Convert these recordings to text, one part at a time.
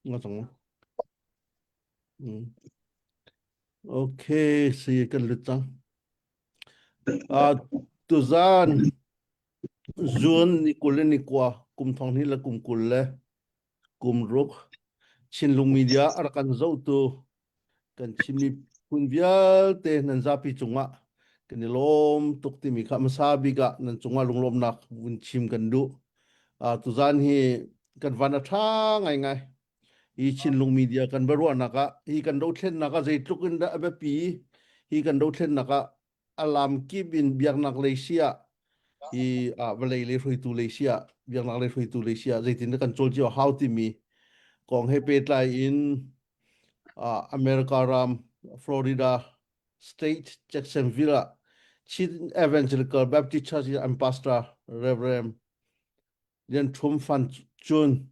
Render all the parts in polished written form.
Nga cang. Mm. Okay, si kan lut cang. Ah, tuzan June ni 20 le ni kua kum thong hnih le kum 20 le kum ruk Chinlung Media a rak kan zohtu kan Chin miphun vialte nan zapi cungah kan i lawm tuk timi kha hmasa bik ah nan cungah lunglawmnak vun chim kan duh. Uh, tuzan hi kan van a ṭha ngaingai. Hi Chinlung Media kan biaruahnak ah hi kan dothlennak ah zeitluk in dah a biapi hi kan dothlennak ah a lam kip in biaknak lei si ah hi ah vawlei lei hruaitu lei si ah biaknak lei hruaitu lei si ah zeitin dah kan cawl cio hau timi kong he pehtlai in ah America ram Florida State Jacksonville ah Chin Evangelical Baptist Church in an pastor Reverend Lian Thum Fan Cun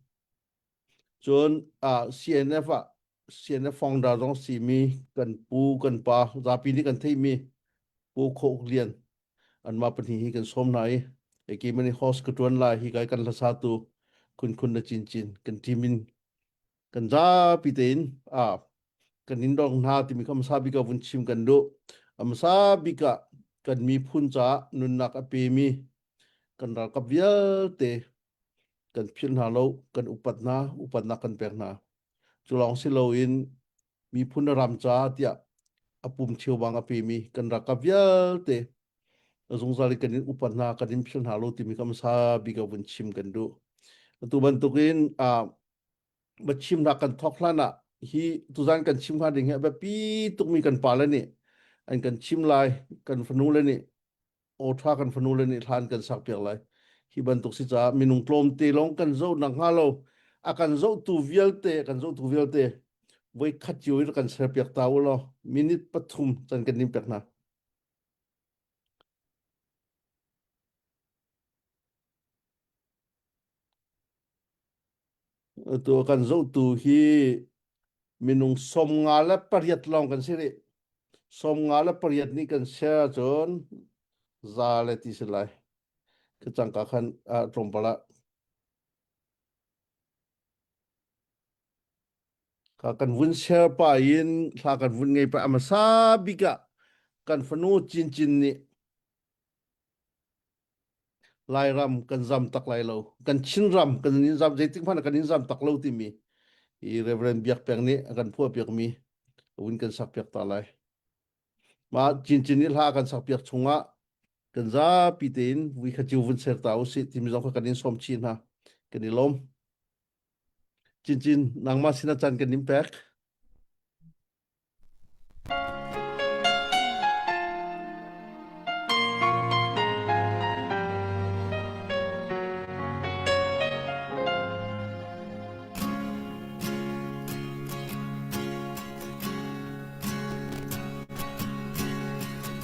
Cun ah CNF ah CNF founder zong simi kan pu kan pa zapi nih kan theihmi Pu Kho Uk Lian anmah pahnih hi kan sawm hna i keimah nih host ka ṭuan lai hi kai kan hlasatu Khun Khun le Cin Cin kan team in kan zapi tein ah kan in dong hna timi kha hmasa bik ah vun chim kan duh. A hmasa bik ah kan miphun caah nunnak a pemi kan ralkap vialte kan philh hna lo, kan upat hna, upatnak kan pek hna. Cu lawng si loin miphun le ram caah tiah a pum cheubang a pemi kan ralkap vialte a zungzal in kan in upat hna, kan in philh hna lo timi kha hmasa bik ah vun chim kan duh. Atu bantukin uh, biachimnak kan thawk hlan ah hi tuzan kan chim hnga ding hi a biapi tukmi kan pale nih an kan chim lai, kan fanule nih aw ṭha kan fanule nih hla an kan sakpiak lai. Hi bantuk si caah minung tlawmte lawng kan zoh nak hnga lo a kan zohtu vialte a kan zohtu vialte voi khat cio in kan serpiak ta u law minute pathum can kan nin pek hna. Tu a kan zohtu hi minung 58 lawng kan si rih. 58 nih kan share ahcun za le ti si lai. Ka cangka khan ah tlawmpal ah ka kan vun share pa in hla kan vun ngei pa a hmasa bik ah kan fanu Cincin nih Lairam kan zam tak lai lo. Kan Chinram kan in zam zeitik hmanh kan in zam tak lo timi hi Reverend Biak Peng nih a kan phuah piakmi vun kan sak piak ta lai. Mah Cincin nih hla kan sak piak chungah kan zapi tein vui kha ciu vun ser ta usih timi zong kha kan in sawm chih hna. Kan i lawm. Cincin nangmah sin a caan kan in pek.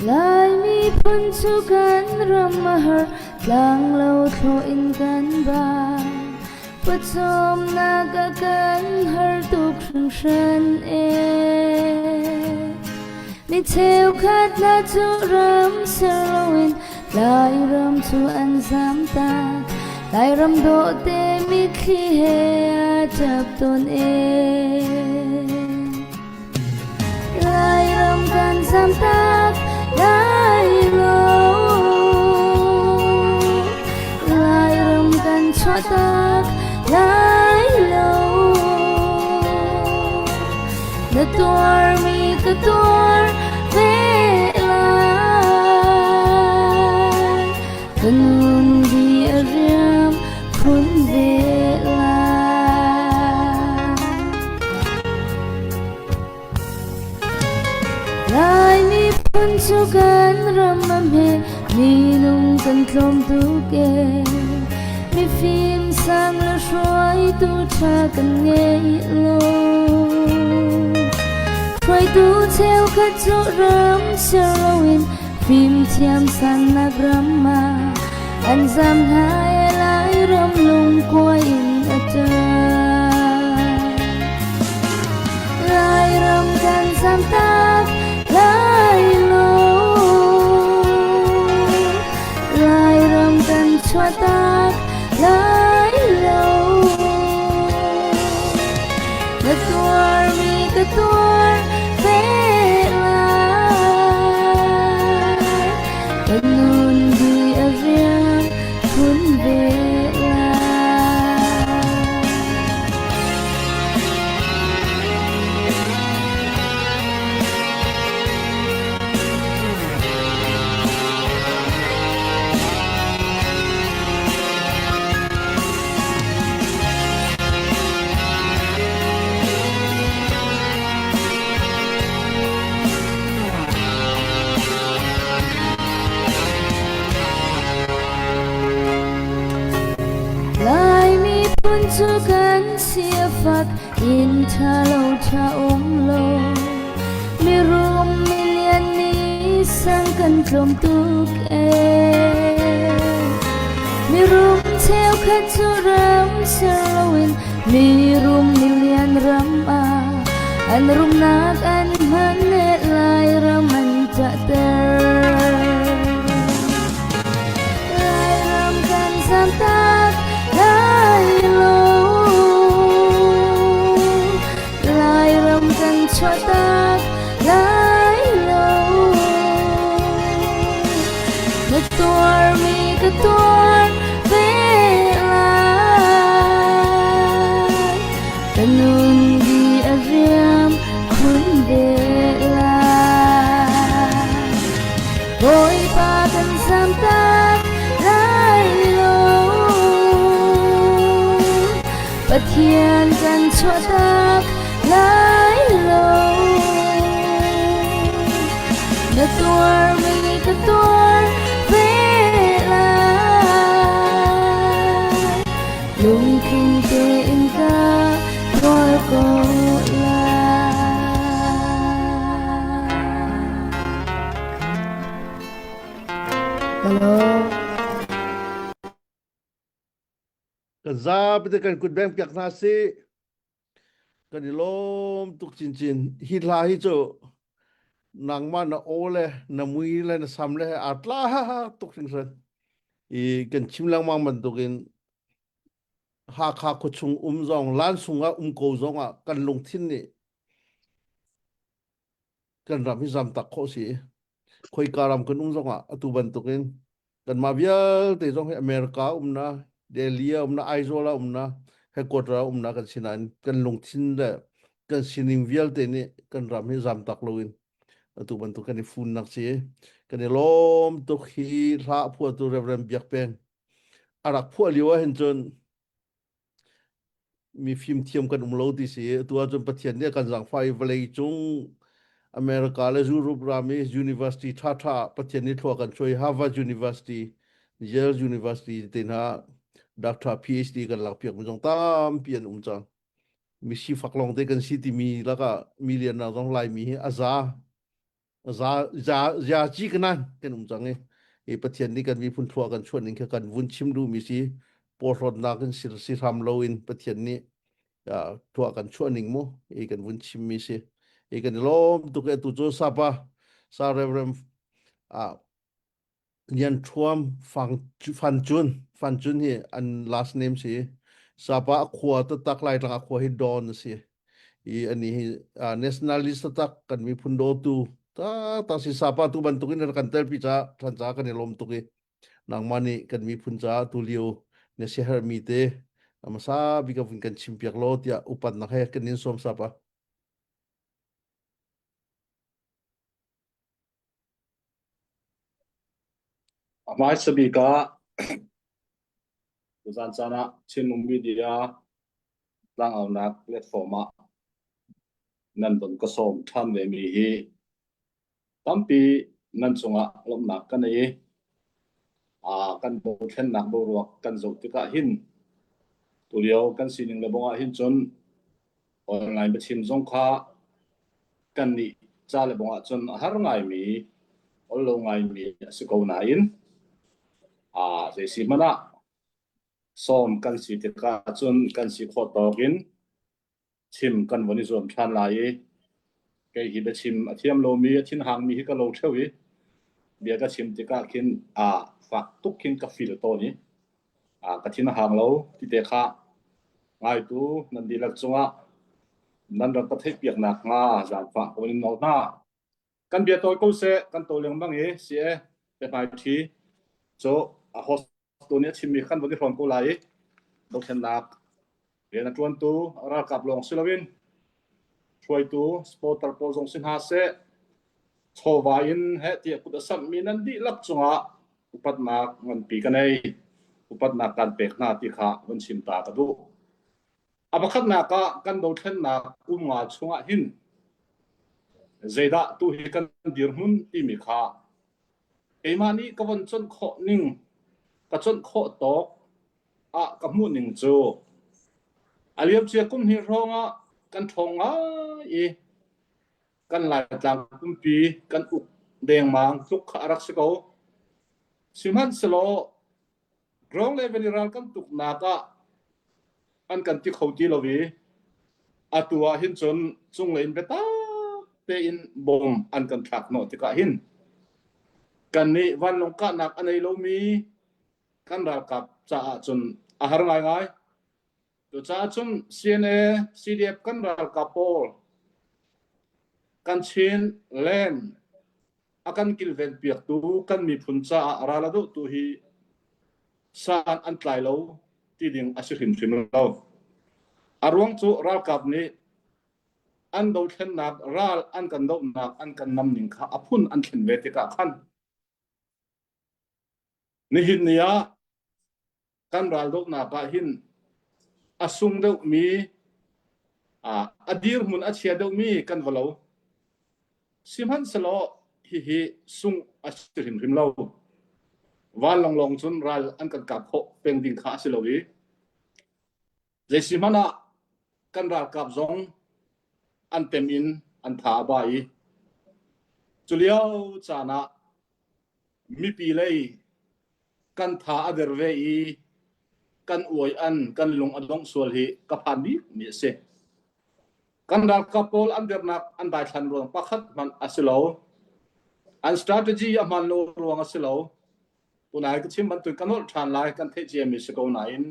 Lai miphun cu kan ram a har, tlanglo thlawh in kan bang. Pawcawmnak a kan har tuk hringhran ee. Mi cheukhat hna cu ram ser loin Lairam cu an zamtak. Lairam dawhte mitthli he a ṭap tawn ee. Lairam kan zamtak lai lo. Lairam kan chuahtak lai lo. Na tuarmi ka tuar ve lai. Ka nun di a riam khun ve lai. Lai miphun cu kan ram a hme, minung kan tlawm tuk ee. Mifim sang le hruaitu ṭha kan ngei lo. Hruaitu cheukhat cu ram ser loin fimthiam sannak ram ah an zam hna ee Lairam lungkuai in a ṭap. Lairam kan zamtak lai lo. ka tuar ve lai. Ka nun di a riam khun ve lai. Lai miphun cu kan si a fak inn ṭha lo ṭha um lo mirum milian nih sang kan tlawm tuk ee mirum cheukhat cu ram ser loin mirum milian ram ah an rumnak an hman le Lairam an ṭahter Lairam kan zamtak lai lo. Lairam kan chuahtak lai lo. Na tuarmi ka tuar ve lai. Ka nun di a riam khun ve lai. Bawipa kan zamtak lai lo. Pathian kan chuahtak lai lo. Na tuarmi ka tuar ve lai. Lungthin tein ka tuar ko lai. Hello. Kan zapi te kan kut beng piak hna sih. Kan i lawm tuk chinchin. Hi hla hi cu nangmah na aw le na mui le na sam le aa tla tuk hringhran. I kan chim lengmang bantukin Hakha khuachung um zong, Lansung ah um ko zong ah kan lungthin nih kan ram hi zamtak khawh si. Khoika ram kan um zongah atu bantukin kanmah vialte zong hi America umna, Delhi ah umna, Aizawl ah umna, headquarter ah umna kan si nain kan lungthin le kan sining vialte nih kan ram hi zamtak loin atu bantuk kan i funnak si. Kan i lawm tuk hi hla a phuahtu Reverend Biak Peng a rak phuah lio ah hin cun mi fimthiam kan um lo ti si. Atu ahcun Pathian nih a kan zaangfah i vawlei cung America le Europe ram i university ṭhaṭha Pathian nih thlua kan chuai Harvard University, Yale University te hna doctor PhD kan lakpiak mi zong tampi an um cang. Mi sifak lawng te kan si timi lakah million zong Laimi hi a za za za za ci kanan kan um cang i i Pathian nih kan miphun thlua kan chuan ning kha kan vun chim duhmi si porhlawtnak in si si hram loin Pathian nih thua kan chuah ning mu i kan vun chimmi si i kan i lawm tuk e tu cu sapa sa Reverend a Lian Thuam Fang Fan Chun Fan Chun hi an last name si sapa a khua taktak Laitlang a khua hi Dawn a si i ani hi nationalist taktak kan miphun dawtu taktak si sapa tu bantukin kan telpi ca than ca kan i lawm tuk i nangmah nih kan miphun ca tu lio na siaherhmi te hmasa bik ah vun kan chimpiak law tiah upatnak he kan in sawm sapa. A hmaisa bik ah tuzaan caan ah Chinlung Media tlangaunak platform ah nan von ka sawm ṭhan ve mi hi tampi nan cungah lawmhnak ka nei i kan dothlennak boruak kan zoh tikah hin tulio kan sining le bong ah hin cun online biachim zong kha kannih ca le bong ah cun a har ngaimi ol lo ngaimi a si ko nain zei si hmanh ah sawm kan si tikah cun kan si khawh tawk in chim kan von i zuam ṭhan lai i kei hi biachim a thiam lomi a thinhangmi hi ka lo ṭheo i bia ka chim tikah khin fak tuk khin ka feel tawn i ka thin a hang lo ti te kha ngaitu nan dihlak cungah. Nan rak ka theihpiaknak hnga zaangfah ko in nawl hna. Kan bia tawi ko seh, kan to lengmang i si e, biahmai ṭhi cu a host tu nih a chimmi kan von i hrawm ko lai i dothlennak rian a ṭuantu ralkap lawng si loin hruaitu supporter pawl zong si hna seh chawva in heh tiah kut a samhmi nan dihlak cungah upatnak nganpi ka nei upatnak kan pek hna ti kha von chim ta ka duh. A pakhatnak ah kan dothlennak kum nga chungah hin zeidah tu hi kan dirhmun timi kha keimah nih ka von conh khawh ning ka conh khawh tawk ah ka hmuh ning cu a liamcia kum hnih hrawng ah kan ṭhawng ngai i kan Laitlang pumpi kan uk dengmang tluk kha a rak si ko. Sihmanhsehlaw Ground level i ral kan tuknak ah an kan ti kho ti lo i atu ah hin cun cunglei in biatak tein bom an kan thlak hnawh tikah hin kannih vanlawng kahnak a nei lomi kan ralkap caah cun a har ngaingai. Cucaah cun CNA, CDF kan ralkap pawl kan Chin land a kan kilven piaktu kan miphun caah ral a dohtu hi san an tlai lo ti ding a si hrimhrim lo. A ruang cu ralkap nih an dothlennak ral an kan dohnak an kan nam ning kha a phun an thlen ve tikah khan nihin ni ah kan raldohnak ah hin a sung deuhmi a dirhmun a chia deuhmi kan va lo. Sihmanhsehlaw hihi sung a si hrimhrim lo. Vanlawng lawng cun ral an kan kap khawh peng ding kha a si lo i zeisihmanh ah kan ralkap zong an tem in an tha a ba i culio caan ah mipi lei kan tha a der ve i kan uai an kan lung a dongh sual hi ka phan bik mi a si. Kan ralkap pawl an dernak an daithlan ruang pakhat hmanh a si lo. An strategy a hman lo ruang a si lo. Tunai ka chim bantuk ka nolh ṭhan lai kan theih ciami si ko nain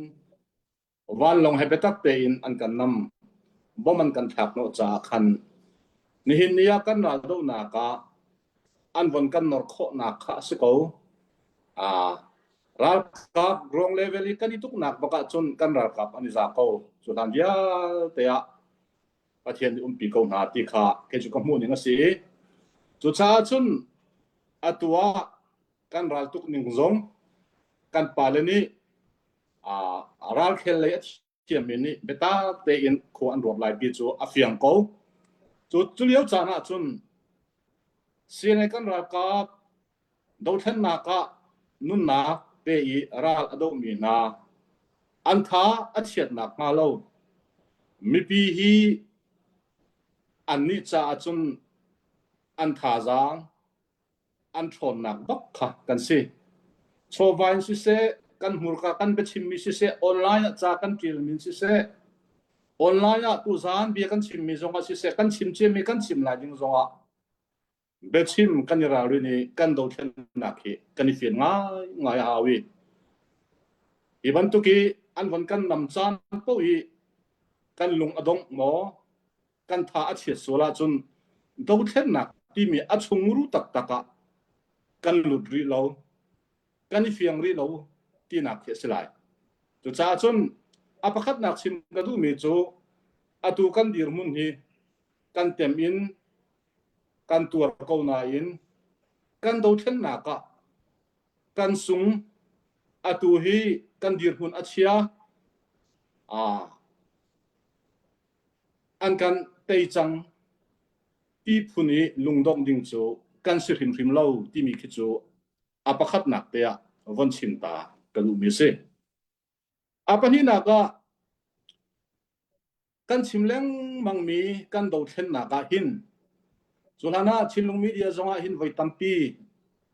Vanlawng he biatak tein an kan nam. Bom an kan thlak hnawh caah khan nihin ni ah kan raldohnak ah an von kan nor khawhnak kha a si ko. Ah, ralkap ground level i kan i tuknak bak ahcun kan ralkap an i za ko. Cu hlan vialte ah Pathian nih umpi ko hna ti kha kei cu ka hmuh ning a si. Cucaah cun atu ah kan raltuk ning zong kan pale nih ralkhel lei a thiammi nih biatak tein khua an ruat lai ti cu a fiang ko. Cu cu lio caan ah cun CNA kan ralkap dothlennak ah nunnak pe i ral a dohmi hna an tha a chiatnak hnga lo mipi hi annih caah cun an thazaang an ṭhawnnak bak kha kan si. Chawva in siseh, kan hmurka kan biachimmi siseh, online ah ca kan ṭialmi in siseh, online ah tuzaan bia kan chimmi zongah siseh, kan chim ciami kan chim lai ding zongah biachim kan i ralrin i kan dothlennak hi kan i fian ngaingai a hau i hi bantuk i an von kan nam caan paoh i kan lung a dongh maw kan tha a chiat sual ahcun dothlennak timi a chungru taktak ah kan lut rih lo, kan i fiang rih lo tinak khi a si lai. Cucaah cun a pakhatnak chim ka duhmi cu atu kan dirhmun hi kan tem in kan tuar ko nain kan dothlennak ah kan sung atu hi kan dirhmun a chia ah An kan tei cang ti phun i lungdongh ding cu kan si hrimhrim lo timi khi cu a pakhatnak te ah von chim ta ka duhmi a si. A pahnihnak ah kan chim lengmangmi kan dothlennak ah hin cu hlan ah Chinlung Media zong ah hin voi tampi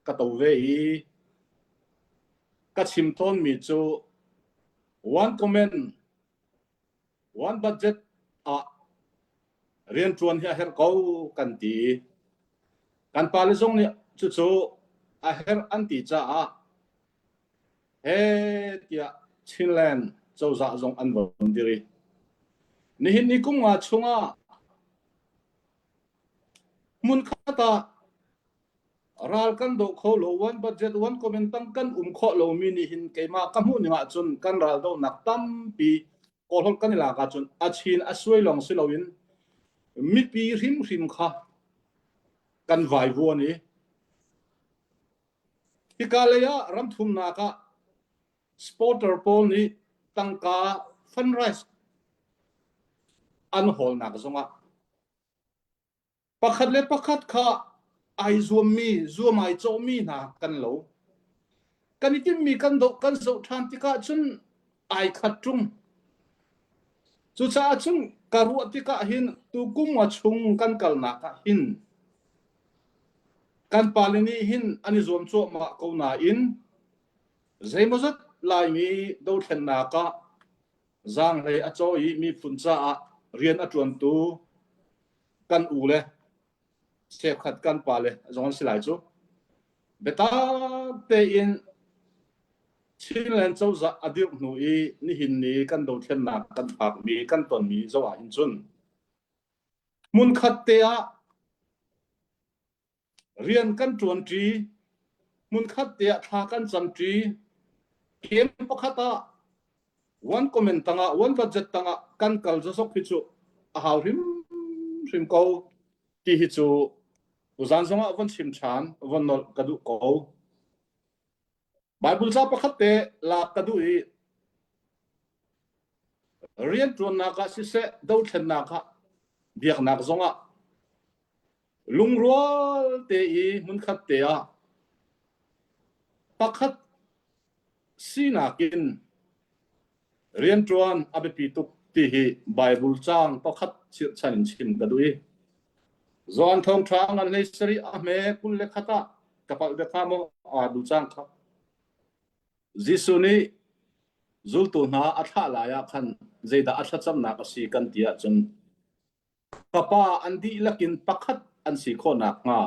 ka to ve i ka chim tawnmi cu one comment One budget ah rianṭuan hi a herh ko kan ti. Kan pale zong nih cucu a herh an ti caah he tiah Chinland cozah zong an von dir i nihin ni kum nga chungah. Hmunkhat ah ral kan doh kho lo, one budget, one comment tang kan um khawh lomi nih hin keimah ka hmuh ning ahcun kan ral dohnak tampi kawlholh kan i lak ahcun a chin a suai lawng si loin mipi hrimhrim kha kan vaivuan i hika lei ah ramthumnak ah supporter pawl nih tangka fundraise an hawlnak zongah Pakhat le pakhat kha ai zuammi, zuam ai cawhmi hna kan lo. Kan i timhmi kan doh kan zoh ṭhan tikah cun ai khat ṭung. Cucaah cun ka ruah tikah hin tukum nga chung kan kalnak ah hin kan pale nih hin an i zuam cuahmah ko nain zeimawzat Laimi dothlennak ah zaanghlei a caw i miphun caah rian a ṭuantu kan u le cheukhat kan pa le zong an si lai cu. Biatak tein Chinland cozah a dirh hnu i nihin ni kan dothlennak kan phakmi kan tonmi zoh ah hin cun hmunkhat te ah Rian kan ṭuanṭi, hmunkhat te ah thla kan camṭi. Game pakhat ah one comment tangah, one budget tangah kan kal zawsok hi cu a hau hrimhrim ko ti hi cu tuzaan zongah von chim ṭhan, von nolh ka duh ko. Bible ca pakhat te lak ka duh i rianṭuannak ah siseh, dothlennak ah, biaknak zongah lungrual te i hmunkhat te ah pakhat sinak in rianṭuan a biapi tuk ti hi Bible caang pakhat chirhchan in chim ka duh i Johan thawngṭha ngan hlei sarih a hme 21 ah ka palh bia kha maw aa du cang kha Jesuh nih zultu hna a thlah lai ah khan zeidah a thlacamnak a si kan ti ahcun Ka Pa an dihlak in pakhat an si khawh nakhnga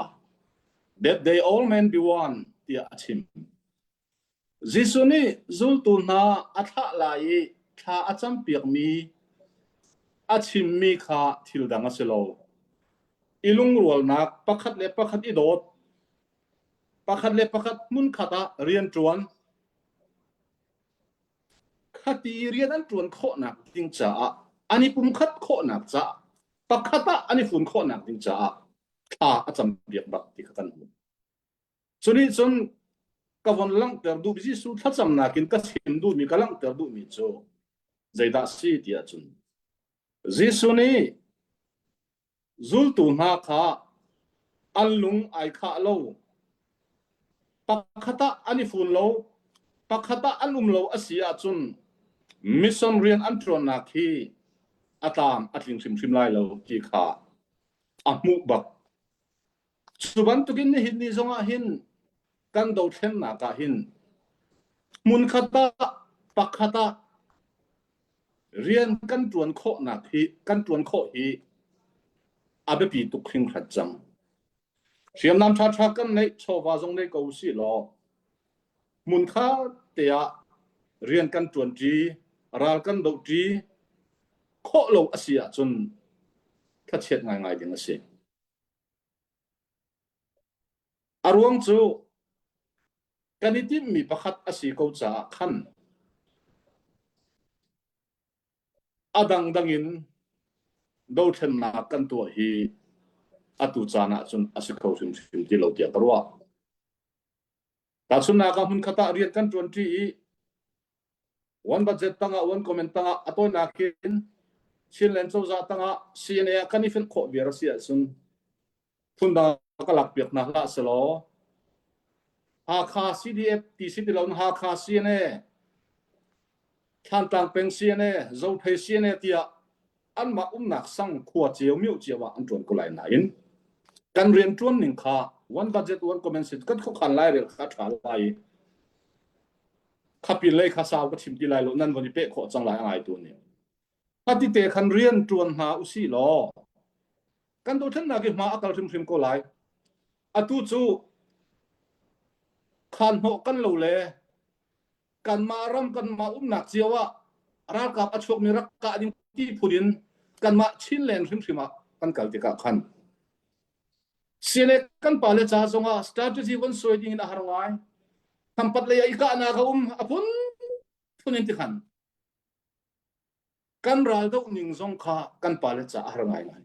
that they all men be one tiah a chim. Jesuh nih zultu hna a thlah lai i thla a campiakmi a chimmi kha thil dang a si lo. I lungrualnak pakhat le pakhat i dawt, pakhat le pakhat hmunkhat ah rianṭuan, Khati rian an ṭuan khawhnak ding caah an i pumkhat khawhnak caah pakhat ah an i fun khawhnak ding caah thla a campiak bak ti kha kan hmuh. Cu nih cun ka von langhter duh Jesuh thlacamnak in ka chim duhmi ka langhter duhmi cu zeidah si ti ahcun Jesuh nih Zultu hna kha an lung ai khah lo. Pakhat ah an i fun lo, pakhat ah an um lo a si ahcun mission rian an ṭuannak hi a tlam a tling hrimhrim lai lo ti kha a hmuh bak. Cu bantukin nihin ni zongah hin kan dothlennak ah hin hmunkhat ah pakhat ah rian kan ṭuan khawhnak hi kan ṭuan khawh hi a biapi tuk hringhran cang. Hriamnam ṭhaṭha kan neih, chawva zong nei ko usih law hmunkhat te ah rian kan ṭuanṭi, ral kan dohṭi khawh lo a si ahcun thlachiat ngaingai ding a si. A ruang cu kan i timhmi pakhat a si ko caah khan a dangdang in dothlennak kan tuah hi atu caan ah cun a si kho hrimhrim ti lo tiah ka ruah. Tahchunhnak ah hmunkhat ah rian kan ṭuanṭi i one budget tangah one comment tangah a tawinak in Chinland cozah tangah CNA ah kan i fenh khawh viar a si ahcun phundang ka lak piak hna hlah selaw Hakha CDF ti si ti lo Hakha CNA Thlantlang peng CNA Zophei CNA tiah anmah umnak sang khua cio mio cio ah an ṭuan ko lai nain kan rian ṭuan ning kha one budget one comment kan khuakhan lai rel kha ṭha lai i khapin lei kha sau ka chim ti lai lo nan von i peh khawh cang lai a ngaitu nih khati te khan rian ṭuan hna usih law kan dothlennak hi hma a kal hrimhrim ko lai atu cu khan hnawh kan lo le kanmah ram kanmah umnak cio ah ralkap a chuakmi rak kah ding ti phun in kanmah Chinland hrimhrim ah kan kal tikah khan. CNA kan pale ca zongah strategy von suai ding in a har ngai. Khampat lei ah i kahnak a um a phun phun in ti khan. Kan ral doh ning zong kha kan pale ca a har ngaingai.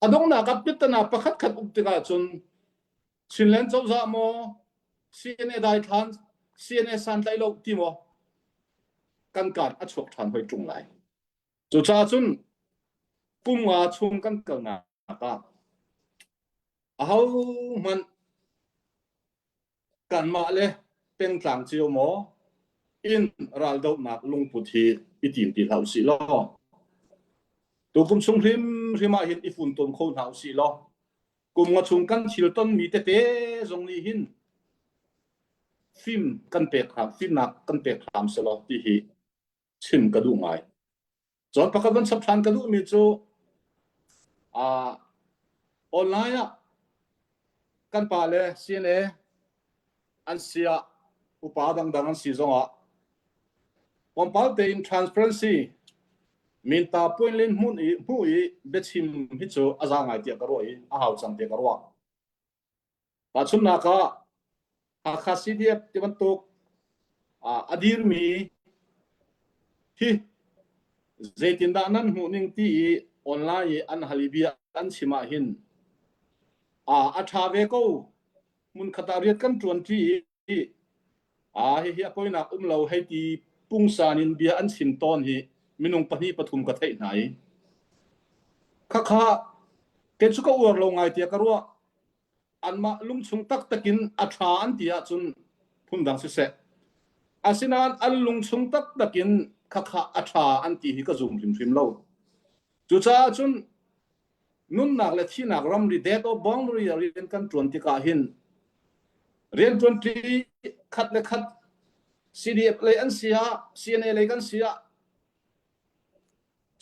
A donghnak ah pittana pakhat khat um tikah cun Chinland cozah maw CNA daithlan CNA santlaih lo ti maw kan kaan a chuak ṭhan hoi ṭung lai. Cucaah cun kum nga chung kan kalnak ah ahohmanh kanmah le pengtlang cio maw in raldohnak lungput hi i tim ti hlah usih law tukum chung hrimhrim ah hin i funtom kho hna usih law kum nga chung kan thil tonmi tete zong nih hin fim kan pek hram fimnak kan pek hram selaw ti hi chim ka duh ngai. Cun pakhat van chap ṭhan ka duhmi cu uh, online ah kan pa le CNA an si ah upa dangdang an si zongah tlawmpal tein transparency minta point len hmun i hmu i biachim hi cu a za ngai tiah ka ruah i a hau cang tiah ka ruah. Tahchunhnak ah Hakha CDF ti bantuk a dirmi hi zeitindah nan hmuh ning ti i online i an hal i bia an chim ah hin a ṭha ve ko. Hmunkhat ah rian kan ṭuanṭi i hihi a poinak um lo hei ti pungsan in bia an chim tawn hi minung pahnih pathum ka theih hna i khakha kei cu ka uar lo ngai tiah ka ruah. Anmah lungchung taktak in a ṭha an ti ahcun phundang siseh. Asinain an lungchung taktak in khakha a ṭha an ti hi ka zum hrimhrim lo. Cucaah cun nunnak le thihnak ramri death of boundary ah rian kan ṭuan tikah hin rianṭuanṭi khat le khat CDF lei an si ah CNA lei kan si ah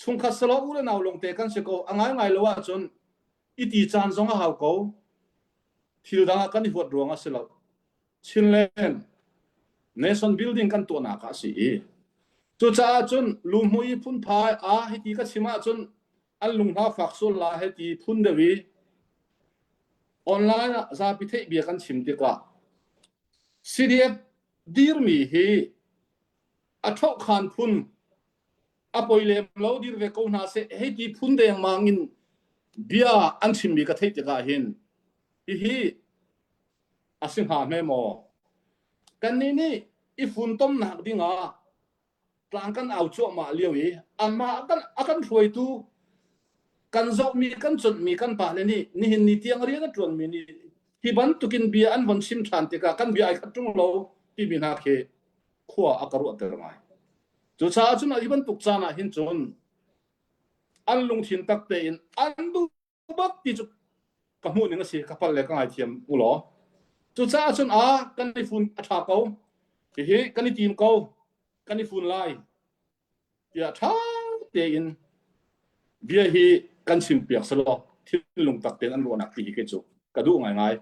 chungkhat selaw u le nau lawngte kan si ko a ngaingai lo ahcun i ti caan zong a hau ko. Thil dang ah kan i huat ruang a si lo. Chinland nation building kan tuahnak ah a si i cucaah cun luhmui phunphai a hiti ka chim ahcun an lung hna fak sual la hei ti phun deuh i online ah zapi theih bia kan chim tikah CDF dirmi hi a ṭhohkhan phun a poi lem lo dir ve ko hna seh hei ti phun dengmang in bia an chimmi ka theih tikah hin hihi a si hnga hme maw kannih nih i funtomnak dingah tlang kan au cuahmah lio i amah kan a kan hruaitu kan zohmi kan conhmi kan pale nih nihin ni tiang rian a ṭuanmi nih hi bantukin bia an von chim ṭhan tikah kan bia ai khat ṭung lo timi hna khi khua a ka ruahter ngai. Cucaah cun hi bantuk caan ah hin cun an lungthin tak tein an duh bak ti cu ka hmuh ning a si ka palh le ka ngaithiam u law. Cucaah cun a kan i fun a ṭha ko hihi kan i tim ko kan i fun lai tiah ṭha tein bia hi kan chimpiak selaw thinlung tak tein an ruahnak ti hi kei cu ka duh ngaingai.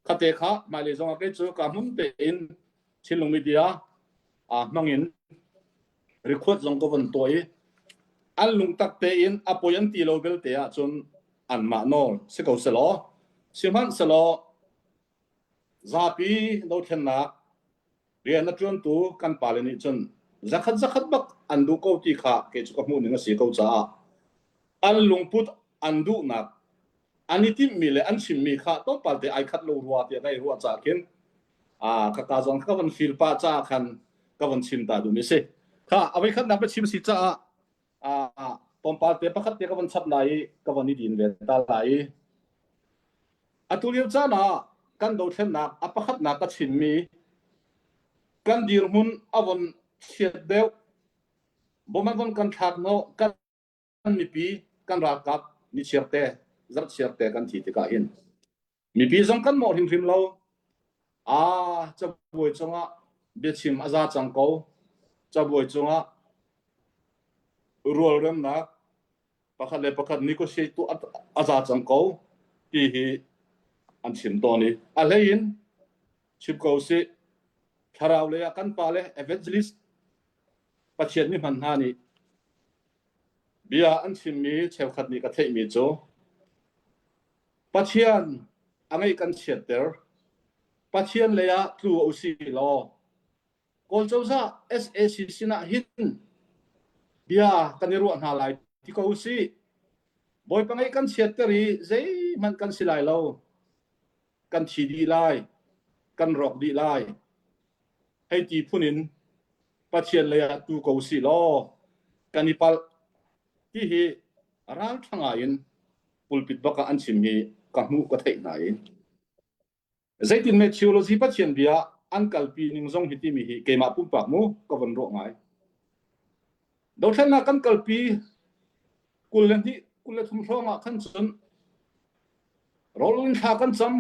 Khate kha hmailei zong ah kei cu ka hmun tein Chinlung media aa hmang in record zong ka von tuah i an lungtak tein a poi an ti lo belte ahcun anmah nawl si ko selaw sihmanhselaw zapi dothlennak rian a ṭuantu kan pale nih cun zakhat zakhat bak an duh ko ti kha kei cu ka hmuh ning a si ko caah an lungput an duhnak an i timhmi le an chimmi kha tlawmpal te ai khat lo rua tiah ka i ruah caah khin a ka ka zong ka van feel pah caah khan ka van chim ta duhmi si kha a voi khatnak ka chim si caah a tlawmpal te pakhat te ka van chap lai i ka van i din ve ta lai i Atu lio caan ah kan dothlennak a pakhatnak ka chimmi kan dirhmun a von chiat deuh. Bom an von kan thlak hnawh kan mipi kan ralkap nichiar te zarhchiar te kan thi tikah hin mipi zong kan mawh hrimhrim lo. Aa cabuai cungah biachim a za cang ko. Cabuai cungah rualremnak pakhat le pakhat negotiate tuah a za cang ko ti hi an chim tawn i a hlei in chim ko sih thlarau lei ah kan pale evangelist Pathian mi hman hna nih bia an chimmi cheukhat nih ka theihmi cu Pathian. a ngeih kan chiatter. Pathian lei ah tlu usih law Kawl cozah SAC sinah hin bia kan i ruah hna lai ti ko usih. Bawipa ngeih kan chiatter i zeihmanh kan si lai lo. Kan thi dih lai. Kan rawk dih lai. Hei ti phun in Pathian lei ah tu ko usih law kan i palh ti hi ralṭha ngai in pulpit bak ah an chim hi ka hmuh ka theih hna i zeitin me theology Pathian bia an kalpi ning zong hi timi hi keimah pumpak mu ka von ruah ngai. Dothlennak kan kalpi 22 23 hrawng ah khan cun rawlul in thla kan cam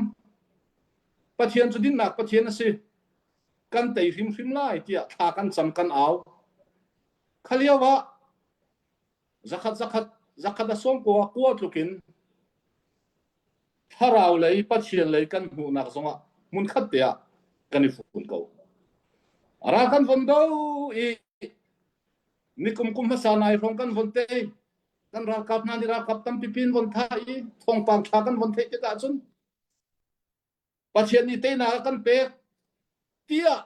Pathian cu dinnak Pathian a si kan tei hrimhrim lai tiah thla kan cam kan au kha lio ah zakhat zakhat zakhat a sawm kua kua tluk in thlarau lei Pathian lei kan hmuhnak zongah hmunkhat te ah kan i fun ko. Ral kan von do i nikum kum hmasa nai hrawng kan von te kan ralkap hna nih ralkap tampi pin von tha i thawngpang tha kan von theih tikah cun Pathian nih teinak a kan pek tiah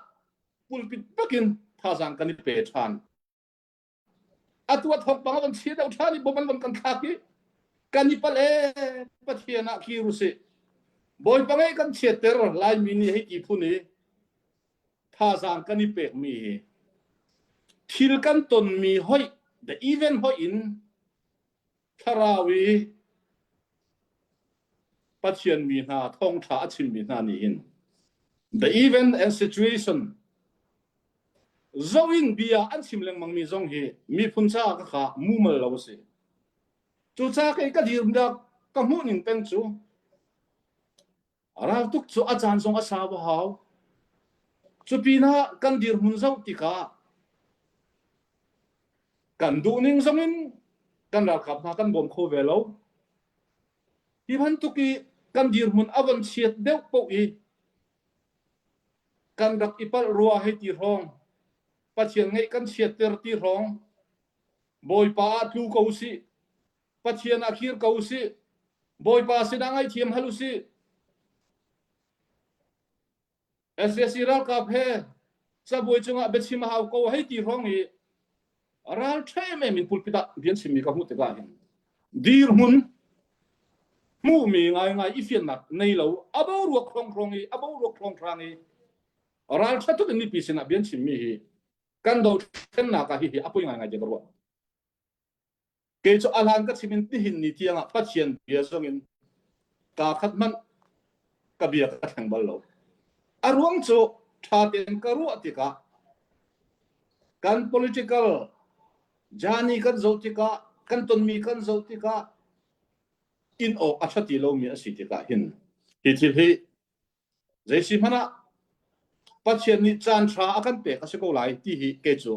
pulpit bakin thazaang kan i pe ṭhan. Atu a thawngpang a van chia deuh ṭhan i bom an van kan thlak i kan i palh ee Pathian ah kir usih. Bawipa ngei kan chiatter Laimi nih hei ti phun i thazaang kan i pekmi hi thil kan tonmi hoih the event hoih in thlarau i Pathian mi hna thawngṭha a chimmi hna nih hin the event and situation zo in bia an chim lengmang mi zong hi miphun caah ka kha mumal lo a si. Cucaah kei ka dirnak ka hmuh ning peng cu raltuk cu a caan zong a sau a hau. Cu pinah kan dirhmun zoh tikah kan duhning zong in kan ralkap hna kan bawm kho ve lo. Hi bantuk i kan dirhmun a von chiat deuh paoh i kan rak i palh rua hei ti hrawng Pathian ngeih kan chiatter ti hrawng Bawipa ah tlu ko usih Pathian ah khir ko usih Bawipa sinah ngaihthiam hal usih SAC ralkap he cabuai cungah biachim a hau ko hei ti hrawng i ral ṭha em in pulpit ah bian chimmi ka hmuh tikah hin dirhmun hmuhmi ngaingai i fiannak nei lo a boruak hrawnghrang i a boruak hrawnghrang i ral ṭha tuk in mipi sinah bian chimmi hi kan dothlennak ah hihi a poi ngaingai ti ka ruah. Kei cu a hlan ka chim in nihin ni tiangah Pathian bia zong in kaa khat hmanh ka bia ka thleng bal lo. A ruang cu ṭha tein ka ruah tikah kan political journey kan zoh tikah kan tonmi kan zoh tikah in awk a ṭha ti lomi a si tikah hin hi thil hi Zei si hmanh ah Pathian nih caan ṭha a kan pek a si ko lai ti hi kei cu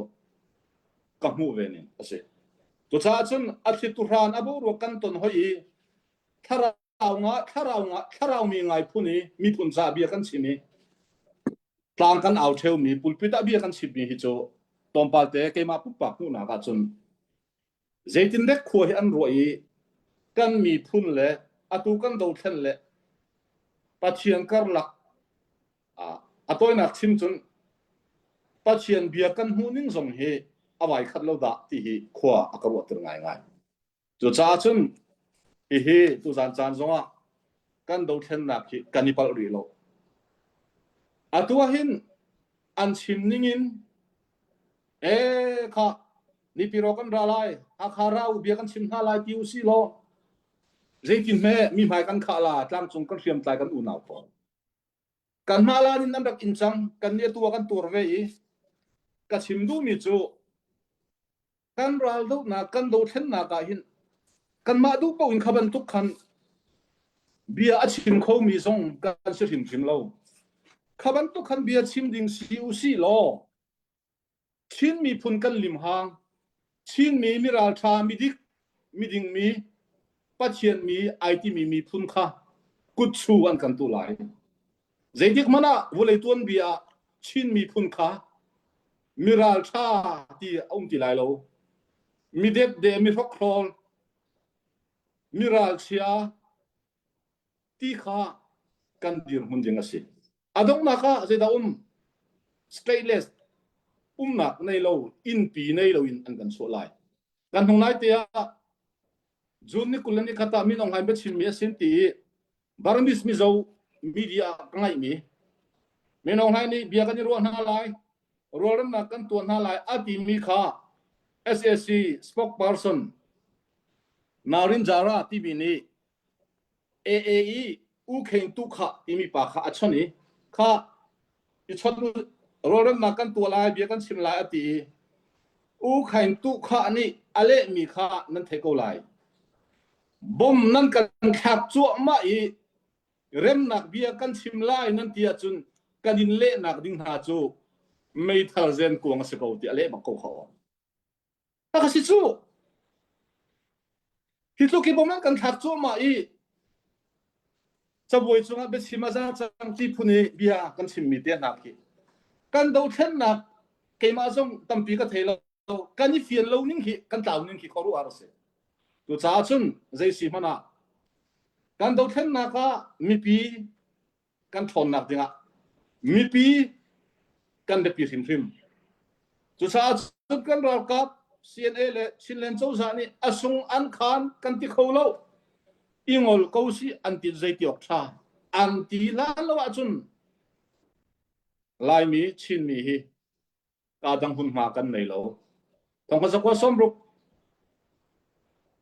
ka hmuh ve ning a si. Cucaah cun a thlitu hran a boruak kan ton hoi i thlarau nga thlarau nga thlarau mi ngai phun i miphun ca bia kan chim i tlang kan au ṭheumi pulpit ah bia kan chimmi hi cu tlawmpal te keimah pumpak hmuhnak ah cun Zeitindek khua hi an ruah i kan miphun le atu kan dothlen le Pathian karlak a tawinak chim cun Pathian bia kan hmuh ning zong hi a vai khat lo dah ti hi khua a ka ruahter ngaingai. Cucaah cun hihi tuzan caan zongah kan dothlennak hi kan i palh rih lo. Atu ah hin an chim ning in Ee kha Nipiro kan ra lai Hakha ra u bia kan chim hna lai ti u si law zeitin hme mi hmai kan khah la tlangcung kan hriamtlai kan unau pawl kan hma lan in an rak in cang kan nih atu ah kan tuar ve i ka chim duhmi cu kan raldohnak kan dothlennak ah hin kanmah duh paoh in kha bantuk khan bia a chim khomi zong kan si hrimhrim lo kha bantuk khan bia chim ding si u si law Chin miphun kan limhang Chinmi miralṭha midik midingmi Pathian mi ai timi miphun kha kutchu an kan tu lai. Zeitik hmanh ah vawlei tuanbia ah Chin miphun kha miralṭha ti a um ti lai lo. Midepde mihrokhrol miralchia ti kha. kan dirhmun ding a si. A donghnak ah zeidah um? Stateless umnak nei lo, innpi nei lo in an kan chuah lai. Kan hnung lai te ah June ni 20 le ni khat ah Min Aung Hlaing biachimmi a sin ti i Burmese Mizo media ah ka ngaihmi Min Aung Hlaing nih bia kan i ruah hna lai, rualremnak kan tuah hna lai a timi kha SAC spokesperson Narin Jara timi nih AA i U Khein Tu Kha timi pa kha a chawnh i kha i chawnh rawlremnak kan tuah lai bia kan chim lai a ti i U Khein Tu Kha nih a lehmi kha nan thei ko lai. Bom nan kan thlak cuahmah i remnak bia kan chim lai nan ti ahcun kan in lehnak ding hna cu meithal zen kuang a si ko ti a leh bak ko kha. Tak a si cu. Hi tluk hi bom an kan thlak cuahmah i cabuai cungah biachim a za cang ti phun i bia kan chimmi te hna khi kan dothlennak keimah zong tampi ka thei lo kan i fian lo ning hi kan tlau ning khi khuaruahhar a si cucaah cun zei si hmanh ah kan dothlennak ah mipi kan ṭhawnnak dingah mipi kan biapi hrimhrim. Cucaah cun kan ralkap CNA le Chinland cozah nih a sung an khan kan ti kho lo. I ngol ko si an ti zei ti awk ṭha. An ti hlan lo ahcun Laimi Chinmi hi kaa dang hmunhma kan nei lo. Thongkhat zakua sawmruk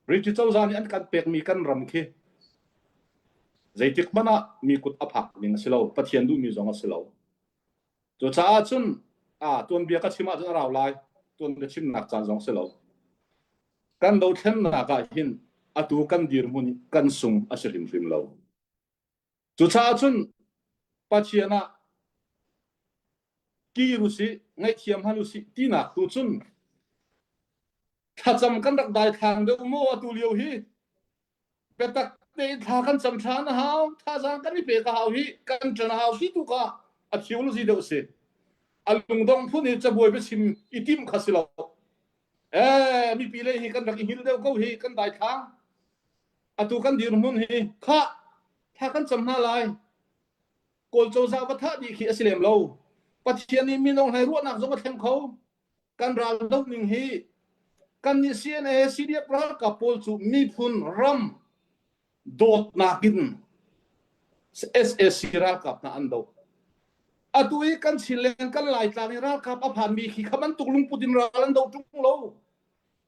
British cozah nih an kan pekmi kan ram khi zeitik hmanh ah mi kut a phak ding a si lo. Pathian duhmi zong a si lo. Cucaah cun a tuanbia ka chim ahcun a rau lai. Tuanbia chimnak caan zong si lo. Kan dothlennak ah hin atu kan dirhmun kan sung a si hrimhrim lo. Cucaah cun Pathian ah kir usih, ngaihthiam hal usih tinak tu cun thlacam kan rak daithlang deuh maw atu lio hi biatak tein thla kan cam ṭhan a hau thazaang kan i pek a hau hi kan ṭan a hau ti tu kha a theology deuh si a lungdong phun hi cabuai biachim i timh kha si lo eh mipi le hi kan rak i hngilh deuh ko hi kan daithlang atu kan dirhmun hi khah thla kan cam hna lai Kawl cozah va thah dih khi a si lem lo. Pathian nih minung hlei ruahnak zong a thleng kho. Kan ral doh ning hi kan nih CNA CDF ralkap pawl cu miphun ram dawtnak in SAC ralkap hna an doh. Atu i kan Chinland kan Laitlang i ralkap a phanmi khi kha bantuk lungput in ral an doh ṭung lo.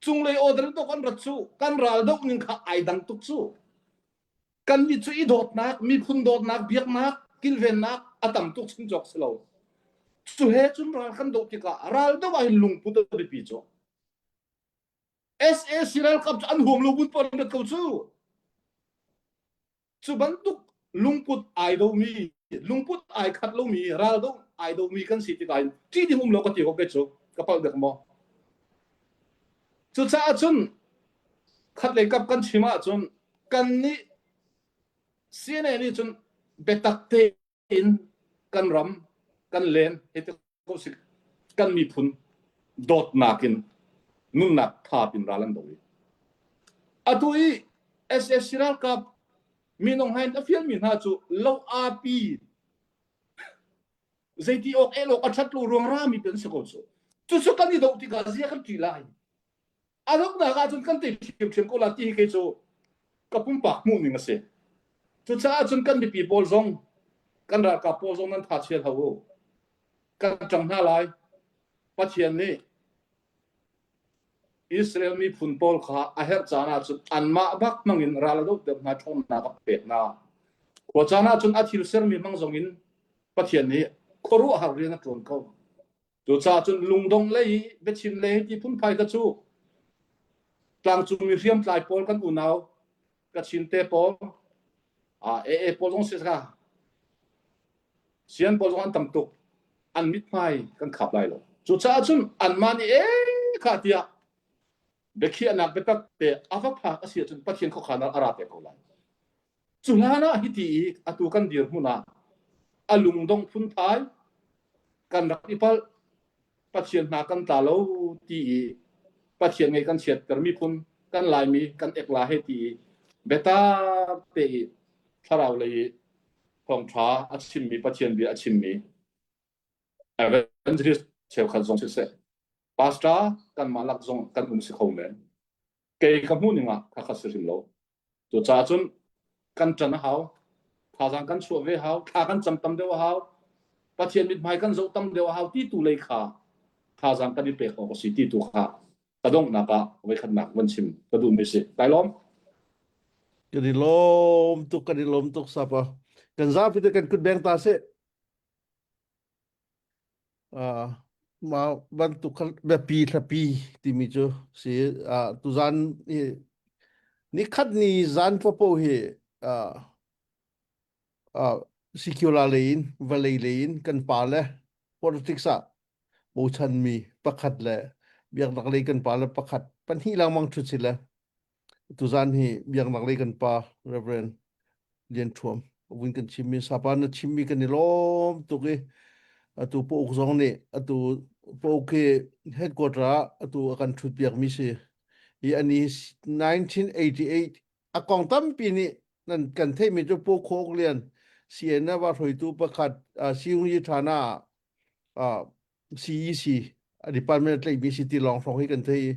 Cunglei order in tok an rat cu kan ral doh ning kha ai dang tuk cu. Kannih cu i dawtnak, miphun dawtnak, biaknak, kilvennak a tam tuk chim cawk si lo. Cu he cun ral kan doh tikah ral doh ah hin lungput a biapi cu. SAC ralkap cu an huam lo bun pon rat ko cu. Cu bantuk lungput ai domi, lungput ai khat lomi, ral do ai domi kan si tikah hin ṭih ding um lo ka ti ko kei cu. Ka palh dek maw? Cucaah cun khatlei kap kan chim ahcun kannih CNA nih cun biatak tein kan ram kan len hei ti ko si kan miphun dawtnak in nunnak thap in ral an do i atu i SSC ralkap minung hain a fialmi hna cu lo api zeiti awk el awk a ṭhat lo ruang rami kan si ko cu cucu kan i doh tikah zia kan ṭih lai A donghnak ahcun kan tei ṭhiamṭhiam ko la ti hi kei cu ka pumpak hmuh ning a si. Cucaah cun kan mipi pawl zong kan ralkap pawl zong nan tha chia hlah u. Kan ṭang hna lai. Pathian nih Israel miphun pawl kha a herh caan ahcun anmah bak hmang in ral a dohter hna ṭhawnnak a pek hna. Khua caan ahcun a thil sermi hmang zong in Pathian nih khuaruahhar rian a ṭuan ko. Cucaah cun lungdong lei biachim lei ti phunphai kha cu tlangcungmi hriamtlai pawl kan unau Kachin te pawl AA pawl zong si ka sian pawl zong an tam tuk an mithmai kan khap lai lo cucaah cun anmah nih ee kha tiah biakhiahnak biatak te a va phak a si ahcun Pathian khuakhan ah a ra te ko lai Cu hlan ah hiti i atu kan dirhmun ah a lungdong phunphai kan rak i palh Pathian hna kan tla lo ti i Pathian ngei kan chiatter miphun kan Laimi kan ek la he ti i biatak te i thlarau lei i. Thawngṭha a chimmi Pathian bia a chimmi evangelist cheukhat zong siseh pastor kanmah lak zong kan um si kho men. Kei ka hmuh ning ah khakha si hrim lo. Cucaah cun kan ṭan a hau, thazaang kan chuah ve hau, thla kan cam tam deuh a hau, Pathian mithmai kan zoh tam deuh a hau ti tu lei kha thazaang kan i pek awk a si ti tu kha ka donghnak ah voikhatnak van chim ka duhmi si. Kai lawm. Kan i lawm tuk, kan i lawm tuk sapa. Kan zapi te kan kut beng ta seh. Uh, ma bantuk kha biapi thlapi timi cu si uh, tuzan hi nikhat ni zan popo hi uh, uh, secular lei in vawlei lei in kan pa le politics ah bochanmi pakhat le biaknak lei kan pa le pakhat pahnih lengmang ṭhut si le tuzan hi biaknak lei kan pa Reverend Lian Ṭhuam vun kan chimmi sapa na chimmi kan i lawm tuk i atu pauk zong nih atu pauk hi headquarter ah atu a kan ṭhut piakmi si hi ani 1988 a kong tampi nih nan kan theihmi cu Pu Khok Lian CNF a hruaitu pakhat Siung Yi Thana ah CEC a department a tlaihmi si ti lawng hrawng hi kan thei i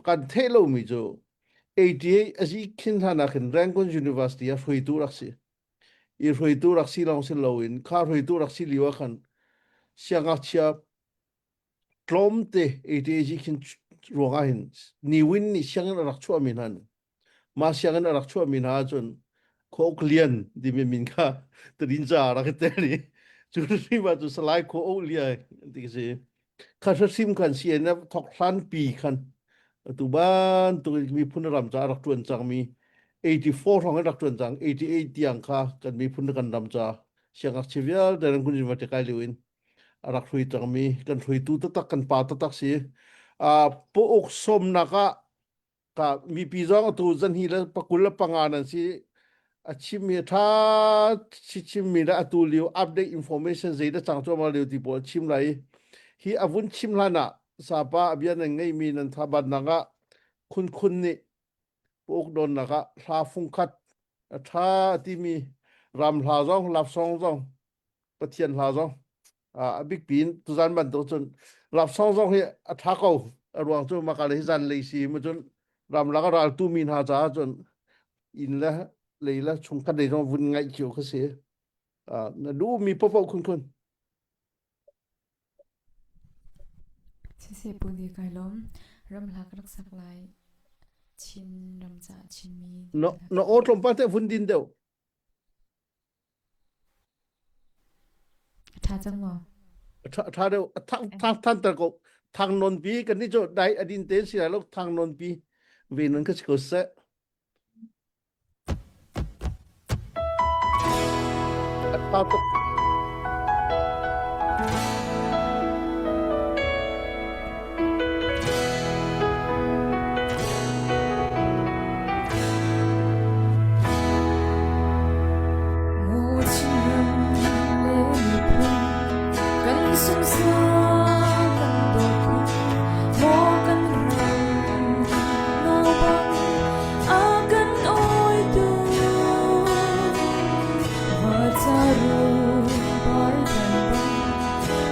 kan theih lomi cu 88 a zi khin hlan ah khin Rangoon University ah hruaitu rak si i hruaitu rak si lawng si loin kha hruaitu rak si lio ah khan siangngakchia tlawmte 88 zi khin ruang ah hin Niwin nih sianginn a rak chuahmi hna Mah sianginn a rak chuahmi hna ahcun Khuauk Lian timi min kha tadinca a rak i tel i cu hrim ah cun Salai Khuauk Lian ti ka si. Kha hrim khan CNF thok hlanpi khan atu bantuk in miphun ram ca a rak ṭuan cangmi 84 hrawng in rak ṭuan cang 88 tiang kha kan miphun kan ram ca siangngakchia vialte Rangoon University kai lio in a rak hrui cangmi kan hruitu taktak kan pa taktak si. Uh, pauk sawmnak ah Ka mipi zong atu zanhi le pakul le panga nan si a chimmi a ṭha si chimmi le atu lio update information zei dah cang cuahmah lio ti pawl a chim lai i hi a vun chim hlan ah sapa a bia nan ngeihmi nan thabatnak ah khunkhun nih uk donnak ah hla fungkhat a ṭha timi ram hla zong love song zong Pathian hla zong a bik piin tuzan bantuk cun love song zong hi a ṭha ko a ruang cu maka le hi zan lei si mu cun ramlak a ral tu mi hna caah cun inn le lei le chungkhat lei zong vun ngaih cio kha si na duh mi popo khun khun Siseh pu ni kai lawm. Ram hla ka rak sak lai. Chin ram caah Chinmi na na aw tlawmpal te vun din deuh A ṭha cang maw? A ṭha deuh. A thang thang than ter ko. Thang non pi kan ni cu dai adin te si lai lo thang non pi ve non ka si ko seh. A ṭha tuk.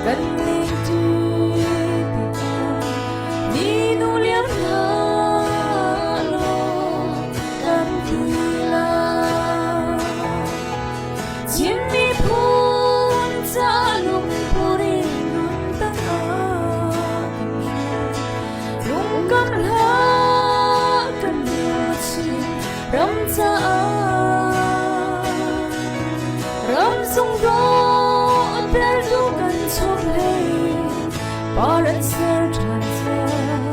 Kan lengṭi tikah ninu liam hlah law kan ti lai. Chin miphun ca lungput in nun tak ah kan hmuh. Lungkam hlah kan Chin ram caah ram sung dawh pertu kan chok hlei par an ser ṭhan cang.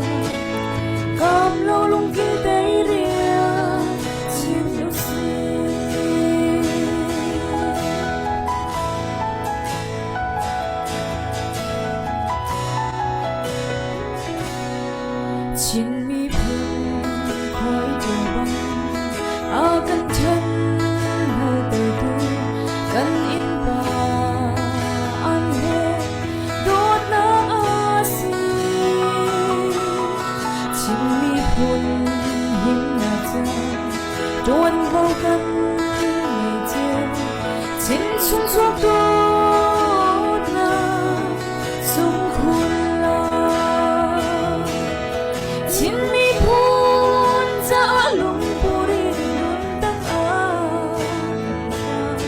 Kam lo lungkil tei rian chim usih. Chin miphun khuaitu bang a kan ṭhen haltertu kan innpa an he dawtnak a si. Chin miphun himnak ca ṭuanvo kan ngei cio. Chin chung chuak dawtnak sungkhun lai. Chin miphun caah lungput in nun tang ah kan hram.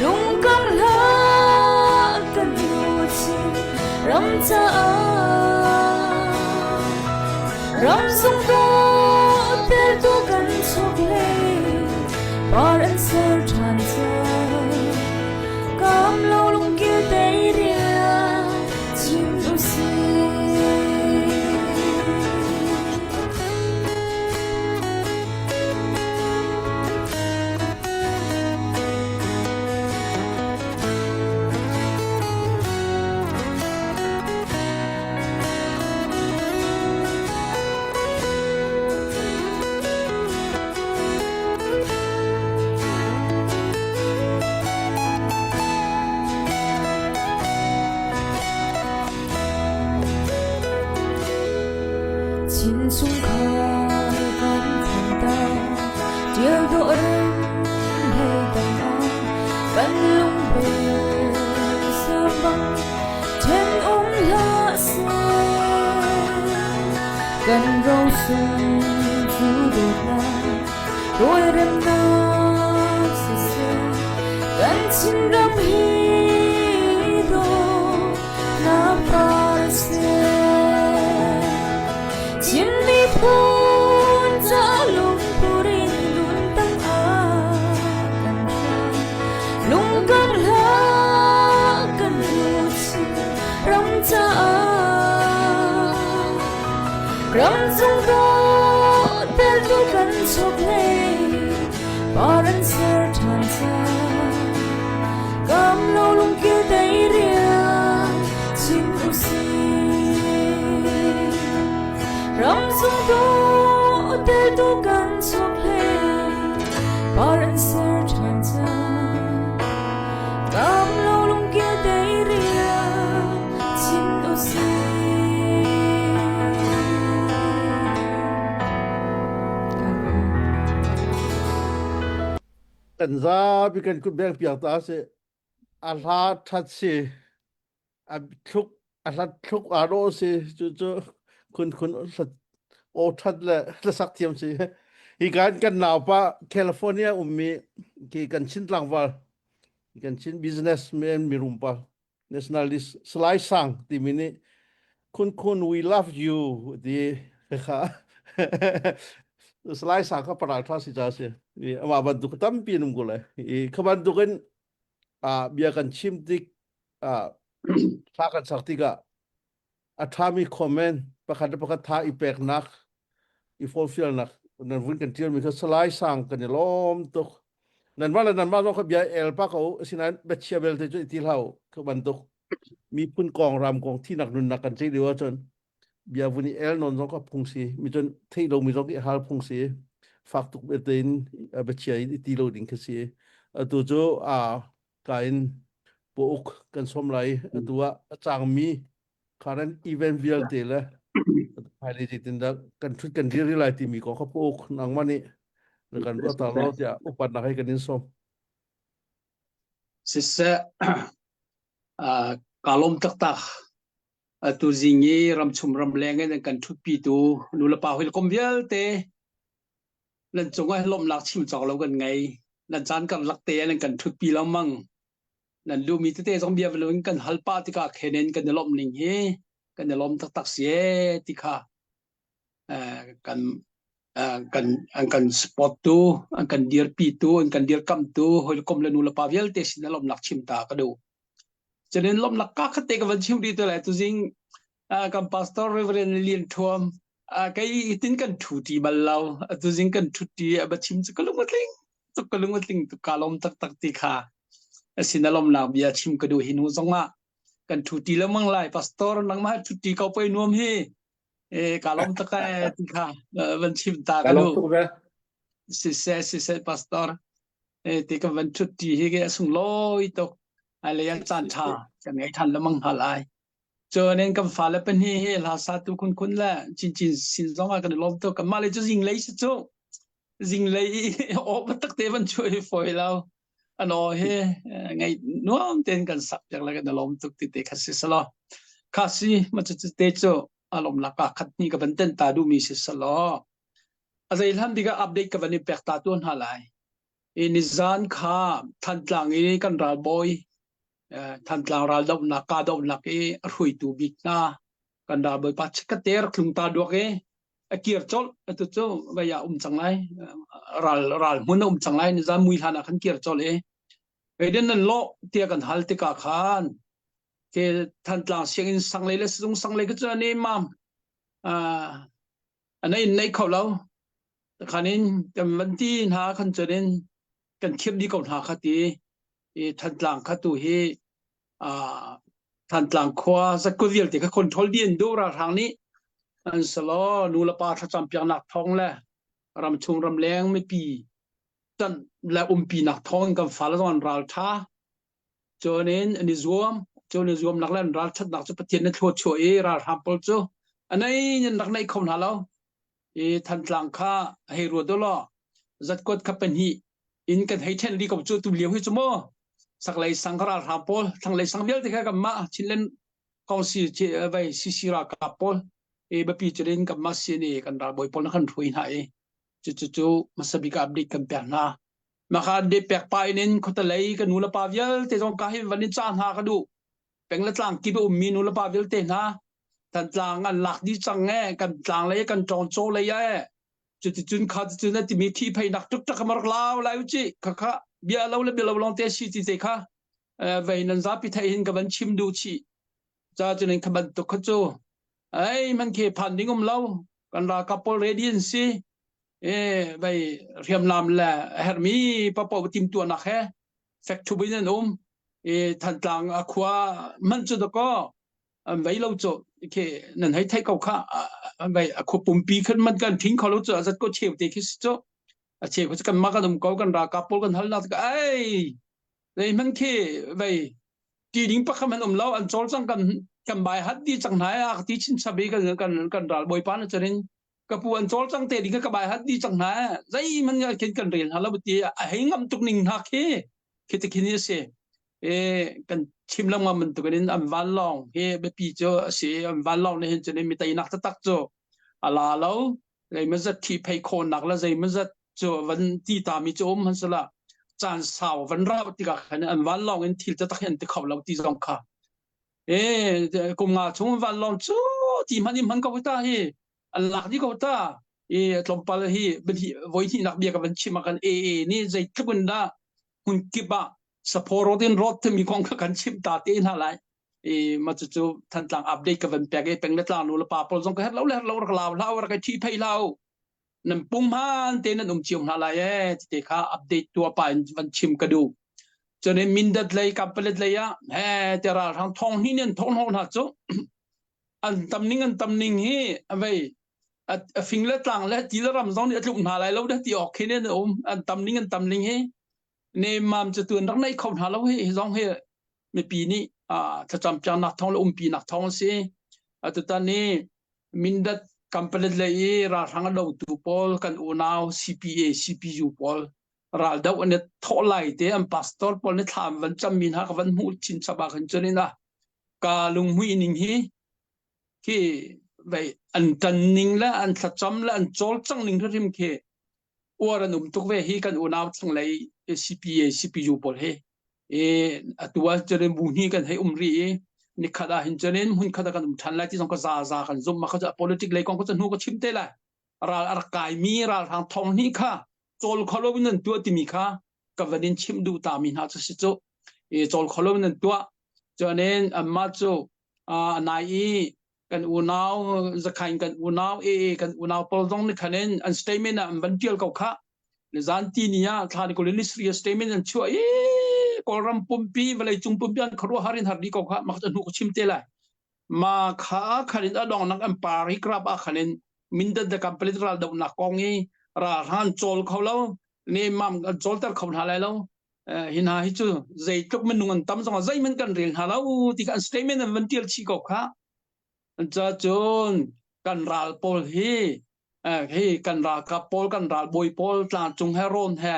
Lungkam hlah kan nu Chin ram caah. Ram sung dawt tu kan chuak hlei par an ser ṭhan cang. Kam lo lungkil tei rian chim usih. Chin chungkhar kan than Tial dawh rem hlei tangah kan lungbel sabang Then um hlah seh, kan rosung cu dawtnak rawlremnak siseh, kan Chinram hi dawtnak par seh. Chin miphun ca lungput in dun tangah kan hram. Lungkam hlah kan luchin ram caah ram cung dawh teltu kan chok hlei par an ser ṭhan cang kam lo lungkil dei rian chim usih ram cung dawh teltu kan chok hlei par an ser ṭhan cang kam lo lungkil dei rian chin usih Kan zapi kan kut beng piak ta si a hla that si a thluk a hlat thluk aa dawh si cu cu khun khun hlat aw that le hlasak thiam si hi kan kan naupa California ummi ki kan Chin tlangval kan Chin businessman mirum pa nationalist Salai Sang timi nih khun khun we love you ti kha Salai Sang kha paral tha si cha si amah bantuk tampi num ko le i kha bantukin bia kan chim tik thla kan sak tikah a ṭhami comment pakhat le pakhat tha i peknak i forfialnak nan vun kan ṭialmi kha Salai Sang kan i lawm tuk. Nanmah le nanmah zong kha bia el pa ko asinain biachia belte cu i ti hlah u. Khi bantuk miphun kong ram kong thinak nunnak kan ceih lio ahcun bia vun i el nawn zong kha phung si mi cun theih lomi zong i hal phung si fak tuk belte in biachia in i ti lo ding khi si atu cu a ka in pauk kan som lai atu ah a cangmi current event vialte le hmailei zeitindah kan thut kan dir lai timi kong kha pauk nangmah nih na kan ruah ta lo tiah upatnak he kan in som Siseh ka lawm taktak atu zing i ramchung ramleng in an kan ṭhutpitu nulepa hawikom vialte nan cungah lawmhnak chim cawk lo kan ngei. Nan caan karlak te ah nan kan ṭhutpi lengmang. Nan duhmi tete zong bia in kan hal pah tikah khen in kan i lawmh ning hi kan i lawm taktak si ee ti kha kan kan an kan support tu an kan dirpi tu an kan dirkamtu hawikom le nulepa vialte sin lawmhnak chim ta ka duh. Cunin lawmhnak ka khat te ka van chim rih te lai tuzing kan pastor Reverend Lian Thuam kei tin kan thu ti bal lo tuzing kan thu ti a ba chim cu ka lung a tling tuk ka lung a tling tuk ka lawm taktak ti kha asin a lawmnak bia chim ka duh hi nu zongah kan thu ti lengmang lai pastor nangmah thu ti ko poi nuam hi e ka lawm tak e ti kha van chim ta ka duh siseh siseh pastor e ti ka van thut ti hi ke sunglawi tuk ai le yan caan tha kan ngei than lamang hna lai Cun kan fale pahnih hi hla satu khun khun le chin chin sin zong ah kan i lawm tuk kan mah le cu zinglei si cu zinglei i aw tak te van chuah hi fawi lo. An aw hi ngai nuam tein kan sak piak le kan lawm tuk ti te kha si salo. Kha si ma cu te cu alom laka khat ni ka van ten ta du mi si salo. A zei hlan bik ah update ka van i pek ta tu hna lai. I nizan kha Thantlang i kan ralbawi Thantlang raldohnak kahdohnak i a hruaitu bik hna kan ralbawi pa chikkate rak tlung ta duak i a kir colh atu cu vei ah um cang lai ral ral hmun a um cang lai nizan mui hlan ah khan kir colh i Aiden nan lawh tiah kan hal tikah khan ke Thantlang sianginn sang lei le sizung sang lei ka cu ani mam an in nei kho lo khan in kan van ti hna khan cun in kan khirh dih ko hna kha ti i Thantlang kha tu hi Thantlang khua zakku vialte kha control dih an duh ralhrang nih an salo nu le pa thlacam piaknak thawng le ramchung ramleng mipi tan le umpi nak thawng in kan fale zong an ral tha cun in an i zuam cun i zuamnak le an ral thatnak cu Pathian na thlua chuah i ralhrang pawl cu anei nan rak neih kho hna lo i Thantlang kha hei ruat law zatkuat kha pahnih in kan hei then li ko cu tu lio hi cu mu saklei sang ka ralhrang pawl thlanglei sang vialte kha kanmah Chinland Council vai CC ralkap pawl e biapi curin kanmah CNA kan ralbawi pawl na kan hruai hna i cu cu hmasa bik update kan pek hna maka update pek pa in in khuatalei ka nu le pa vialte zong ka hi van in ca hna ka duh peng le tlang kip a ummi nu le pa vialte hna Thantlang an lak dih cang e kan tlang lei kan ṭawng caw lei e cuticun kha ticun a timi thi pheinak tuk tak rak lau lai u ci kha kha bia lo le bia lo lawng te si ti te kha vei nan zapi thei hin ka van chim duh chih ca cunin kha bantuk kha cu ai man khi phan ding um lo kan ralkap pawl ready an si e vei hriamnam le hermi papo tim tuanak he fek thu bin an um e thantlang a khua man chu dako an vei lo cu khi nan hei theih ko kha an vei a khua pumpi khan man kan thing kho lo cu a zat ko cheu te khi si cu a cheu cu kan mah kan um ko kan ralkap pawl kan hal nak ai zei man khi vei ti ding pakhat man um lo an cawl cang kan kan bai hat di cang hna a ti chin chabi kan kan kan ral bawipa na charin ka pu an cawl cang te ding ka bai hat di cang hna zei man khin kan rel hna lo ti a hei ngam tuk ning hna khi khi te khin si e kan chim lengmang bantuk in an vanlawng hi biapi cu a si an vanlawng nih hin cun mi teinak taktak cu a la lo zeimazat thi phei khawhnak le zeimazat cu van ti ta mi cu um han sala caan sau van rau tikah khan an vanlawng in thil taktak hi an ti kho lo ti zong kha e kum nga chung vanlawng cu ti hman in hman ko ta hi an lak dih ko ta i tlawmpal hi voi hnihnak bia ka van chim ah kan AA nih zeitluk in dah hmun kip ah saphaw in rawt timi kong kha kan chim ta te hna lai i ma cu cu thantlang update ka van pek i peng le tlang nu le pa pawl zong ka her lo le her lo rak lau hlau rak i thi phei hlau nan pung hman te nan um cio hna lai e ti te kha update tua pa in van chim ka duh cun mindat lei kampalet lei ah he te ralhrang thong hni nen thong hna cu an tam ning an tam ning hi vei a fing le tlang le ti le ram zong nih a tluk hna lai lo dah ti awk khi ne um an tam ning an tam ning hi ne mam cu tuan rak nei kho hna lo hi hi zong hi mipi nih thlacam piaknak thawng le umpi nak thawng a si atutan ni Mindat kampalet lei i ralhrang a dotu pawl kan unau CPA CPU pawl raldoh an i thawh lai te an pastor pawl nih thla an van cammi hna ka van hmuh chin chap ah khan cun ina ka lunghmuih ning hi khi vei an tan ning le an thlacam le an cawlcang ning hrim khi uar an um tuk ve hi kan unau thlanglei CPA CPU pawl hi e atu ah cun bu hni kan hei um ri i nikhat ah hin cun hmun khat ah kan um than lai ti zong ka za za kan zum ma kha politic lei kong ka hnu ka chim te lai ral a rak kai mi ralhrang thong hnih kha cawl kholo in an tuah timi kha ka van in chim duh ta mi hna cu si cu i cawl kholo in an tuah chuanin anmah cu a nai i kan unau zakhain kan unau e kan unau pawl zong nih khan in an statement ah an van tial ko kha zan ti ni ah thla ni kul in ni statement an chuah i kawlram pumpi vawlei cung pumpi an khuaruahhar in har di ko kha mak hnu ka chim te lai Ma kha khan in a donghnak an paragraph ah khan in Mindat le Kampalit raldohnak kong i ralhrang cawl kho lo nemam an cawlter kho hna lai lo hi hna hi cu zeitluk minung an tam zongah zeihmanh kan rel hna lo ti kha an statement an van tial chih ko kha ca cun kan ral pawl hi hi kan ralkap pawl kan ralbawi pawl tlangcung he rawn he.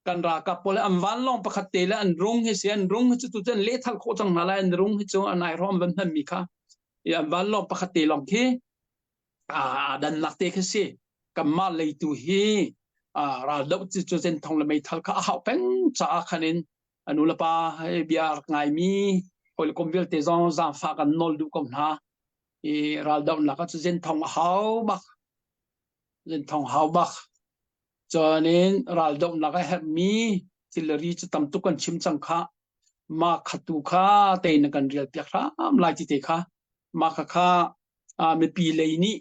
Kan ralkap pawl an vanlawng pakhat te le an rung hi si an rung hi cu tu cun lehthal khawh cang hna lai an rung hi cu an ai rom van hman mi kha i an vanlawng pakhat te lawng khi aa dannak te khi si. Kanmah leitu hi raldoh cu cu zenthong le meithal kha a hauh peng caah khan in a nu le pa he bia rak ngaimi hawikom vialte zong zaangfah kan nawl duh ko hna. I raldohnak ah cu zenthong a hau bak. Zenthong hau bak. Cun in raldohnak a herhmi thilri cu tam tuk kan chim cang khah. Mah kha tu kha tein na kan rial piak hram lai ti te kha. Mah kha kha mipi lei nih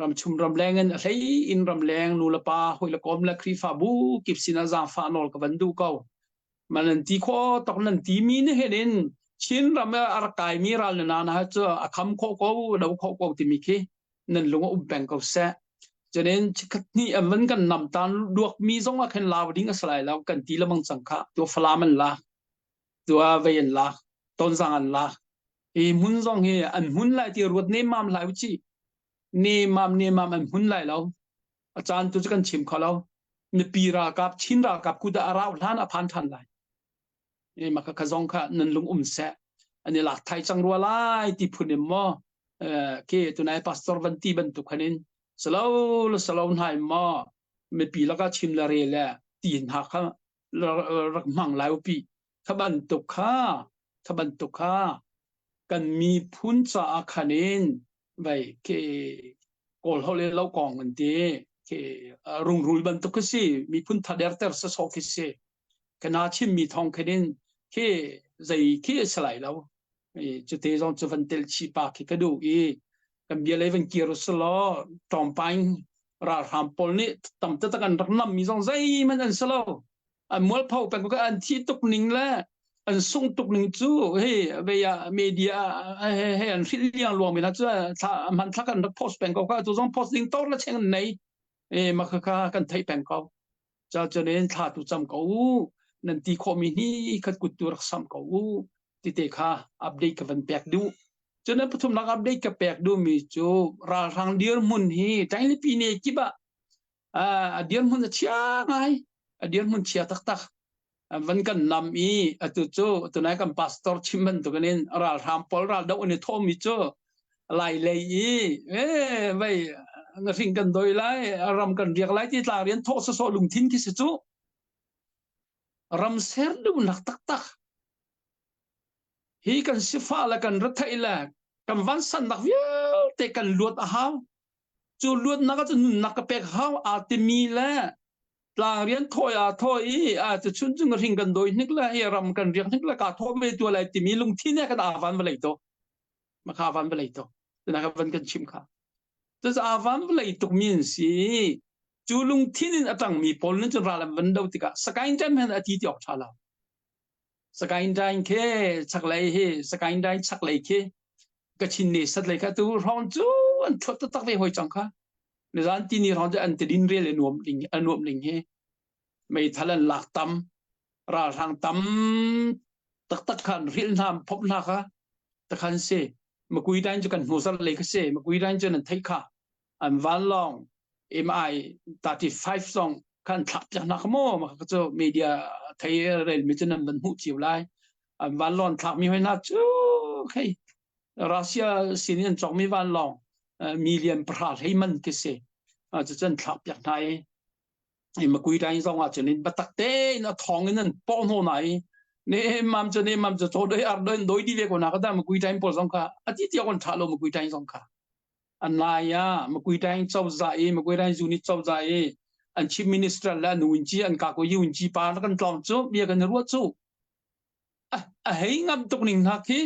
ramchung ramleng in a hlei in ramleng nu le pa hawi le kom le Khrihfabu kip sinah zaangfah nawl ka van duh ko. Man nan ti khawh tok nan ti mi nih hin in Chin ram a rak kaimi ral na na cu a kham khawh ko do khawh ko timi khi nan lung a um peng ko seh. Cunin chikhat hnih an van kan nam tan duak mi zong ah khin lau ding a si lai lo kan ti lamang cang kha tu Falam an lak tu vei an lak Tonzang an lak hi hmun zong hi an hmun lai ti ruat nemmam lai u ci nemmam nemmam an hmun lai lo a caan tu cu kan chim kho lo mipi ralkap Chin ralkap kut ah a rau hlan a phan than lai e maka kha zong kha nan lung um seh an i lak thai cang rua lai ti phun in maw ke tunai pastor van ti bantuk khanin salo le salo hnai maw mipi laka chim le re le ti hna kha rak hmang lai upi kha bantuk kha kha bantuk kha kan miphun caah khan in vai ke kawl holh le lo kong an ti ke rungrul bantuk khi si miphun thaderter sa so khi si kana chimmi thong khin in khi zei khi a si lai lo cute zong cu van tel chi pa khi ka duh i kan bia lei van kir usulaw ṭawngpaing ralhram pawl nih tam taktak an rak nam mi zong zeihmanh an si lo an mualpho peng ko an thi tuk ning le an sung tuk ning cu hei vei ah media he he an hrilh liang luang mi na cu thla hman thlak an rak post peng ko kha tu zong post ding tor la cheng an nei e ma kha kha kan theih peng ko Ca cun in thla tu cam ko u nan ti khawhmi hi khat kut tu rak sam ko u tite kha update ka van pek duh. Cun an pathumnak update ka pek duhmi cu ralhrang dirhmun hi Tainglipi ne kip ah a dirhmun a chia ngai a dirhmun chia taktak van kan nam i atu cu tunai kan pastor chim bantukin in ralhrang pawl raldoh an i thawhmi cu lai lei i e vei ngahring kan doi lai ram kan riak lai ti tla rian thawh sawsawh lungthin khi si cu ram ser duhnak taktak hi kan sifah le kan retheih le kan vansannak vialte kan luat a hau cu luatnak ah cun nunnak ka pek hau aa timi le tlang rian thawi aa thawi i a cu chun cu ngahring kan doi hnik le hi ram kan riak hnik le ka thaw ve tu lai timi lungthin he kan aa van vawlei to makha van vawlei to tuna ka van kan chim kha cu aa van vawlei tuk mi an si cu lungthin in a tangmi pawl nih cun ral an van do tikah Sakaing Dam hen a ti ti awk tha lo Sakaing Dam khi chaklei hi Sakaing Dam chaklei khi Kachin ne sat lei kha tu hrawng cu an thuat taktak ve hoi cang kha nizan tini hrawng cu an tidin rel a nuam ding a nuam ding hi meithal an lak tam ralhrang tam taktak khan hril hna phop hna kha takhan si makui dain cu kan hnu zar lei kha si makui dain cu nan theih kha an vanlawng MI 35 zong khan thlak piak hna kha maw mah cu media thei rel mi cu nan van hmuh cio lai an vanlawng thlak mi hoi hna cu khei Russia sin in an cawk mi vanlawng million pahra hlei man khi si cu cun thlak piak hna i makui line zong ah cun in batak tein a thong in an pawh hno na i ne mam cu ne mam cu chaw doi ar doi doi di ve ko na ka da makui line pawl zong kha ati tiang on tha lo makui line zong kha an lai ah makui line cozah i makui line unit cozah i an chief minister le an winci an ka ko winci pa kan tlawng cu bia kan ruat cu a hei ngam tuk ning hna khi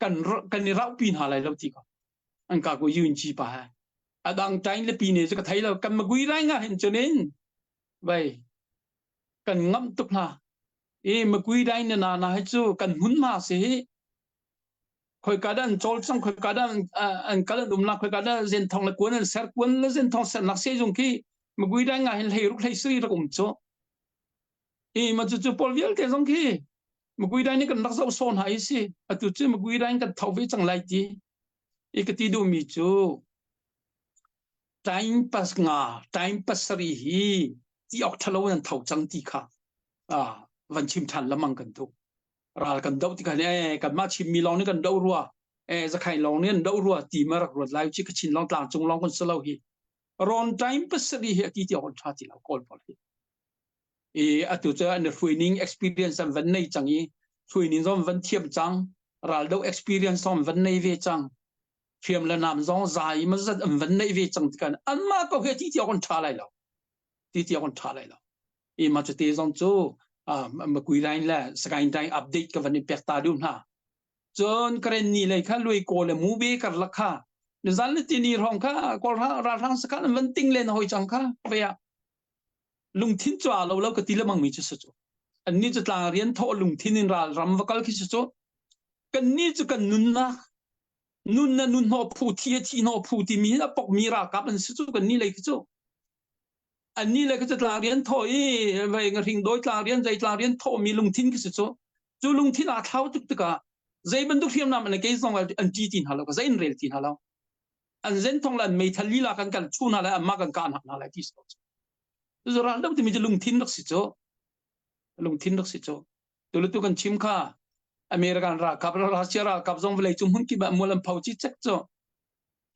kan kan i rauhpi hna lai lo ti ko an ka ko yun chi pa ha adang tain le pi ne chu ka thei lo kan magui rai nga hin chunin vai kan ngam tuk hna i magui rai na na na hi chu kan hun ma si hi khoi ka dan chol chang khoi ka dan an kal an um la khoi ka dan zen thong le kuan an ser kuan le zen thong ser nak se jung khi magui rai nga hin hlei ruk hlei sui rak um chu I ma cu cu pawl vialte zong khi Magui dai nih kan rak zoh sawn hai si. Atu cu Magui dai kan tho ve cang lai ti. I ka ti duhmi cu time pas nga, time pasarih hi. Ti awk ṭhalo in an tho cang ti kha ah van chim ṭhan lamang kan duh. Ral kan doh tikah eh kanmah Chinmi lawng nih kan doh rua eh Zakhain lawng nih an doh rua ti ma rak ruat lai chi Kachin lawng tlang cung lawng kan si lo hi. Rawn time pasarih hi a ti ti awk an ṭha ti lo Kawl pawl hi. I atu cu an hruaining experience an van nei cang i hruaining zong van thiam cang raldo experience zong van nei ve cang hriam le nam zong zai ma zat an van nei ve cang tikan anmah ko he ti ti awk an ṭha lai lo ti ti awk an ṭha lai lo i ma cu te zong cu Makui line le Sagaing line update ka van in pek ta duh hna cun Karen ni lei kha lui ko le mu be karlak kha nizan le tini hrawng kha kawl ralhrang sakhan an van ting len hoi cang kha ve ah lungthin cu aa lo lo ka ti lemang mi cu si cu annih cu tlang rian thawh lungthin in ral ram va kal khi si cu kannih cu kan nunnak nun na nun hnawh phu thi a thi hnawh phu timi hin a pok mi ralkap an si cu kannih lei khi cu annih lei khi cu tlang rian thawh i vei ngahring dawi tlang rian zei tlang rian thawh mi lungthin khi si cu cu lungthin aa thlau tuk tikah zei bantuk hriamnam an kei zong an ṭi ti hna lo zei in rel ti hna lo an zen thong le an meithal lila kan kan chu hna lai anmah kan kah hna lai ti si cu ral do timi cu lungthin rak si cu lungthin rak si cu tulutu kan chim kha American ralkap Russia ralkap zong vawlei cung hmun kip ah mual an pho chi cek cu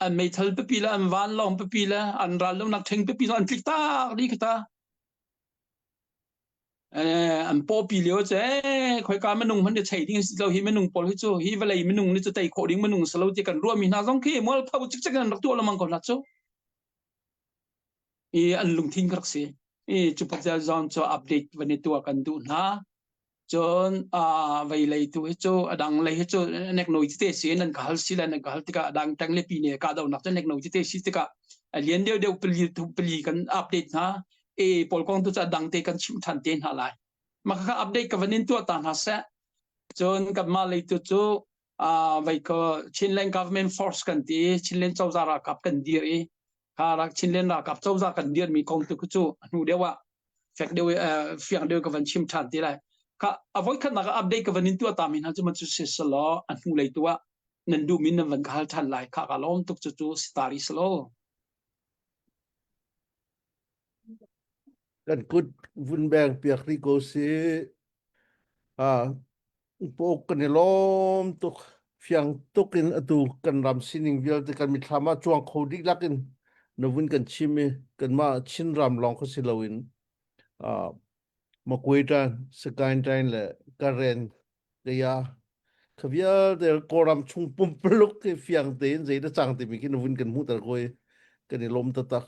an meithal pipi le an vanlawng pipi le an ral lonak ṭheng pipi zong an tlik tak dih kha ta an pawpi lio cu ee khoika minung hmanh ni chei ding si lo hi minung pawl hi cu hi vawlei minung ni cu tei khawh ding minung si lo ti kan ruahmi hna zong khi mualpho cikcek in an rak tuah lengmang ko hna cu i an lungthin ka rak si i cu pazel zong cu update van i tuah kan duh hna cun vei lei tu hi cu a dang lei hi cu nek noi tete si nan ka hal si le nan ka hal tikah a dang tang le pi ne ka do nak cu nek noi tete si tikah a lian deuh deuh pali pali kan update hna e pawl kong tu cu a dang te kan chim than te hna lai mah kha update ka van in tuah ta hna seh cun kanmah lei tu cu vei ko Chinland government force kan ti Chinland cozah ralkap kan dir i kha rak Chinland ralkap cozah kan dirmi kong tu cu hnu deuh ah fek deuh fiang deuh ka van chim than ti lai kha a voi khatnak ah update ka van in tuah ta mi hna cu man cu si selaw a hnu lei tu ah nan duh min nan van ka hal than lai kha ka lawm tuk cu cu stari selaw Kan kut vun beng piak rih ko si. Ah, pawk kan i lawm tuk. Fiang tuk in atu kan ram sining vialte kan mithlam ah cuang kho dihlak in na vun kan chim i kanmah Chinram lawng kha si loin ah Makwe ṭan, Sagaing ṭan le Karen Kaya kha vialte Kawlram chung pumpuluk hi fiang tein zei dah cang timi khi na vun kan hmuhter ko i kan i lawm taktak.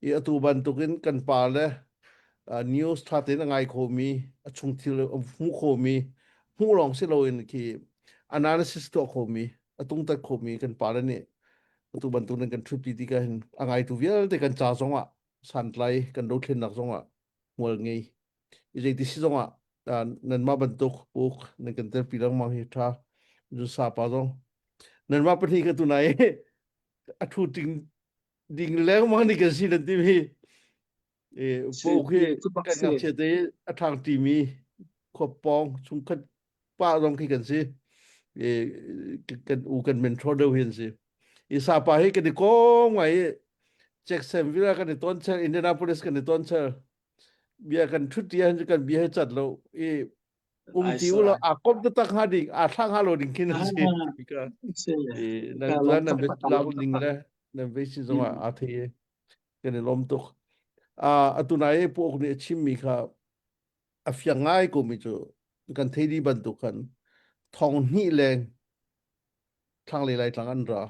I atu bantukin kan pa le news ṭha tein a ngai khomi, a chung thil a hmu khomi, hmuh lawng si loin khi analysis tuah khomi, a tungtat khomi kan pa le nih atu bantuk nan kan ṭhutpi tikah hin a ngaitu vialte kan ca zongah santlai kan dothlennak zongah hmual ngei. I zeiti si zongah nanmah bantuk uk nan kan telpi lengmang hi ṭha. Zu sapa zong nanmah pahnih ka tunai a ṭhu ting ding lengmang ni kan si nan timi pauk hi kan ngakchia te a ṭhang ṭimi khuapawng chungkhat pa zong khi kan si kan u kan mentor deuh hi an si i sapa hi kan i kong ngai i Jacksonville kan i ton chel Indianapolis kan i ton chel bia kan ṭhut ti ahhin kan bia hi cat lo i um ti u law aa kom taktak hnga ding aa thlah hnga lo ding khin an si i nan nan lak ning le nan vei si zong ah aa thei i kan i lawm tuk atu nai i puak nih a chimmi kha a fiang ngai ko mi cu kan thei dih bantuk khan thong hnih leng thlanglei laitlang an ra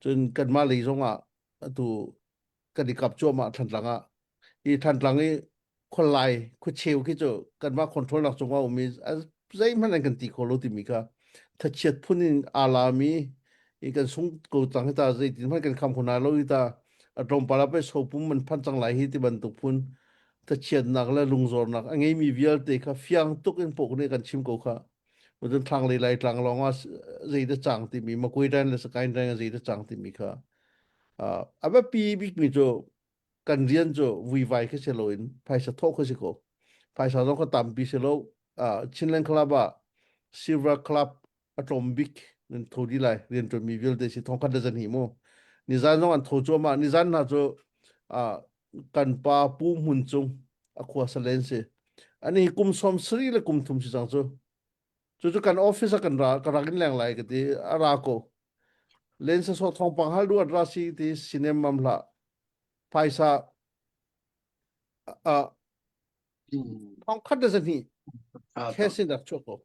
cun kanmah lei zong ah atu kan i kap cuahmah Thantlang ah i Thantlang i khualai khuacheu khi cu kanmah control nak cungah um i zeihmanh an kan ti kho lo timi kha thachiat phun in aa lami i kan sung ko cang hi ta zeitin hmanh kan kham kho na lo hi ta a tlawmpal ah pei sopum man phan cang lai hi ti bantuk phun thachiatnak le lungzornak a ngeimi vialte kha fiang tuk in pok nih kan chim ko kha Cun thlanglei Laitlang lawng ah zei dah cang timi Makwe ṭan le Sakaing ṭan ah zei dah cang timi kha a biapi bikmi cu kan rian cu vuivai khi si loin phaisa thawh khi si ko. Phaisa zong kha tampi si lo. Chinland Club ah Silver Club a tlawm bik nan tho dih lai rianṭuanmi vialte si thongkhat le zan hnih mu. Nizan zong an tho cuahmah. Nizan hna cu kan pa Pu Hmun Cung. A khua salen si. Ani kum som sari le kum thum si cang cu. Cucu kan office ah kan ra ka rak in leng lai ka ti a ra ko. Len sa so thawngpang hal du an ra si ti sinem mam hlah. Phaisa a thong khat le zahnih cash in rak chuak ko.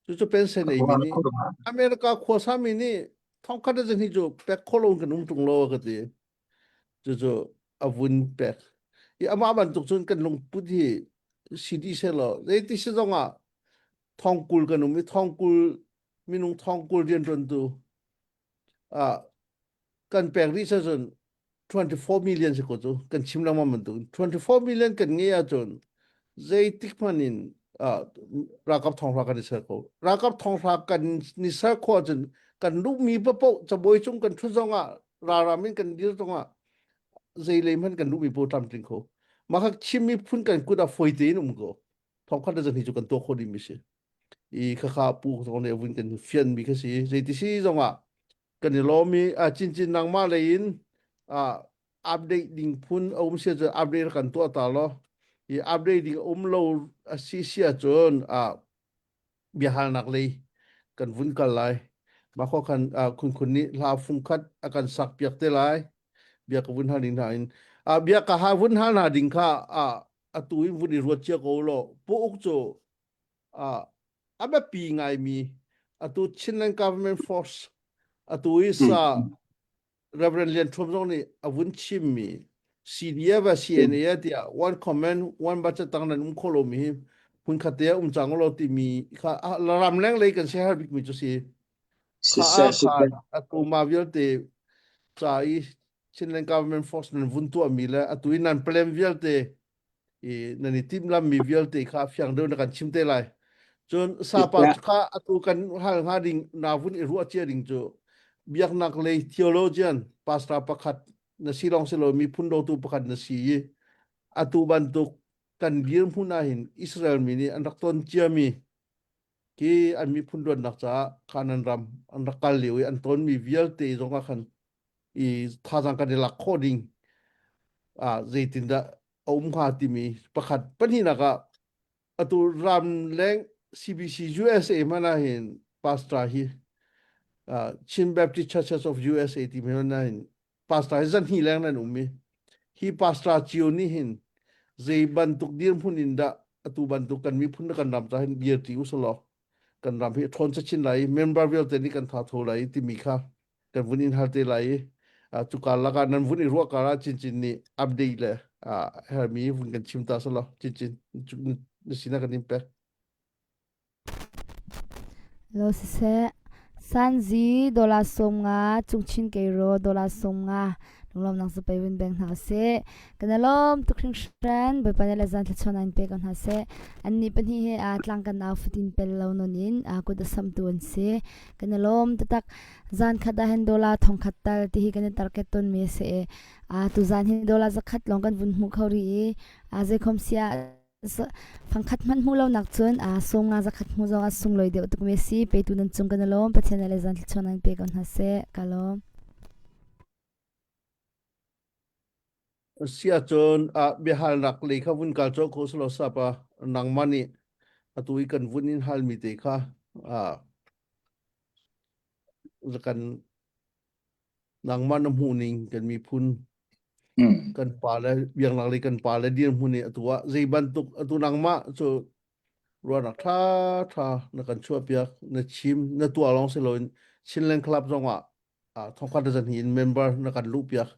Cucu pension ei mi nih America khuasa mi nih thong khat le zahnih cu pek kho lo kan um tung lo ka ti. Cucu a vun pek. I amah bantuk cun kan lungput hi si dih sehlaw zeiti si zongah thongkul kan um i thongkul minung thongkul rianṭuantu ah kan pek rih cun 24 million si ko cu kan chim lengmang bantuk 24 million kan ngeih ahcun zeitik hmanh in ah ralkap thonghra kan i ser ko ralkap thonghra kan ni ser khawh ahcun kan duhmi paoh cabuai cung kan ṭhut zongah ralram in kan dir zongah zeilei hmanh kan duhmi paoh tlamtling kho mah kha Chin miphun kan kut ah fawi tein um ko thongkhat le zahnih cu kan tuah khawh dingmi si i khakha pu zong nih vun kan fianmi kha si zeiti si zongah kan i lawm i a cincin nangmah lei in update ding phun a um sia cun update kan tuah ta lo i update ding um lo a si si ahcun biahalnak lei kan vun kal lai mah kho khan khun khun nih hla fungkhat a kan sak piak te lai bia ka vun hal ding hna in bia ka ha vun hal hna ding kha atu in vun i ruat cia ko law pu uk cu a biapi ngaimi atu Chinland Government Force atu i sa Reverend Lian Thum zong nih a vun chimmi CDF a CNA tiah one comment one budget tang nan um kho lomi hi hmunkhat te um cang lo timi kha ram leng lei kan share bikmi cu si kha kha atu ma vialte ca i Chinland government force nan vun tuahmi le atu i nan plan vialte i nan i timhlammi vialte kha fiang deuh na kan chim te lai. Cun sapa kha atu kan hal hnga ding na vun i ruah cia ding cu biaknak lei theologian pastor pakhat na si lawng si lo miphun dotu pakhat na si i atu bantuk kan dirhmun ah hin Israel mi nih an rak ton ciami khi an miphun luatnak caah Canaan ram an rak kal lio i an tonmi vialte zong ah khan i thazaang kan i lak khawh ding ah zeitindah a um hnga timi pakhat pahnihnak ah atu ramleng CBC USA hmanh ah hin pastor hi uh, Chin Baptist Churches of USA ti hmanh ah hin pastor hi zan hnih leng nan um i hi pastor cio nih hin zei bantuk dirhmun in dah atu bantuk kan miphun kan ram ca hin dir ti usalaw kan ram hi ṭhawn chin lai member vialte nih kan tha tho lai timi kha kan vun in hal te lai i cuka lakah nan vun i ruah kar ah cincin nih update le hermi vun kan chim ta selaw cincin na sinah kan in pek. Lo siseh Sanzi dollar 50 cungchin keiro dollar 50 lunglawmnak cu pei vun beng hna usih. Kan i lawm tuk hringhran. Bawipa nih le zan thluachuah in pe ko hna seh. Annih pahnih hi aa tlang kan nau fatin pel lo non in aa kut a samtu an si. Kan i lawm taktak. Zan khat ah hin dollar thongkhat tal ti hi kan i target tawnmi a si i aa tuzan hi dollar zakhat lawng kan vun hmu kho rih i aa zeikhom si ah fangkhat hmanh hmuh lonak cun aa sung nga zakhat hmu zong a sunglawi deuh tukmi a si. Petu nan cung kan i lawm. Pathian nih le zan thluachuah in pe ko hna seh. Ka lawm. Si ahcun ah biahalnak lei kha vun kal colh kho selaw sapa nangmah nih atu i kan vun in halmi te kha ah kan nangmah na hmuh ning kan miphun kan pa le biaknak lei kan pa le dirhmun i atu ah zei bantuk atu nangmah cu ruahnak ṭha ṭha na kan chuahpiak na chim na tuah lawng si loin Chinland Club zong ah thongkhat le zan in member na kan luhpiak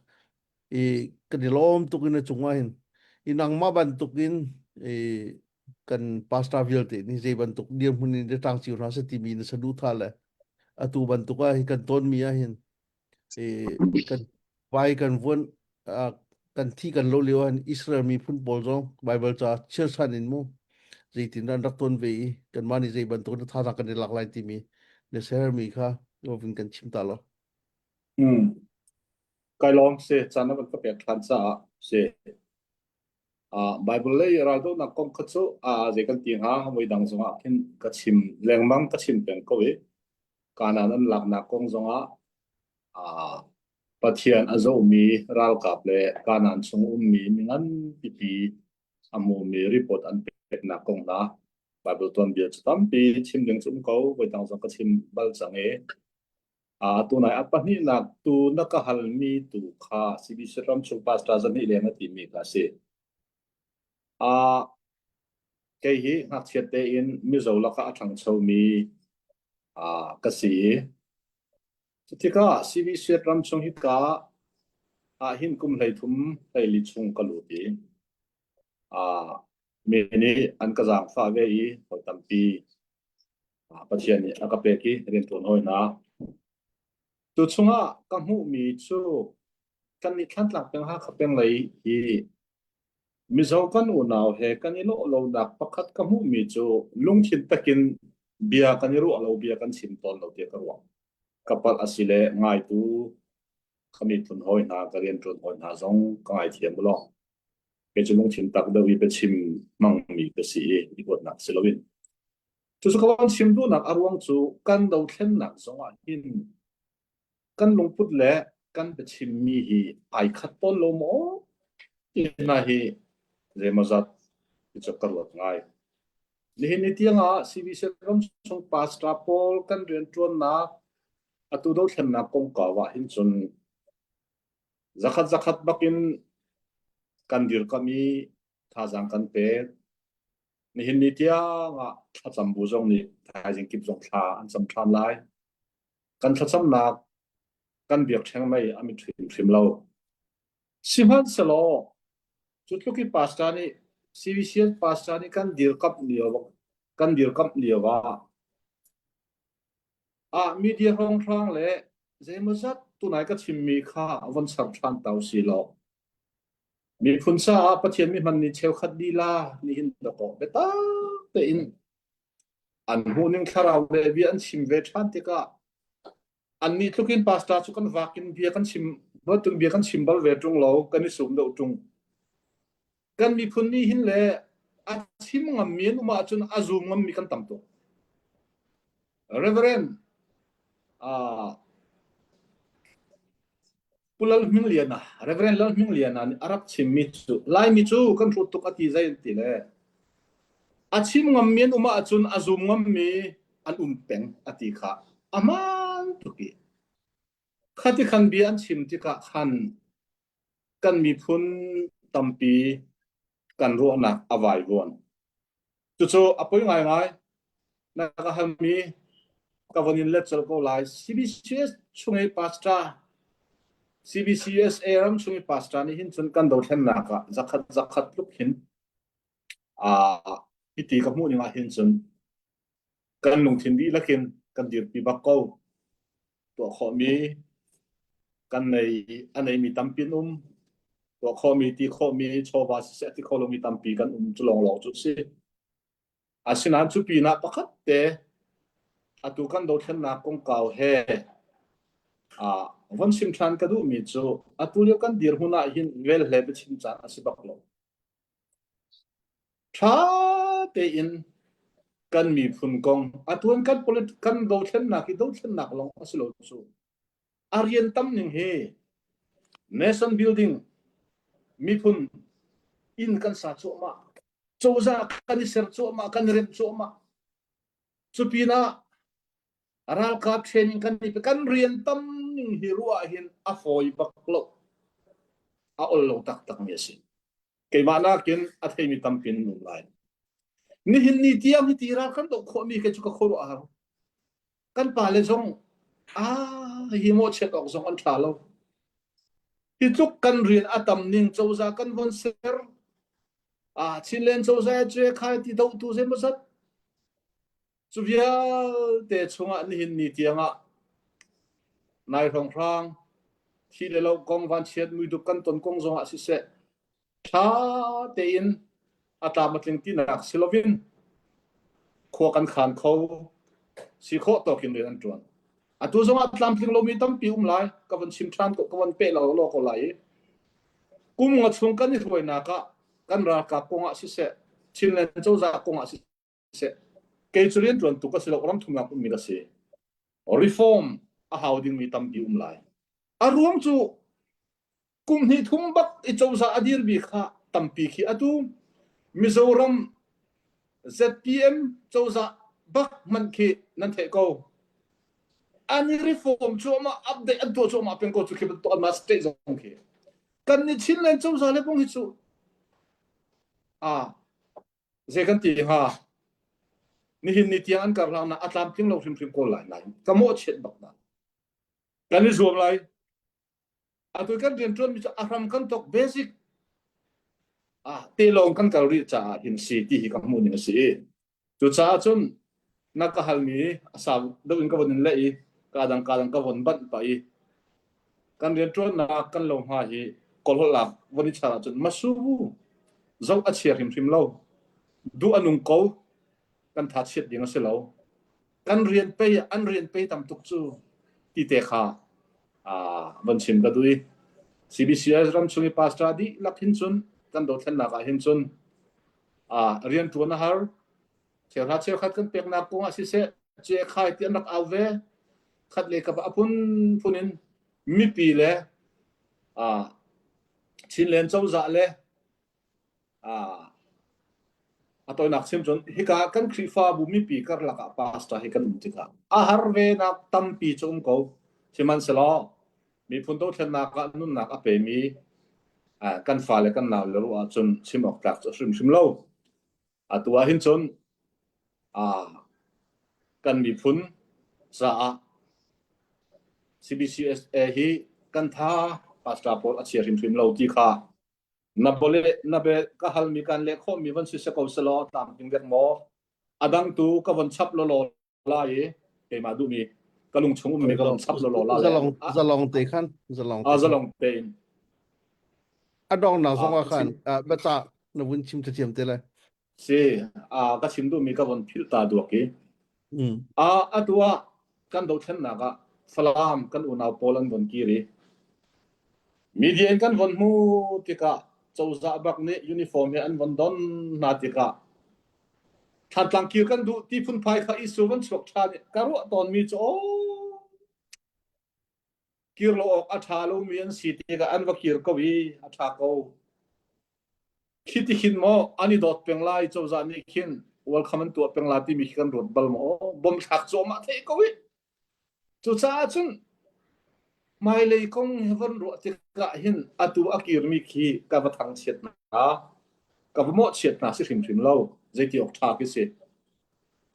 i kan i lawm tuk in na cungah hin i nangmah bantuk in i kan pastor vialte nih zei bantuk dirhmun in tang cio hna seh timi na saduhthah le atu bantuk ah hi kan tonmi ah hin i kan vai kan vuan kan thi kan lo lio ah Israel miphun pawl zong Bible ca chirchan in mu zeitin an rak ton ve i kanmah nih zei bantuk na thazaang kan i lak lai timi na share mi kha vin kan chim ta lo. Mm. Kai lawm si caan na van ka pek ṭhan caah si. Uh, Bible lei raldohnak kong kha cu uh, zei kan ti hnga voi dang zongah khin ka chim lengmang ka chim peng ko i Kanaan an laknak kong zongah uh, Pathian a zohmi ralkap le Kanaan chung ummi mi ngan pipi A hmumi report an peknak kong hna Bible tuanbia cu tampi chim ding cu um ko voi dang zong ka chim bal cang i tunai a pahnihnak tu na ka halmi tu kha CBC ram chung pastor zahnih leng a timi kha a si. Kei hi ngakchia tein Mizo lakah a ṭhangchomi ka si i cutikah CBC ram chung hika ahhin kum 13 hleili chung ka lut i mi nih an ka zaangfah ve i hawi tampi Pathian nih a ka pek i rianṭuan hawi hna. Cu chungah ka hmuhmi cu kannih Thlantlang peng Hakha peng lei hi Mizo kan unau he kan i lawh lonak pakhat ka hmuhmi cu lungthin takin bia kan i ruah lo bia kan chim tawn lo tiah ka ruah. Ka palh a si le ngaitu ka miphun hawi hna ka rianṭuan hawi hna zong ka ngaithiam u law. Kei cu lungthin tak deuh i biachim hmangmi ka si i i huatnak si loin. Cucu ka van chim duhnak a ruang cu kan dothlennak zongah hin kan lungput le kan biachimmi hi ai khat tawn lo maw ti hna hi zeimawzat ti cu ka ruat ngai. Nihin ni tiangah CBC ram chung pastor pawl kan rianṭuannak atu dothlennak kongkau ah hin cun zakhat zakhat bakin kan dirkamh i thazaang kan pek. Nihin ni tiangah thlacam bu zong nih thaizing kip zong thla an cam ṭhan lai. Kan thlacamnak kan biakṭheng mei a mit hrimhrim lo. Sihmanhsehlaw cu tluk i pastor nih CBCS pastor nih kan dirkamh lio kan dirkamh lio ah ah media hrawnghrang le zeimawzat tunai ka chimmi kha von char ṭhan ta usih law miphun caah Pathian mi hman ni cheukhat lila nihin dawkaw biatak tein an hmuhning thlarau le bia an chim ve ṭhan tikah annih tluk in pastor cu kan vak in bia kan chim bantuk bia kan chim bal ve ṭung lo kan i sum deuh ṭung kan miphun nih hin le a chim ngammi an um ahcun a zum ngammi kan tam tuk Reverend uh, Pu Lal Hming Liana, Reverend Lal Hming Liana nih a rak chimmi cu Laimi cu kan hrut tuk a ti zei an ti le a chim ngammi an um ahcun a zum ngammi an um peng a ti kha a hmaan tuk i khati khan bia an chim tikah khan kan miphun tampi kan ruahnak a vaivuan. Cucu a poi ngaingai. Na ka halmi ka von in let colh ko lai. CBCS chung i pastor CBCUSA ram chung i pastor nih hin cun kan dothlennak ah zakhat zakhat tluk hin aa hiti ka hmuh ning ah hin cun kan lungthin dihlak in kan dirpi bak ko. Tuah khawhmi kan nei a neimi tampi an um. Tuah khawhmi, ti khawhmi, chawva siseh ti kho lomi tampi kan um cu lawnglawng cu a si. Asinain cu pinah pakhat te atu kan dothlennak kongkau he ah von chim ṭhan ka duhmi cu atu lio kan dirhmun ah hin velhle biachim caan a si bak lo. Ṭha tein kan miphun kong atu an kan polit kan dothlennak hi dothlennak lawng a si lo cu. A rian tam ning hi nation building miphun inn kan sa cuahmah cozah kan i ser cuahmah kan i remh cuahmah cu pinah ralkap training kan i kan rian tam ning hi ruah hin a fawi bak lo a ol lo taktak mi a si keimah nakin a theimi tampi an um lai nihin ni tiang hi ti ral kan doh khawhmi kei cu ka khuaruah har kan pale zong ah hi mawhchiat awk zong an ṭha lo hi tluk kan rian a tam ning cozah kan von ser ah Chinland cozah cu khai ti dohtu zeimawzat Cu vialte chungah nihin ni tiangah nai hrawnghrang thi le lo kong vanchiat muiduk kan ton kong zongah siseh ṭha tein a tlam a tling tinak si loin khua kan khan kho si khawh tawk in rian an ṭuan. Atu zongah tlamtling lomi tampi um lai ka von chim ṭhan ko ka von peh lo law ko lai i kum nga chung kan i hruainak ah kan ralkap kongah siseh Chinland cozah kongah siseh Kei cu rianṭuan tuk ka si lo, ram thumnak ummi ka si. Reform a hau dingmi tampi um lai. A ruang cu kum hnih thum bak i cozah a dirmi kha tampi khi atu. Mizoram ZPM cozah bak hmanh khi nan theih ko. An i reform cuahmah, update an tuah cuahmah peng ko cu khi bantuk anmah state zong khi. Kan ni Chinland cozah le bung hi cu ah zei kan ti hnga nihin ni tiang an karhlang nak a tlamtling lo hrimhrim ko lai lai ka mawhchiat bak na kan i zuam lai atu kan rianṭuanmi cu a hram kan tok basic ah te lawng kan kal rih caah hin si ti hi ka hmuh ning a si cucaah cun na ka halmi a sau deuh in ka von in leh i ka dang ka dang ka von banh pah i kan rianṭuannak kan lo hma hi kawlholak von i char ahcun masu zoh a chia hrimhrim lo duh a nung ko kan tha chiat ding a si lo kan rian pei an rian pei tam tuk cu ti te kha von chim ka duh i CBCS ram chung i pastor dihlak hin cun kan dothlennak ah hin cun rian ṭuan a har cheuhra cheukhat kan peknak kong ah siseh ce khai ti an rak au ve khat le kap a phun phun in mipi le Chinland cozah le A tawinak chim cun hika kan Khrihfabu mipi karlak ah pastor hi kan um tikah a har venak tampi cu um ko. Sihmanhsehlaw miphun dothlennak ah nunnak a pemi kan fale kan naule ruah ahcun chim awk tlak cu a hrimhrim lo. Atu ah hin cun kan miphun caah CBCUSA hi kan tha pastor pawl a chia hrimhrim lo ti kha Na bole na be ka halmi kan leh khawhmi van si se ko selaw tlamtling dek maw? A dang tu ka von chap lawlaw lai i keimah duhmi ka lung chung ummi ka von chap lawlaw la le Zalong zalong te khan zalong te a zalong tein a dongnak zong ah khan biacah na vun chim thiam te lai. Si a ka chim duhmi ka von philh ta duak i a atu ah kan dothlennak ah Falam kan unau pawl an von kir i media in kan von hmu tikah cozah bak nih uniform he an von don hna tikah Thantlang kir kan duh ti phunphai kha isu van chuak ṭhan i ka ruah tawnmi cu aw kir lo awk a ṭha lomi an si tikah an va kir ko i a ṭha ko Khi ti khin maw an i dawt peng lai cozah nih khin welcome an tuah peng lai timi khi kan ruat bal maw bom thlak cuahmah theih ko i cucaah cun hmailei kong hi von ruah tikah hin atu a kirmi khi ka va thangchiat hna ka va mawhchiat hna si hrimhrim lo zeiti awk ṭha khi si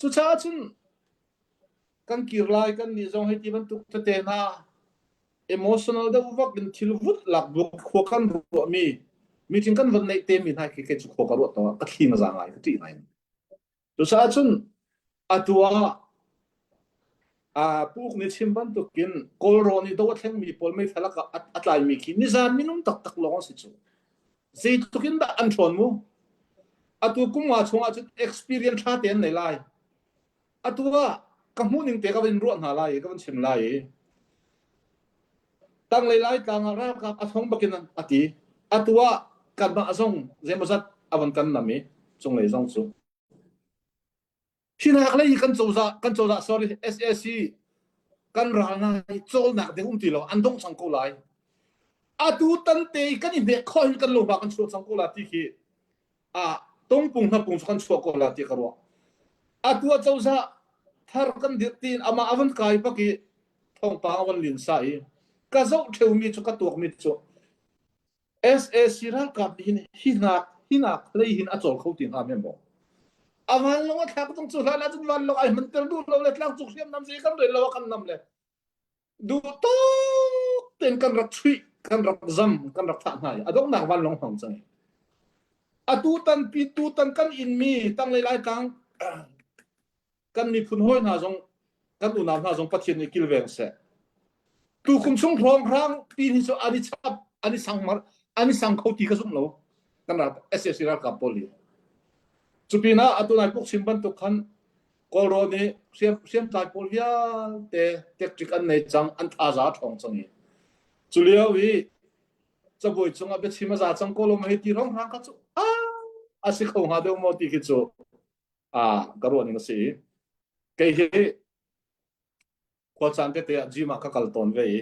cucaah cun kan kir lai kan nih zong hei ti bantuk tete hna emotional deuh vak in thil vut lak bu khua kan ruahmi meeting kan von neih te mi hna khi kei cu khua ka ruah to ka thli na za ngai ka ṭih ngai cucaah cun atu ah a puk nih chim bantukin kawlrawn i do a thlengmi pawl meithal a tlaimi khi nizan minung taktak lawng a si cu zeitluk in dah an ṭhawn mu atu kum nga chungah cun experience ṭha te an nei lai Atu ah ka hmuhning te ka van ruah hna lai i ka van chim lai i tanglei Laitlang ah ralkap a thong bakin a ti. Atu ah kanmah zong zeimawzat a van kan nam i cunglei zong cu. Hinak lei kan cozah kan cozah sorry SAC kan ral hna hi cawlnak ding um ti lo an dong cang ko lai. Atu tan te kan i hnek khawh hin kan lohma kan chuah cang ko la ti khi ah tungpung hnapung cu kan chuah ko la ti ka ruah. Atu ah cozah thar kan dirh tiin amah a van kai bak i thawngpang a van lin sa i ka zoh ṭheumi cu ka tuakmi cu SAC ralkap nih hin hinak hinak hlei hin a cawl kho ti hnga men maw? A vanlawng a thlak tung cu hlan ahcun vanlawng ai hmanter duh lo le tlangcung hriamnam zei kan rel lo a kan nam le duh tuk tein kan rak chuih kan rak zam kan rak thah hna i a donghnak vanlawng hmang cang atu tan pi tutan kan inmi tanglei laitlang kan miphun hawi hna zong kan unau hna zong Pathian nih kilveng seh tu kum chung hrawng hrang pi ni cu an i chap an i sang mar an i sang kho ti ka zumh lo kan ral SAC ralkap pawl hi cu pinah atu nai puk chim bantuk khan Kawlrawn i hriamtlai pawl vialte tactic an nei cang, an thaza a ṭhawng cang i cu lio i cabuai cungah biachim a za cang ko lo maw hei ti hrawnghrang kha cu a si kho hnga deuh maw ti khi cu a ka ruah ning a si i kei hi khuacaan tete ah gym ah ka kal tawn ve i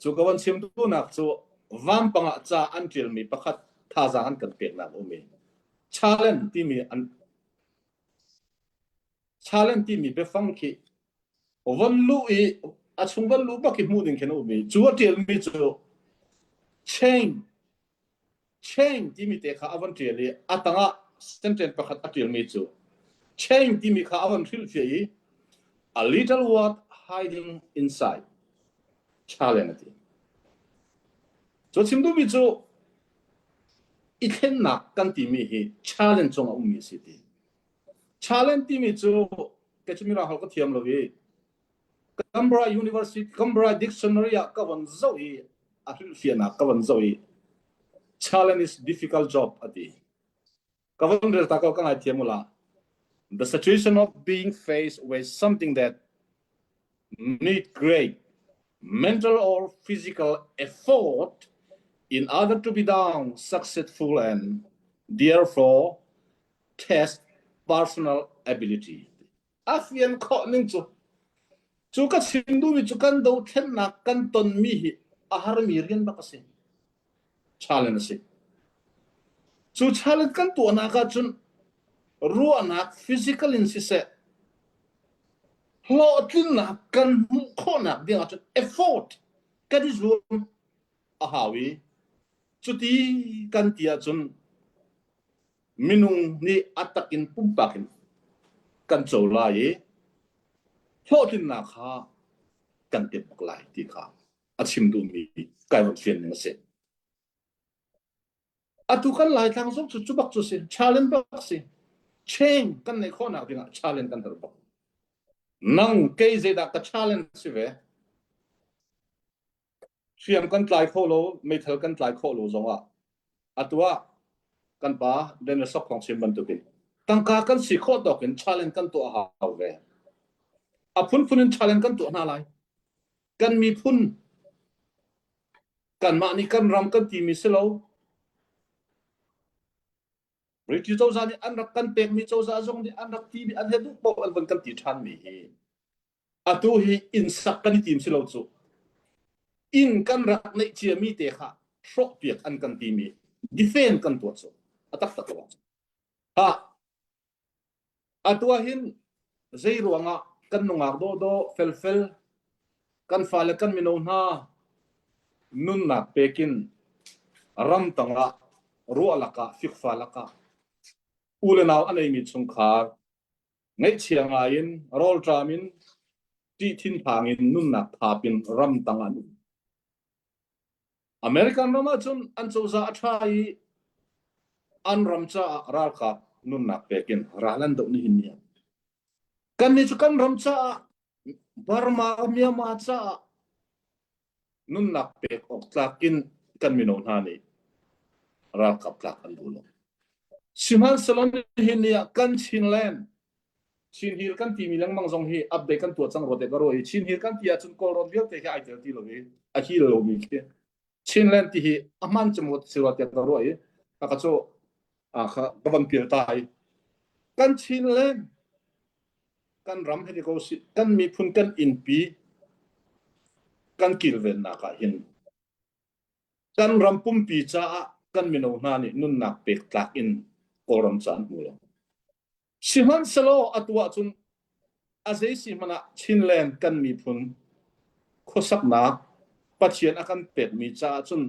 cu ka van chim duhnak cu vampang ah ca an ṭialmi pakhat. thazaang an kan peknak um i challenge timi an challenge timi biafang khi von luh i a chung von luh bak i hmuh ding khin a um i cu a ṭialmi cu chain chain timi te kha a von ṭial i a tangah sentence pakhat a ṭialmi cu chain timi kha a von hrilhfiah i a little word hiding inside challenge a ti. Cu chim duhmi cu i thlennak kan timi hi challenge cung a ummi a si ti. Challenge timi cu kei cu mirang holh ka thiam lo i Canberra University Canberra Dictionary ah ka von zoh i a hrilhfiahnak ka von zoh i challenge is difficult job a ti. Ka von rel ta ko ka ngaithiam ula. The situation of being faced with something that need great mental or physical effort in order to be done successful and therefore test personal ability. A fian khawh ning cu cu ka chim duhmi cu kan dothlennak kan tonmi hi a harmi rian bak a si. Challenge a si. Cu challenge kan tuahnak ahcun ruahnak physical in siseh hlawhtlinnak kan hmuh khawhnak ding ahcun effort kan i zuam a hau i cuti kan ti ahcun minung nih a tak in pumpak in kan co lai i hlawhtlinnak kha kan tep bak lai ti kha a chim duhmi kai van fian ning a si. Atu kan Laitlang zong cu cu bak cu si challenge bak si change kan neih khawhnak dingah challenge kan herh bak. Nang kei zeidah ka challenge si ve? Hriam kan tlai kho lo, meithal kan tlai khawh lo zongah atu ah kan pa Daniel Sok Thawng chim bantukin tangka kan si khawh tawk in challenge kan tuah a hau ve. A phunphun in challenge kan tuah hna lai. Kan miphun kanmah nih kan ram kan timi si lo. British cozah nih an rak kan pekmi cozah zong nih an rak timi an he duh paoh an von kan ti ṭhanmi hi atu hi inn sak kan i tim si lo cu inn kan rak neih ciami te kha hrawhpiak an kan timi defend kan tuah cu a taktak lo ha atu ah hin zei ruangah kan nungak dawhdawh felfel kan fale kan mino hna nunnak pekin ram tangah ruah lakah fikfa lakah u le nau a neimi chungkhar Ngaihchia ngai in rawlṭam in ṭih thinphang in nunnak thap in ramtang an um. American ram ahcun an cozah a ṭha i an ram caah ralkap nunnak pek in ral an doh nihin ni ah. Kannih cu kan ram caah Burma, Myanmar caah nunnak pek awk tlak in kan mino hna nih ralkap tlak an duh lo. Sihmanhsehlaw nihin ni ah kan Chinland Chin Hill kan timi lengmang zong hi update kan tuah cang rua te ka ruah i Chin Hill kan ti ahcun Kawlrawn vialte hi ai tel ti lo i a hil lomi khi Chinland ti hi a hman cem si rua tiah ka ruah i ka cu kha ka van pial ta i kan Chinland kan ram hei ti ko sih kan miphun kan innpi kan kilvennak ah hin kan ram pumpi caah kan mino hna nih nunnak pek tlak in Kawlram ca an hmu lo. Sihmanhsehlaw atu ahcun a zei si hmanh ah Chinland kan miphun khuasaknak Pathian a kan pekmi caah cun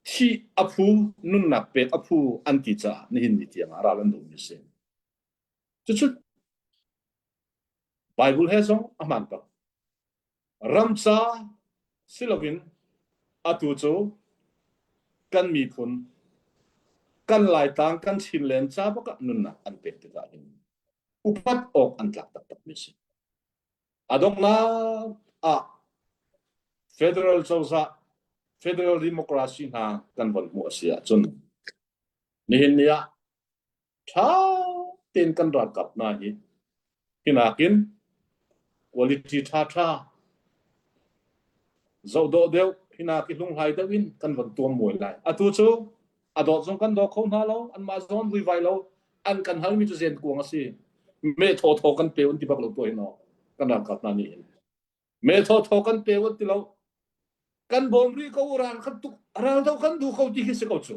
thih a phu nunnak pek a phu an ti caah nihin ni tiang ah ral an domi a si. Cucu Bible he zong a hmaan bak. Ramca si loin atu cu kan miphun, kan Laitlang, kan Chinland ca bak ah nunnak an pek tikah hin upat awk an tlak taktakmi a si. A donghnak ah federal cozah, federal democracy hna kan von hmuh a si ahcun nihin ni ah ṭha tein kan ralkap hna hi hi nakin quality ṭhaṭha zohdawh deuh hi nak i hlunghlai deuh in kan von tuam muai lai. Atu cu a dawt zong kan daw kho hna lo, anmah zong an vuivai lo, an kan halmi cu zen kuang a si. Me thaw thaw kan pe un ti bak lo tuah hin kan ralkap hna nih hin. Me thaw thaw kan pe un ti lo. Kan bawm rih ko ral kan tuk ral do kan duh ko ti khi si ko cu.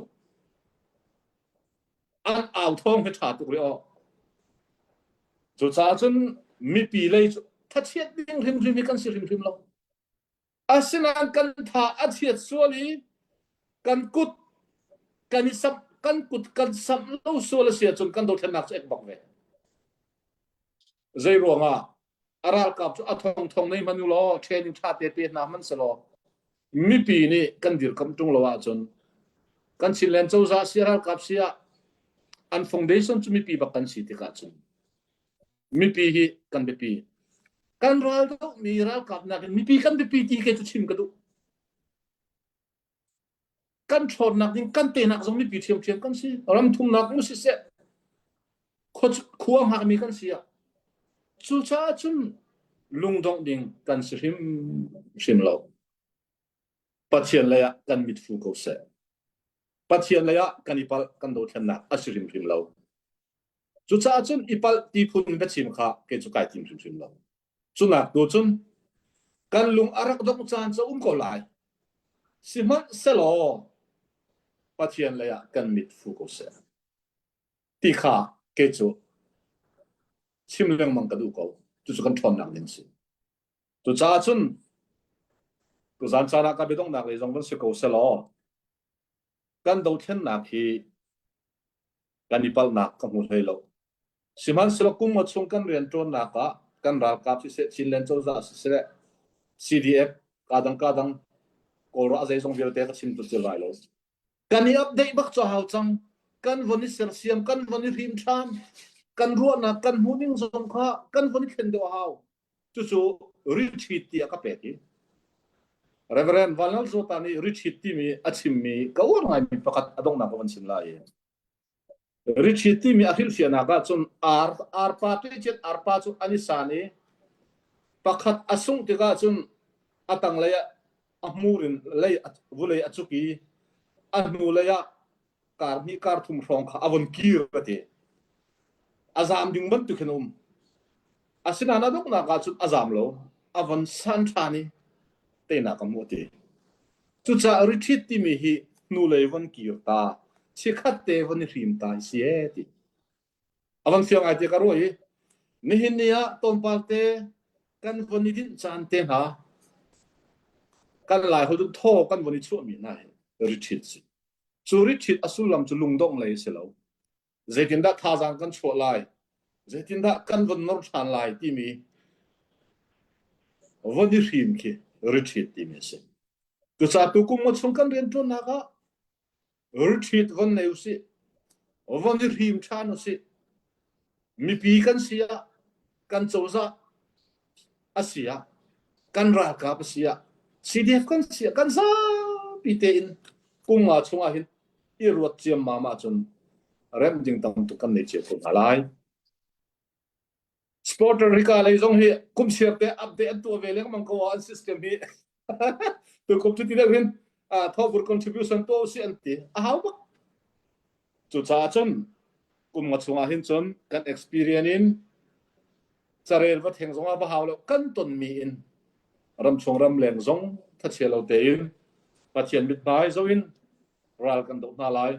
An au thawng hi ṭha tuk rih aw. Cucaah cun mipi lei cu thachiat ding hrimhrim hi kan si hrimhrim lo. Asinain kan tha a chiat sual i kan kut kan i samh kan kut kan samh lo sual a si ahcun kan dothlennak cu ek bak ve. Zei ruangah a ralkap cu a thongthong nei hmanh u law training ṭha te pe hna hmanh selaw mipi nih kan dirkamh ṭung lo ahcun kan Chinland cozah si ralkap si ah an foundation cu mipi bak kan si tikah cun mipi hi kan biapi kan ral dohmi ralkap nakin mipi kan biapi ti ke cu chim ka duh kan ṭhawnnak ding kan tenak zong mipi ṭhiamṭhiam kan si ram thumnak mu siseh khua hngakmi kan si ah cucaah cun lungdongh ding kan si hrim hrim lo Pathian lei ah kan mit fu ko seh Pathian lei ah kan i palh kan dothlennak a si hrimhrim lo cucaah cun i palh ti phun biachim kha kei cu kai tim hrimhrim lo Cunak tu cun kan lung a rak dongh caan cu um ko lai. Sihmanhsehlaw Pathian lei ah kan mit fu ko seh. Ti kha kei cu chim lengmang ka duh ko. Cucu kan ṭhawnnak ding si. Cucaah cun tuzaan caan ah ka biadonghnak lei zong van si ko selaw kan dothlennak hi kan i palhnak ka hmu hlei lo. Sihmanhsehlaw kum nga chung kan rianṭuannak ah kan ralkap siseh, Chinland cozah siseh, CDF kadang kadang Kawlra zeizong vialte ka chim tu lai lo. Kan i update bak cu hau cang. Kan von i sersiam, kan von i hrim ṭhan, kan ruahnak, kan hmuhning zong kha kan von i thlen deuh a hau. Cucu retreat tiah ka pek i Reverend Van Lal Zawta nih retreat timi a chimmi ka uar ngaimi pakhat a donghnak ka van chim lai. Retreat timi a hrilhfiahnak ahcun ar arpa tuicet arpa cu an i san i pakhat a sungh tikah cun a tanglei ah a hmur in lei vulei a cuk i a hnulei ah kar hnih kar thum hrawng kha a von kir a ti. A zaam ding bantuk hin a um. Asinain a donghnak ah cun a zaam lo. A von san ṭhan i teinak a hmuh a ti. Cucaah retreat timi hi hnulei von kir ta, chikkhat te von i hrim ta hi si ee ti. A van fiang ai ti ka ruah i nihin ni ah tlawmpal te kan von i dinh caan te hna kan lai holh thaw kan von i chuahmi hna hi retreat si. Cu retreat a sullam cu lungdongh lei si lo. Zeitindah thazaang kan chuah lai? Zeitindah kan von nor ṭhan lai timi von i hrim khi retreat timi a si. Cucaah tukum nga chung kan rianṭuannak ah retreat von nei usih, von i hrim ṭhan usih. Mipi kan si ah, kan cozah a si ah, kan ralkap a si ah, CDF kan si ah, kan zapi tein kum nga chung ah hin i ruat ciammam ahcun remh ding tam tuk kan nei cio ko hna lai. Puerto Rica lei zong hi kum siar te update an tuah ve lengmang ko an system hi tu kum cu ti deuh hin thawhvur contribution tuah usih an ti a hau bak cucaah cun kum nga chungah hin cun kan experience in carel va theng zongah va hau lo kan tonmi in ramchung ramleng zong thachia lo tein Pathian mithmai zo in ral kan doh hna lai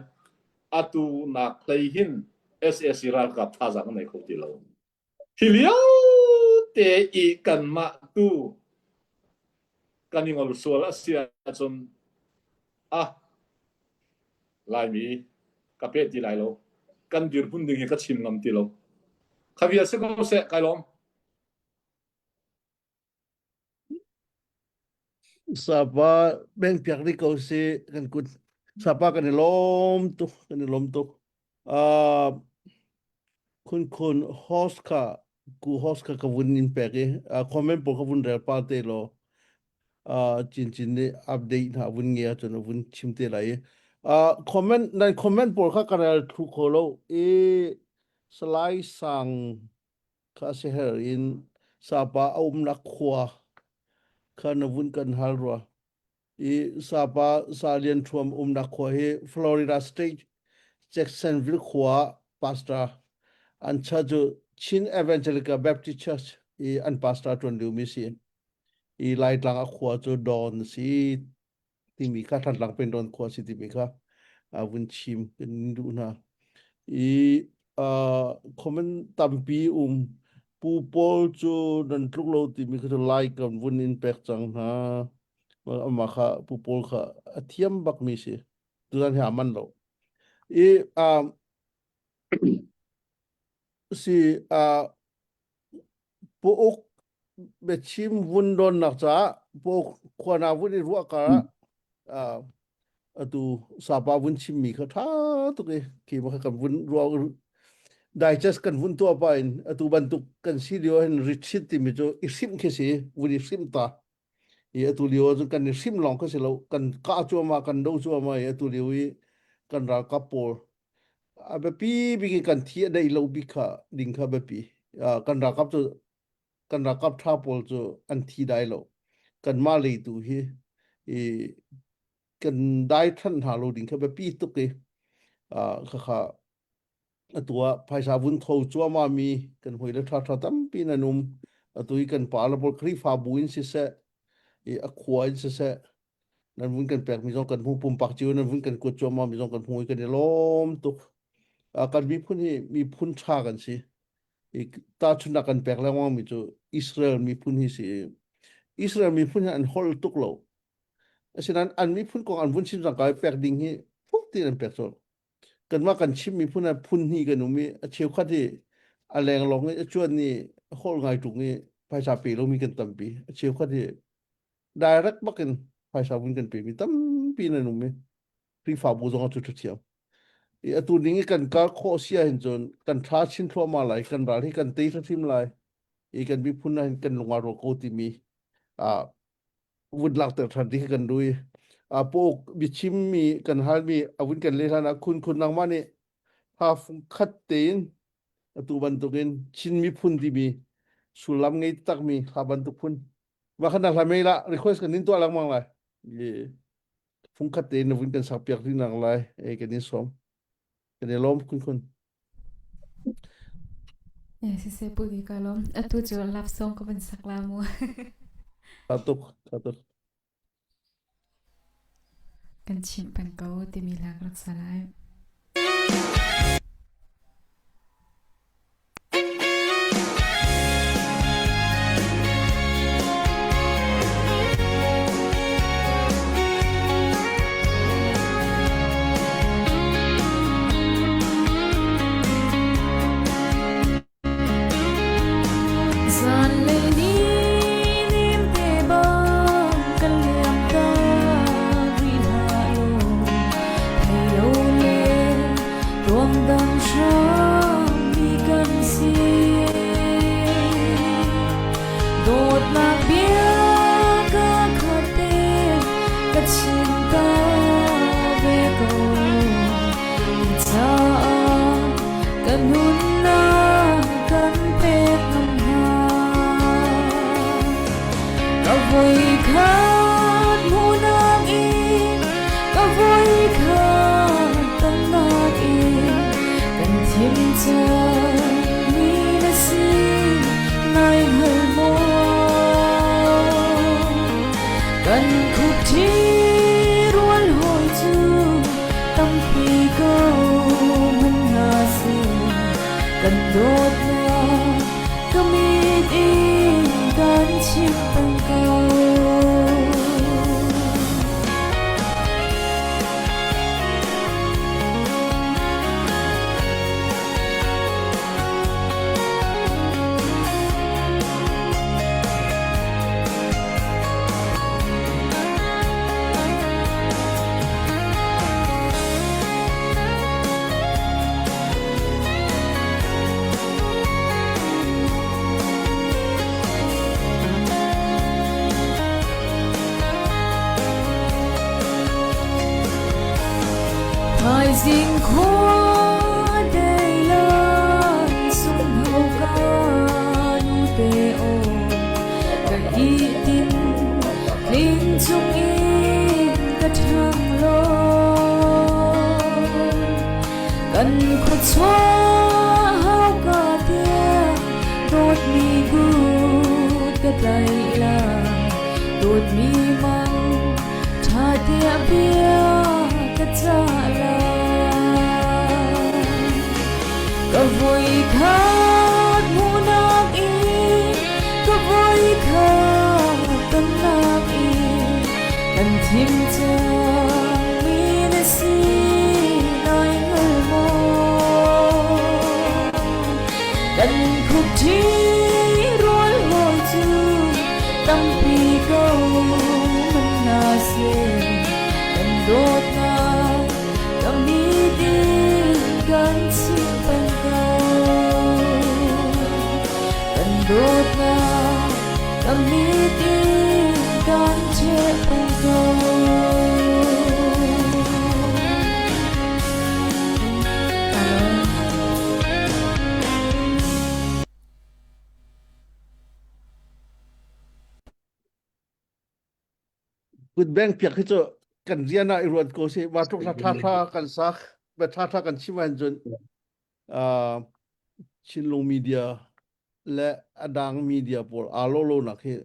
atu nak hlei hin SAC ralkap thazaang an nei kho ti lo hi lio te i kanmah tu kan i ngol sual a si ahcun ah Laimi ka pe ti lai lo kan dirhmun ding hi ka chim ngam ti lo khavia si ko seh kai lawm Sapa beng piak rih ko si kan kut sapa kan i lawm tuk kan i lawm tuk uh, khun khun host kha ku host kha ka vun in pek i uh, comment pawl ka vun rel pa te law uh, chin chin nih update hna vun nge ahcun a vun chim te lai i uh, comment nan comment pawl kha ka rel thlu kho lo i Salai Sang kha si her in sapa a umnak khua kha na vun kan hal rua i sapa sa lian thuam umnak khua hi Florida State Jacksonville khua pastor an cha cu Chin Evangelical Baptist Church i an pastor tuan lio mi si i Laitlang a khua cu Dawn si timi kha Thantlang Pendawn khua si timi kha a vun chim kan duh hna. I comment tampi um. Pu Paul cu nan tluk lo timi kha cu like kan vun in pek cang hna. Amah kha Pu Paul kha a thiam bakmi si. Tuzan hi a man lo. I si Pu Uk biachim vun donnak caah Pu Uk khua na vun i ruah kar ah atu sapa vun chimmi kha ṭha tuk i khi ma kha kan vun ruah digest kan vun tuah pa in atu bantuk kan si lio hin retreat timi cu i hrimh khi si vun i hrimh ta i atu lio ahcun kan i hrimh lawng kha si lo kan kah cuahmah kan do cuahmah i atu lio i kan ralkap pawl a biapi bik in kan thi a deih lo bik kha ding kha biapi kan ralkap cu kan ralkap ṭha pawl cu an thi dai lo kanmah lei tu hi i kan dai ṭhan hna lo ding kha biapi tuk i khakha atu ah phaisa vun tho cuahmah mi kan hawi le ṭha ṭha tampi nan um atu i kan pa le pawl Khrihfabu in siseh i a khua in siseh nan vun kan pek mi zong kan hmu pumpak cio nan vun kan kuat cuahmah mi zong kan hmu i kan i lawm tuk kan miphun hi miphun ṭha kan si i tahchunhnak kan pek lengmang mi cu Israel miphun hi si Israel miphun hi an holh tuk lo asinain an miphun kong an vun chim cang kai pek ding hi phuk ti an pek colh kanmah kan chim miphun ah phun hnih kan um i a cheukhat hi a lenglong i a cuan i holh ngai ṭung i phaisa pe lomi kan tampi a cheukhat hi direct bakin phaisa vun kan pemi tampi nan um i Khrihfabu zong ah cu ṭha thiam i atu ning i kan kal khawh si ahhin cun kan ṭha chin thluahmah lai kan ral hi kan tei hrimhrim lai i kan miphun ah hin kan lung aa rual ko timi ah vun lakter ṭhan ding kan duh i pauk biachimmi kan halmi a vun kan leh hlan ah khun khun nangmah nih ha fungkhat tein atu bantukin Chin miphun timi sullam ngei takmi hla bantuk phun va khan hla mei la request kan in tuah lengmang lai fungkhat tein na vun kan sak piak ding nak lai e kan in som kan i lawm khun khun Siseh pu ni ka lawm. Atu cu love song ka van sak la mu. Tha tuk, tha tuk. Kan chimh peng ko timi hla ka rak sa lai. Zanlei ni nimte bang kan liam tak rih hlah law thei lo le ruangdang hram mi kan si. Dawtnak bia ka khat te ka chim ta ve ko. Na caah ka nunnak kan pek ngam hna. Ka voikhat hmuhnak in ka voikhat tonnak in kan thim cangmi na si nai hngal maw? Kan khupṭhi rual hawi cu tampi ko hmanh hna seh kan dawtnak ka mit in kan chim peng ko. Thaizing khua dei lan sungho ka nu te aw ka ihtin tling chung in ka ṭhang lawn kan khuachuah hauka tiang dawtmi kut ka tlaih lai dawtmi mang ṭha tiah bia ka cah lai. Ka voikhat hmuhnak in ka voikhat tonnak in kan thim cangmi na si nai hngal maw? Kan khukṭhi rual hawi cu tampi ko man na si kan dawtnak ka mit in kan chim peng ko. Kan dawtnak ka mit in kan cheh peng ko. Kut beng piak hi cu kan rian ah i ruat ko si wa tluk hla tha tha kan sak ba tha tha kan chim ahhin cun uh, Chinlung media le adang media pawl aa lo lo nak hi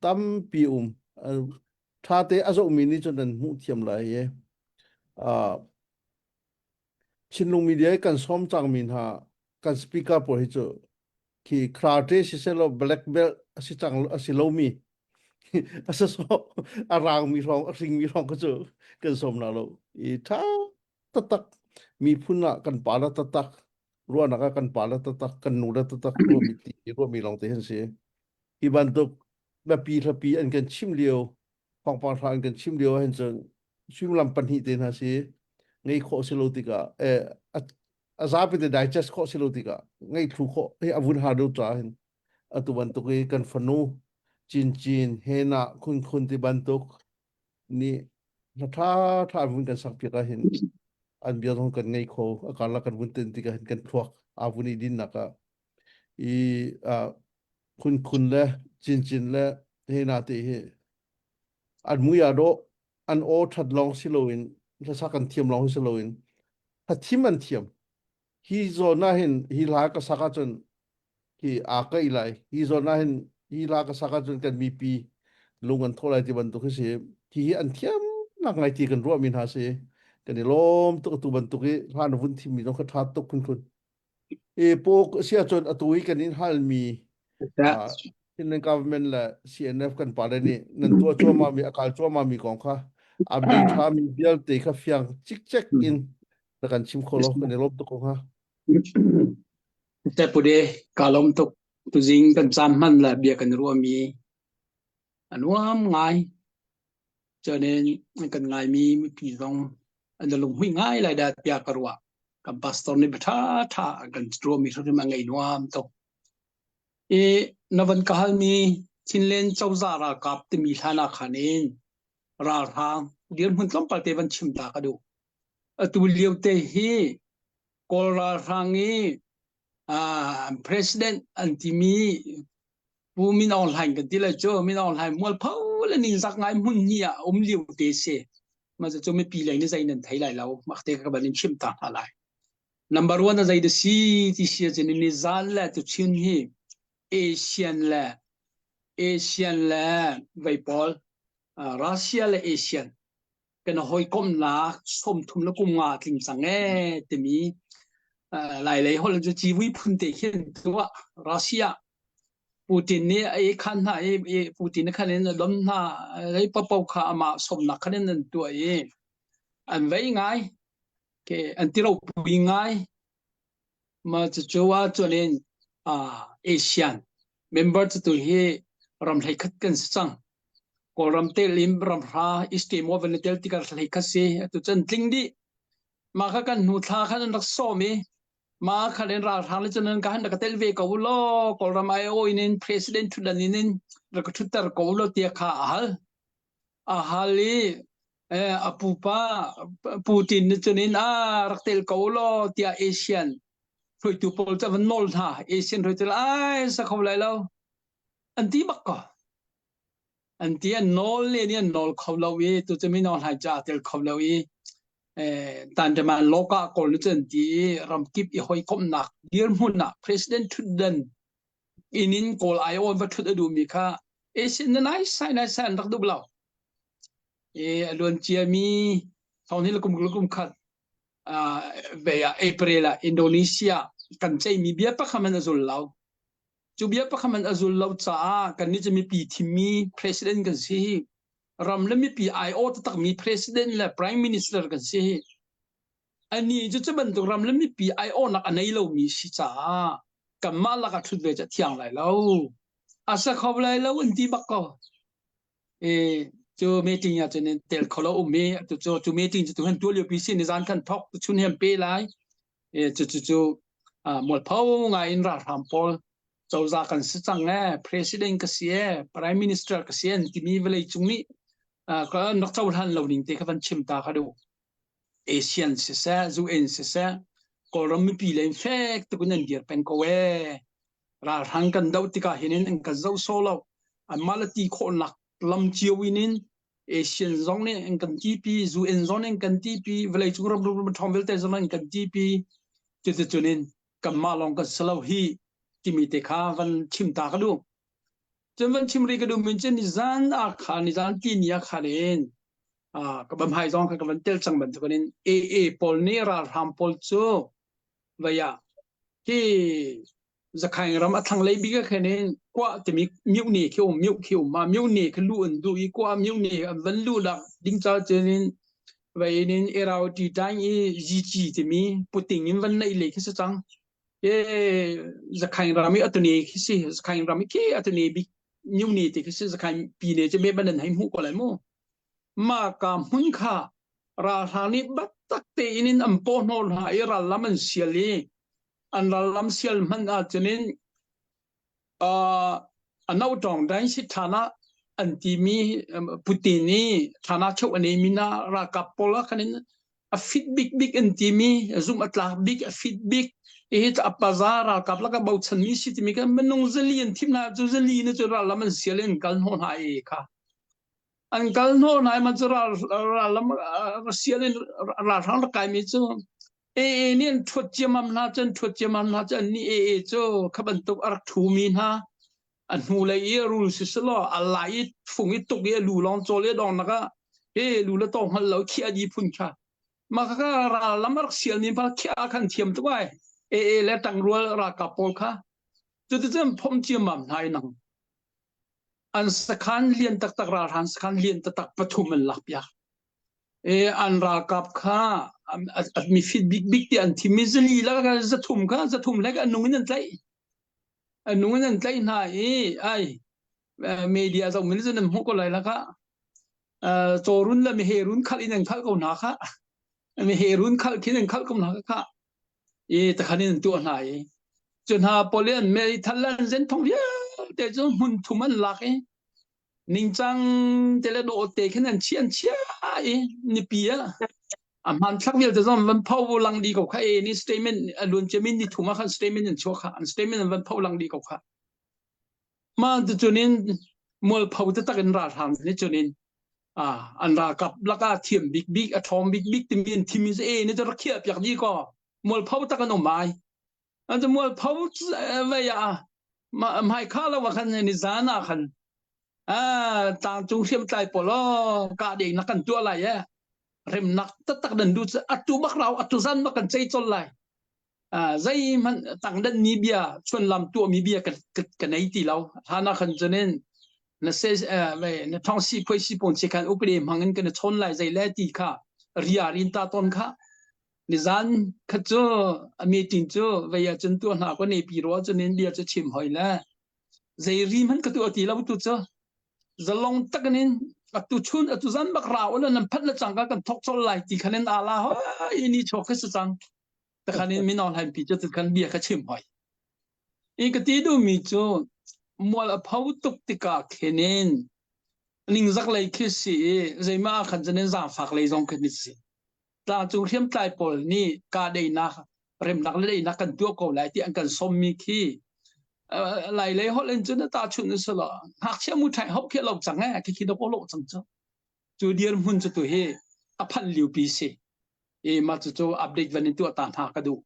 tampi um tha te a zohmi nih cun an hmuh thiam lai i uh, Chinlung media i kan sawm cangmi hna kan speaker pawl hi cu khi karate siselaw black belt a si cang a si lomi a si so a rangmi hrawng a hringmi hrawng kha cu kan sawm na lo i tha taktak miphun ah kan pa la taktak ruahnak ah kan pa la taktak kan nu la taktak ruahmi ti ruahmi lawng te han si hi bantuk biapi hlapi an kan chim lio thawngpang hra an kan chim lio ahhin cun suimilam pahnih te hna si ngei khawh si lo tikah eh a zapi te digest khawh si lo tikah ngei thlu khawh hi a vun har deuh caah hin atu bantuk i kan fanu cincin hena khun khun ti bantuk nih hla tha tha an vun kan sak piak ah hin an bia zong kan ngei kho a karlak kan vun tin tikah hin kan thluak aa vun i din nak ah i khun khun le cincin le hena te hi an mui aa dawh an aw ṭhat lawng si loin hlasak an thiam lawng si loin thim an thiam hi zawn ah hin hi hla ka sak ahcun hi aa kaih lai hi zawn ah hin hi hla ka sak ahcun kan mipi lung an thaw lai ti bantuk hi si hi hi an thiam nak ngai ti kan ruahmi hna si kan i lawm tuk atu bantuk i hla na vun thimmi zong kha ṭha tuk khunkhun E pawk si ahcun atu i kan in halmi uh, Chinland government le CNF kan pale nih nan tuah cuahmah mi a kal cuahmah mi kong kha update tha mi vialte kha fiang cikcek in na kan chim kho lo kan i lawm tuk ko hnga. Te pude ka lawm tuk tuzing kan caan hman le bia kan ruahmi a nuam ngai Cuanin kan ngaimi mipi zong an lunghmuih ngai lai dah tiah ka ruah. Kan pastor nih bia ṭhaṭha an kan ruahmi hrimhrim a ngei nuam tuk. I na van ka halmi Chinland cozah ralkap timi hlan ah khan in ralhrang dirhmun tlawmpal te van chim ta ka duh. Atu lio te hi Kawl ralhrang i uh, president an timi Pu Min Aung Hlaing kan ti lai cu Min Aung Hlaing mualpho le ningzak ngai hmun ni ah um lio te si. Ma cu mipi lei ni zei nan thei lai lo. Mak te ka ban in chim ta hna lai. Number one a zei da si ti si cun ni zan le tu chin hi Asian le Asian le vei pawl Russia le Asian kan hawikomhnak 30 le kum nga tling cang ee timi lai lei holh cu civui phun te khin tuah Russia Putin nih a i khan hna i Putin khan in a don hna lei papo kha amah sawmnak khan in an tuah i an vei ngai ke an ti ropui ngai ma cucu ah cun in ASEAN member cu tu hi ram hlei khat kan si cang Kawlram tel in ram hra East Timor van tel tikah hlei khat si atu cun tling dih mah kha kan hnu thla khan an rak sawm i mah khan in ralhrang le cun an ka han rak tel ve ko law Kawlram IO in in president thutdan in in rak thutter ko law tiah kha a hal a hal i a pupa Putin nih cun in a rak tel ko law tiah ASEAN hruaitu pawl cu van nawl hna ASEAN hruaitu ai sa kho lai lo an ti bak ko an ti an nawl le nih an nawl kho lo i tu cu mino hlai ca tel kho lo i tantaman loka kawl nu cun ti i ramkip i hawikomhnak dirhmun ah president thutdan in in kawl ai on va thut a duhmi kha ASEAN na nai sai nai sai an rak duh lo i a luan ciami thong hi kum kum khat ve ah April ah Indonesia. kan ceihmi bia pakhat hmanh a zul lo. Cu bia pakhat hmanh a zul lo caah kannih cu mipi thimmi president kan si. Ram le mipi aiawh taktakmi president le prime minister kan si. Anih cu cu bantuk ram le mipi aiawhnak a nei lomi si caah kanmah lakah ṭhut ve cu a thiang lai lo. A sa kho lai lo an ti bak ko. E, cu meeting ah cun tel kho lo um i tu cu cu meeting cu tu han tuah lio pi si ni zan khan thok tu chun hem pe lai. E, cu cu cu mualpho ngai in ralhrang pawl cozah kan si cang e president ka si e prime minister ka si an timi vawlei cung nih ka rak cohlan lo ning te kha van chim ta kha duh. ASEAN siseh, UN siseh, Kawlram mipi lei fek tuk in an dir peng ko ee. Ralhrang kan doh tikah hin in an kan zoh sawh lo. Anmah le ti khawhnak lam cio in in ASEAN zong nih an kan tipi, UN zong nih an kan tipi, vawleicung ram ram ṭhawng vialte zong nih an kan tipi. Cuticun in kanmah lawng kan si lo hi timi te kha van chim ta ka duh. Cun van chim rih ka duh min cu nizan ah khan nizan tini ah khan in ka bamhai zong kha ka van tel cang bantukin in AA pawl nih ralhrang pawl cu vei ah hi Zakhaing ram a thlanglei bik ah khin in kuah timi myohne khi um myoh khi um ma myohne khi lu an duh i kuah myohne an van luh lak ding ca cun in vei in in Irrawaddy taing i Zici timi puting in van neih le khi si cang e Zakhaing ram i atune khi si Zakhaing ram i khi atune bik myohne te khi si Zakhaing pi ne cu me ban an hei hmuh ko lai mu Mah ka hmun kha ralhrang nih biatak tein in an pawhhnawh hna i rallam an sial i an rallam sial hmanh ahcun in uh, a notawng dain si ṭhan ah an timi Putin i ṭhan ah cheu an ei mi na ralkap pawl ah khan in a fit bik bik an timi zumh a tlak bik a fit bik hi a paza ralkap laka bochan mi si timi kan minung zali an thim hna cu zali na cu rallam an sial in kal hnawh hna i kha An kal hnawh hna i man cu ral lam sial in ralhrang rak kaimi cu AA nih an ṭhuat ciammam hna cu an ṭhuat ciammam hna cu annih AA cu kha bantuk a rak ṭhumi hna a hnulei i a rul siselaw a lai i fung i tuk i a lu lawng cawl i a dongnak ah he lu le tawng hngal lo khiah di phun kha mah kha ral lam a rak sialmi pa khiah khan thiam tuk ai AA le ṭangrual ralkap pawl kha cuticun phomh ciammam hna i nang An sakhan lian taktak ralhrang sakhan lian taktak pathum an lakpiak. E, an ralkap kha mifit bikbik ti an thim i zali la zathum kha zathum hlek an nung in an tlaih. An nung in an tlaih hna i ai media zong min cun an hmuh ko lai la kha. Cawrun le miherun khalh in an khalh ko hna kha. Miherun khalh khin an khalh ko hna kha. I takhan in an tuah hna i cu hna pawl i an meithal le an zenthong vialte cu hmun thum an lak i ningcang te le dawh te khin an chiah an chiah i nipi ah a hmanthlak vialte zong van pho lang di ko kha e ni statement a luan ciamin ni thum ah khan statement an chuah kha an statement an van pho lang di ko kha ma tu cunin mualpho taktak in ralhrang nih cunin an ralkap lakah thiam bik bik a ṭhawng bik bik timi an thim i e ni cu rak khiah piak dih kaw mualpho tak an um ai an cu mualpho vei ah hmai kha lo ah khan ni zan ah khan tlangcung hriamtlai pawl kah ding nak kan tuah lai e remnak taktak nan du atu bak rau atu zan bak kan cei chol lai zeihmanh tangdan mi bia chuanlam tuahmi bia ka, ka, ka nei ti lo hlan ah khan cunin na se na thong si phoi si pon si khan upade hmang in kan chawn lai zei le ti kha ria rin ta ton kha nizan kha cu a meeting cu vei ah cun tuah hna ko ne pi ro cunin bia cu chim hoi le zei ri hman ka tu ti lo tu cu zalong takin in atu chun atu zan bak ra ula nan phat na chang ka kan thok chol lai ti khan in ala hoi ni chok kha chang takhan in min online pi cu khan bia kha chim hoi i ka ti duhmi cu mual a pho tuk tikah khin in ningzak lei khi si i zeimah ah khan cun in zaangfak lei zong khi si tlangcung hriamtlai pawl nih kahdaihnak remnak le daihnak kan tuah ko lai ti an kan sawmmi khi lai lei holh in cun ta chun in silo ngakchia mu ṭhai hop khi lo cang eh khi khi do ko lo cang cu cu dirhmun cu tu hi a phanh liu pi si i mah cucu update van in tuah ta hna ka duh.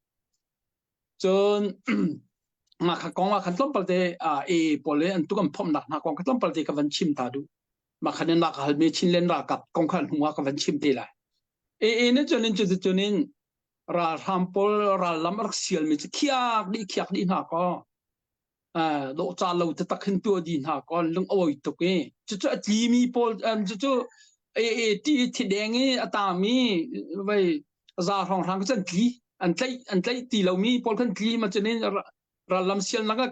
Cun mah kha kong ah khan tlawmpal te AA pawl le an tuk an phomhnak hna kong kha tlawmpal te ka van chim ta duh. Mah khan in ka halmi Chinland ralkap kong kha hnu ah ka van chim te lai. AA nih cun in cuticun in. Ralhrang pawl rallam a rak sialmi cu khiak dih khiak dih hna kaw dawhcah lo taktak hin tuah dih hna kaw lung a awi tuk i cucu a tlimi pawl cucu ti thideng i a tangmi vei za hrawnghrang cu an tli an tlaih an tlaih ti lomi pawl khan tli ma cunin rallam sialnak ah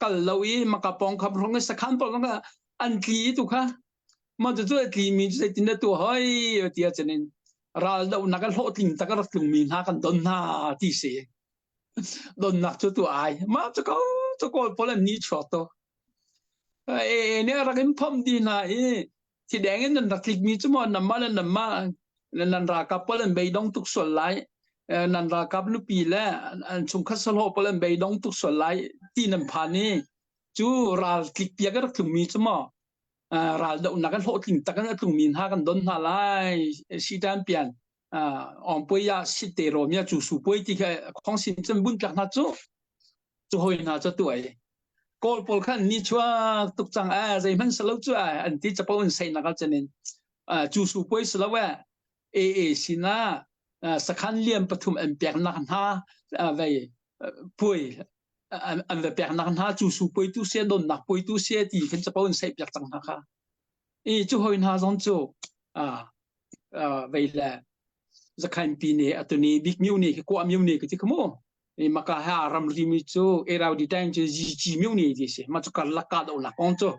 kal lo i maka pawng kham hrawng i sakhan pawl kha an tli tu kha ma cu a tli mi cu zeitin dah tuah hoi ti ah cunin ral dohnak a hlawhtling tak a rak tlungmi hna kan don hna ti si donnak cu tu ai mah cu ko cu kawl pawl an ni chuak to e ne rak in phom di hna i thi deng in nan rak tlik mi cu maw namma le namma nan ralkap pawl an beidong tuk sual lai nan ralkap nupi le an chungkhat salho pawl an beidong tuk sual lai ti nan phan i cu ral tlik piak a rak tlung mi cu maw ral dohnak an hlawhtling tak in a tlung mi hna kan don hna lai sitan pian ongpui ya sit te ro mia chu su pui ti kha khong sin cun bun tlak hna cu cu hoi hna cu tu ai kawl pawl khan ni chuak tuk cang a zeihmanh salo cu a an ti chapo in sei nak chanin chu su pui salo e e e sina sakhan liam pathum an pek nak hna vei pui an ve pek nak hna chu su pui tu se don nak pui tu se ti khin chapo in sei piak cang hna kha i cu hoi hna zong cu vei le zakhain pi ne atuni bik myu ne khi kwa myu ne ki ti khamu i maka ha ramri mi cu erau di time cu ji myu ne ti si ma chu kar lak ka do lak ong chu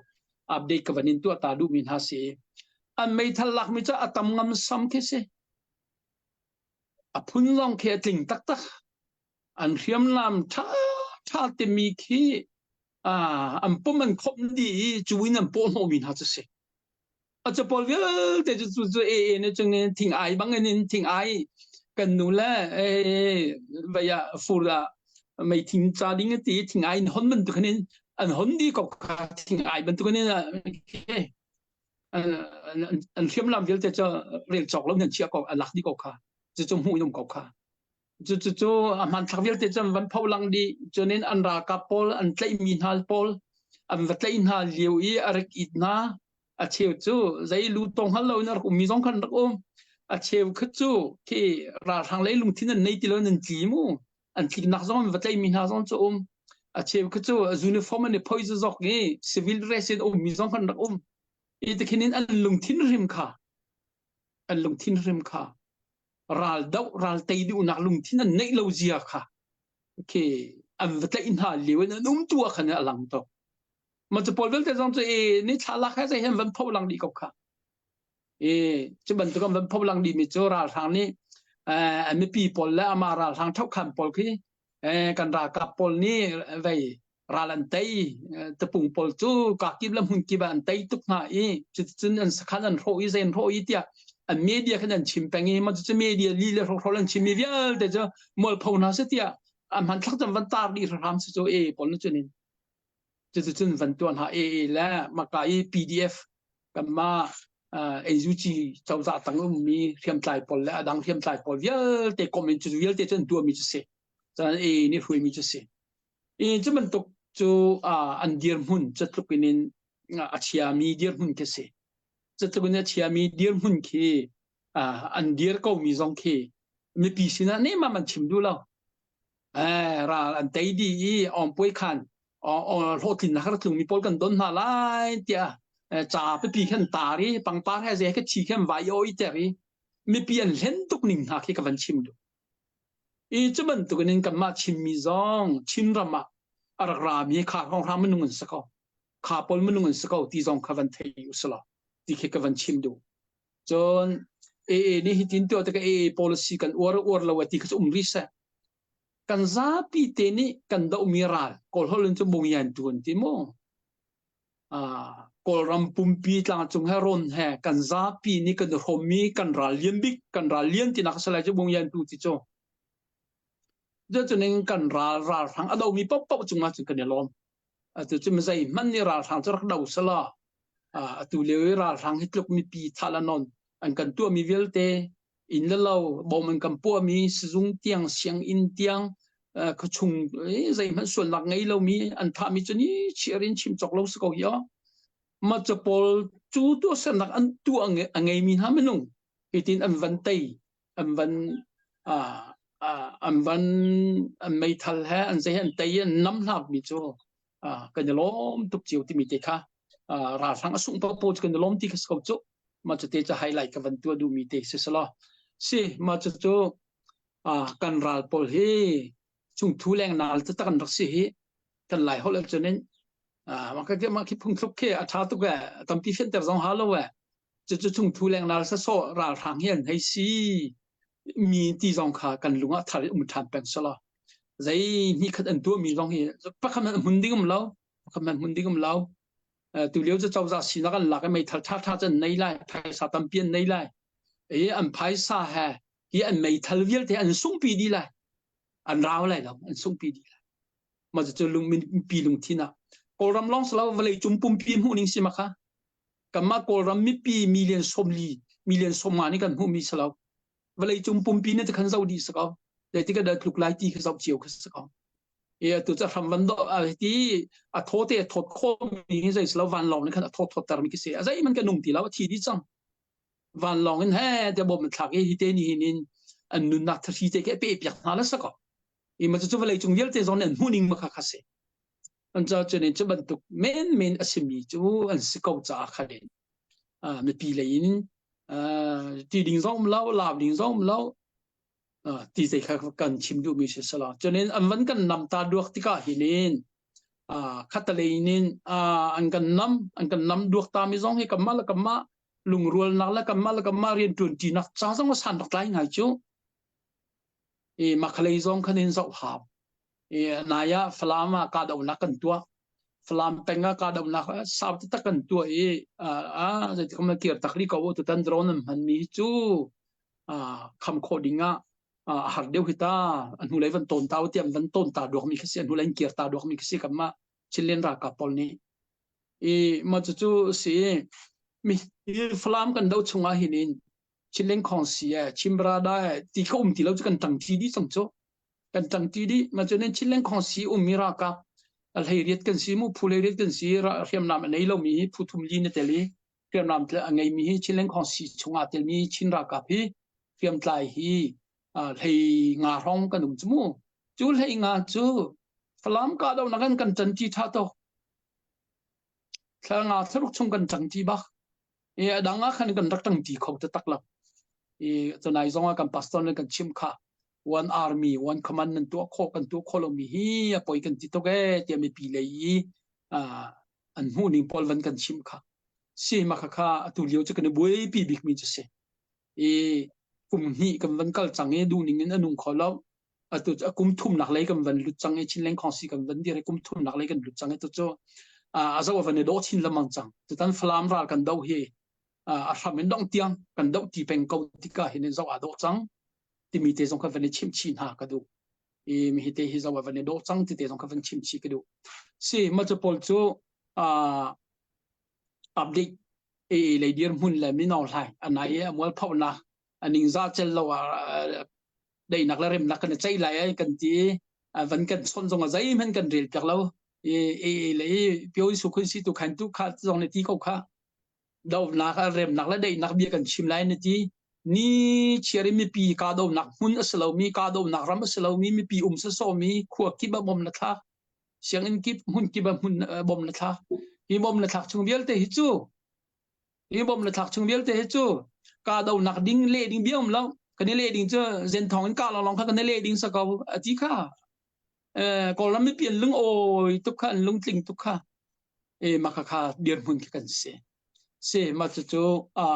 update ka vanin tu ta du min ha si an meithal lak mi chu atam ngam sam khi si a phun zong khi a tling taktak an hriamnam tha tha te mi khi an pum an khop di i cu in an paw hnawh mi hna cu si A capawl vialte cu cu cu e ne chung in thing ai bang in thing ai kan nu le e vai ah fur ah mei thing ca ding ti thing ai in hon bantuk in an hon di ko kha thing ai bantuk in an hriamnam vialte cu rel cawk lo nan chia ko a lak di ko kha cu cu hmuh in um ko kha Cucu a hmanthlak vialte cu an van pho lang dih. Cunin an ralkap pawl an tlaihmi hna pawl an va tlaih hna lio i a rak it hna. A cheu cu zei lu tong hngal loin a rak ummi zong khan rak um. A cheu kha cu khi ralhrang lei lungthin an nei ti lo in an tli mu. An tliknak zong an va tlaihmi hna zong cu um. A cheu kha cu uniform an i phoi zok i civil dress in a ummi zong khan rak um. I tikhin in an lungthin hrim kha an lungthin hrim kha ral doh ral tei duhnak lungthin an neih lo zia kha khi an va tlaih hna lio in an um tu ah khan a lang to ma cu pawl vialte zong cu e ni thla lak he zei hen van pho lang dih ko kha e cu bantuk an van pho lang dih mi cu ralhrang nih an mipi pawl le ama ralhrang thokhan pawl khi kan ralkap pawl nih vei ral an tei tapung pawl cu kakip le hmunkip ah an tei tuk hna i cuticun an sakhan an hrawh i zei an hrawh i tiah an media khan an chim peng i mah cucu media li le hrawkhrol an chim mi vialte cu mualpho hna seh tiah an hmanthlak cun van tar dih hram si cu e pawl na cunin cuticun van tuah hna e e le maka i PDF kanmah AUG cozah tang ummi hriamtlai pawl le adang hriamtlai pawl vialte kom in cu vialte cu an tuahmi cu si cun e nih hruaimi cu si I cu bantuk cu an dirhmun catluk in in a chiami dirhmun khi si. Catluk in a chiami dirhmun khi an dir komi zong khi mipi sinah nehmam an chim duh lo. Eh, ral an tei dih i awngpuai khan hlawhtlinnak rak tlungmi pawl kan don hna lai tiah ca pipi khan tar i pangpar he ze kha thi khan vai oi ter i mipi an hlen tuk ning hna khi ka van chim duh. I cu bantukin in kanmah Chinmi zong Chinram ah a rak rami kha hrawnghrang minung an si ko. Kha pawl minung an si ko ti zong kha van thei u selaw ti khi ka van chim duh. Cun AA nih hitin tuah tikah AA policy kan uar uar lo ti kha cu um rih seh. Kan zapi te nih kan dohmi ral Kawl holh in cu mungyan tu an ti mu. Kawlram pumpi tlangcung he rawn he kan zapi nih kan i hrawmmi kan ral lian bik kan ral lian tinak a si lai cu bungyan tu ti cu. Cucuning kan ral ralhrang a domi paohpaoh cungah cun kan i lawm. Atu cu zei hmanh nih ralhrang cu rak do selaw atu lio i ralhrang hi tluk mipi thah le nawn an kan tuahmi vialte inn le lo bom an kan puahmi sizung tiang sianginn tiang khuachung zeihmanh sualnak ngei lomi an thahmi cu ni chiar in chim cawk lo si ko hi aw ma cu pawl cu tuahsernak an tuah a ngeimi hna minung hitin an van tei an van. An van an meithal he an zei he an tei an nam hlak mi cu kan i lawm tuk cio timi te kha ralhrang a sungh paohpaoh cu kan i lawm ti kha si ko cu. Mah cu te cu highlight ka van tuah duhmi te si selaw. Si mah cu cu kan ral pawl hi chungthu leng nal taktak an rak si hi kan lai holh ahcun in mah khi mah khi phungthluk khi a ṭha tuk ee tampi fianter zong hau lo ee cucu chungthu leng nal sasawh ralhrang hi an hei si mi ti zong kha kan lung ah thar in um ṭhan peng selaw zei hnih khat an tuahmi zong hi pakhat hmanh hmun ding um lo pakhat hmanh hmun ding um lo tu lio cu cozah sinak an lak i meithal ṭhaṭha cu an nei lai phaisa tampi an nei lai i an phaisa he hi an meithal vialte an sungpi dih lai an rau lai lo an sungpi dih lai mah cu lung mipi lungthin ah kawlram lawng silo vawlei cung pumpi hmuh ning si ma kha kanmah kawlram mipi million 40 million 50 nih kan hmuh mi silo vawlei cung pumpi ne khan zoh dih si ko zeitik ah dah tluk lai ti kha zoh cio kha si ko e atu ca hram van do ti a thaw te a thawt kho mi hi zei silo vanlawng nih khan a thawt thawt ter mi khi si a zei man kan nung ti lo a thi dih cang vanlawng in he te bom thlak i hi te ni hin in an nunnak thahri te ke pe piak hna la sako i ma cu vawlei cung vialte zong nih an hmuh ning ma kha kha si an ca cun in cu bantuk men men a simi cu an si ko caah khan in mipi lei in ti ding zong um lo laam ding zong um lo ti te kha kan chim duhmi si sala cunin an van kan nam ta duak tikah hinin khatalei nin an kan nam an kan nam duak ta mi zong hi kamah le kamah lungrualnak le kamah le kamah rian ṭuan ṭinak ca zong a san rak tlai ngai cu i makhalei zong khan in zoh hau i nai ah Falam ah kahdohnak kan tuah Falam peng ah kahdohnak sau taktak kan tuah i a zeitik kan kir tak rih ko tutan drone an hman mi cu kham khawh ding ah a har deuh hi ta a hnulei van tawn ta tiam van tawn ta duak mi khi si a hnulei in kir ta duak mi khi si kanmah Chinland ralkap pawl nih i mah cucu si mi Falam kan do chungah hin in Chinland Khawngsi e Chimbrada e ti kha um ti lo cu kan tang ti dih cang cu kan tang ti dih ma cu nen Chinland Khawngsi um mi ralkap a hlei riat kan si mu phu hlei riat kan si hriamnam a nei lo mi hi phu thum li na tel i hriamnam a ngei mi hi Chinland Khawngsi chungah tel mi Chin ralkap hi hriamtlai hi hlei nga hrawng kan um cu mu cu hlei nga cu Falam kahdohnak in kan ṭanṭi ṭha tuk thla nga thlaruk chung kan ṭangṭi bak i a dang ah khan kan rak ṭangṭi kho taktak lo i tunai zong ah kan pastor nih kan chim kha one army one command nan tuah khawh kan tuah khawh lomi hi a poi kan ti tuk ee tiah mipi lei i an hmuh ning pawl van kan chim kha si ma kha kha atu lio cu kan i buaipi bikmi cu si i kum hnih kan van kal cang i duhning in a nung kho lo atu cu kum thumnak lei kan van lut cang i Chinland Khawngsi kan van dir i kum thumnak lei kan lut cang i tu cu a zo a van i dawh chin lengmang cang tutan Falam ral kan do hi a hram in dong tiang kan doh ti peng ko tikah hin in zoh aa dawh cang timi te zong kha van i chimh chih hna ka duh i mi hi te hi zoh a van i dawh cang ti te zong kha van chimh chih ka duh si ma cu pawl cu update e lei dirhmun le mino hlai anai i a mualphonak a ningzah cel lo ah daihnak le remnak kan i ceih lai ai kan ti van kan chawnh zong a zeihmanh kan rel piak lo i e le i pyo su khun si tu khan tu kha zong ne ti ko kha donak remnak le daihnak bia kan chim lai na ti ni chiar i mipi kahdohnak hmun a si lomi kahdohnak ram a si lomi mipi um sawsawmi khua kip ah bom na thlak sianginn kip hmun kip ah hmun bom na thlak hi bom na thlak chung vialte hi cu hi bom na thlak chung vialte hi cu kahdohnak ding leh ding bia um lo kan i leh ding cu zen thong in kah lawnglawng kha kan i leh ding sa ko a ti kha Kawlram mipi an lung awi tuk kha an lungtling tuk kha e mah kha kha dirhmun khi kan si si mah cucu a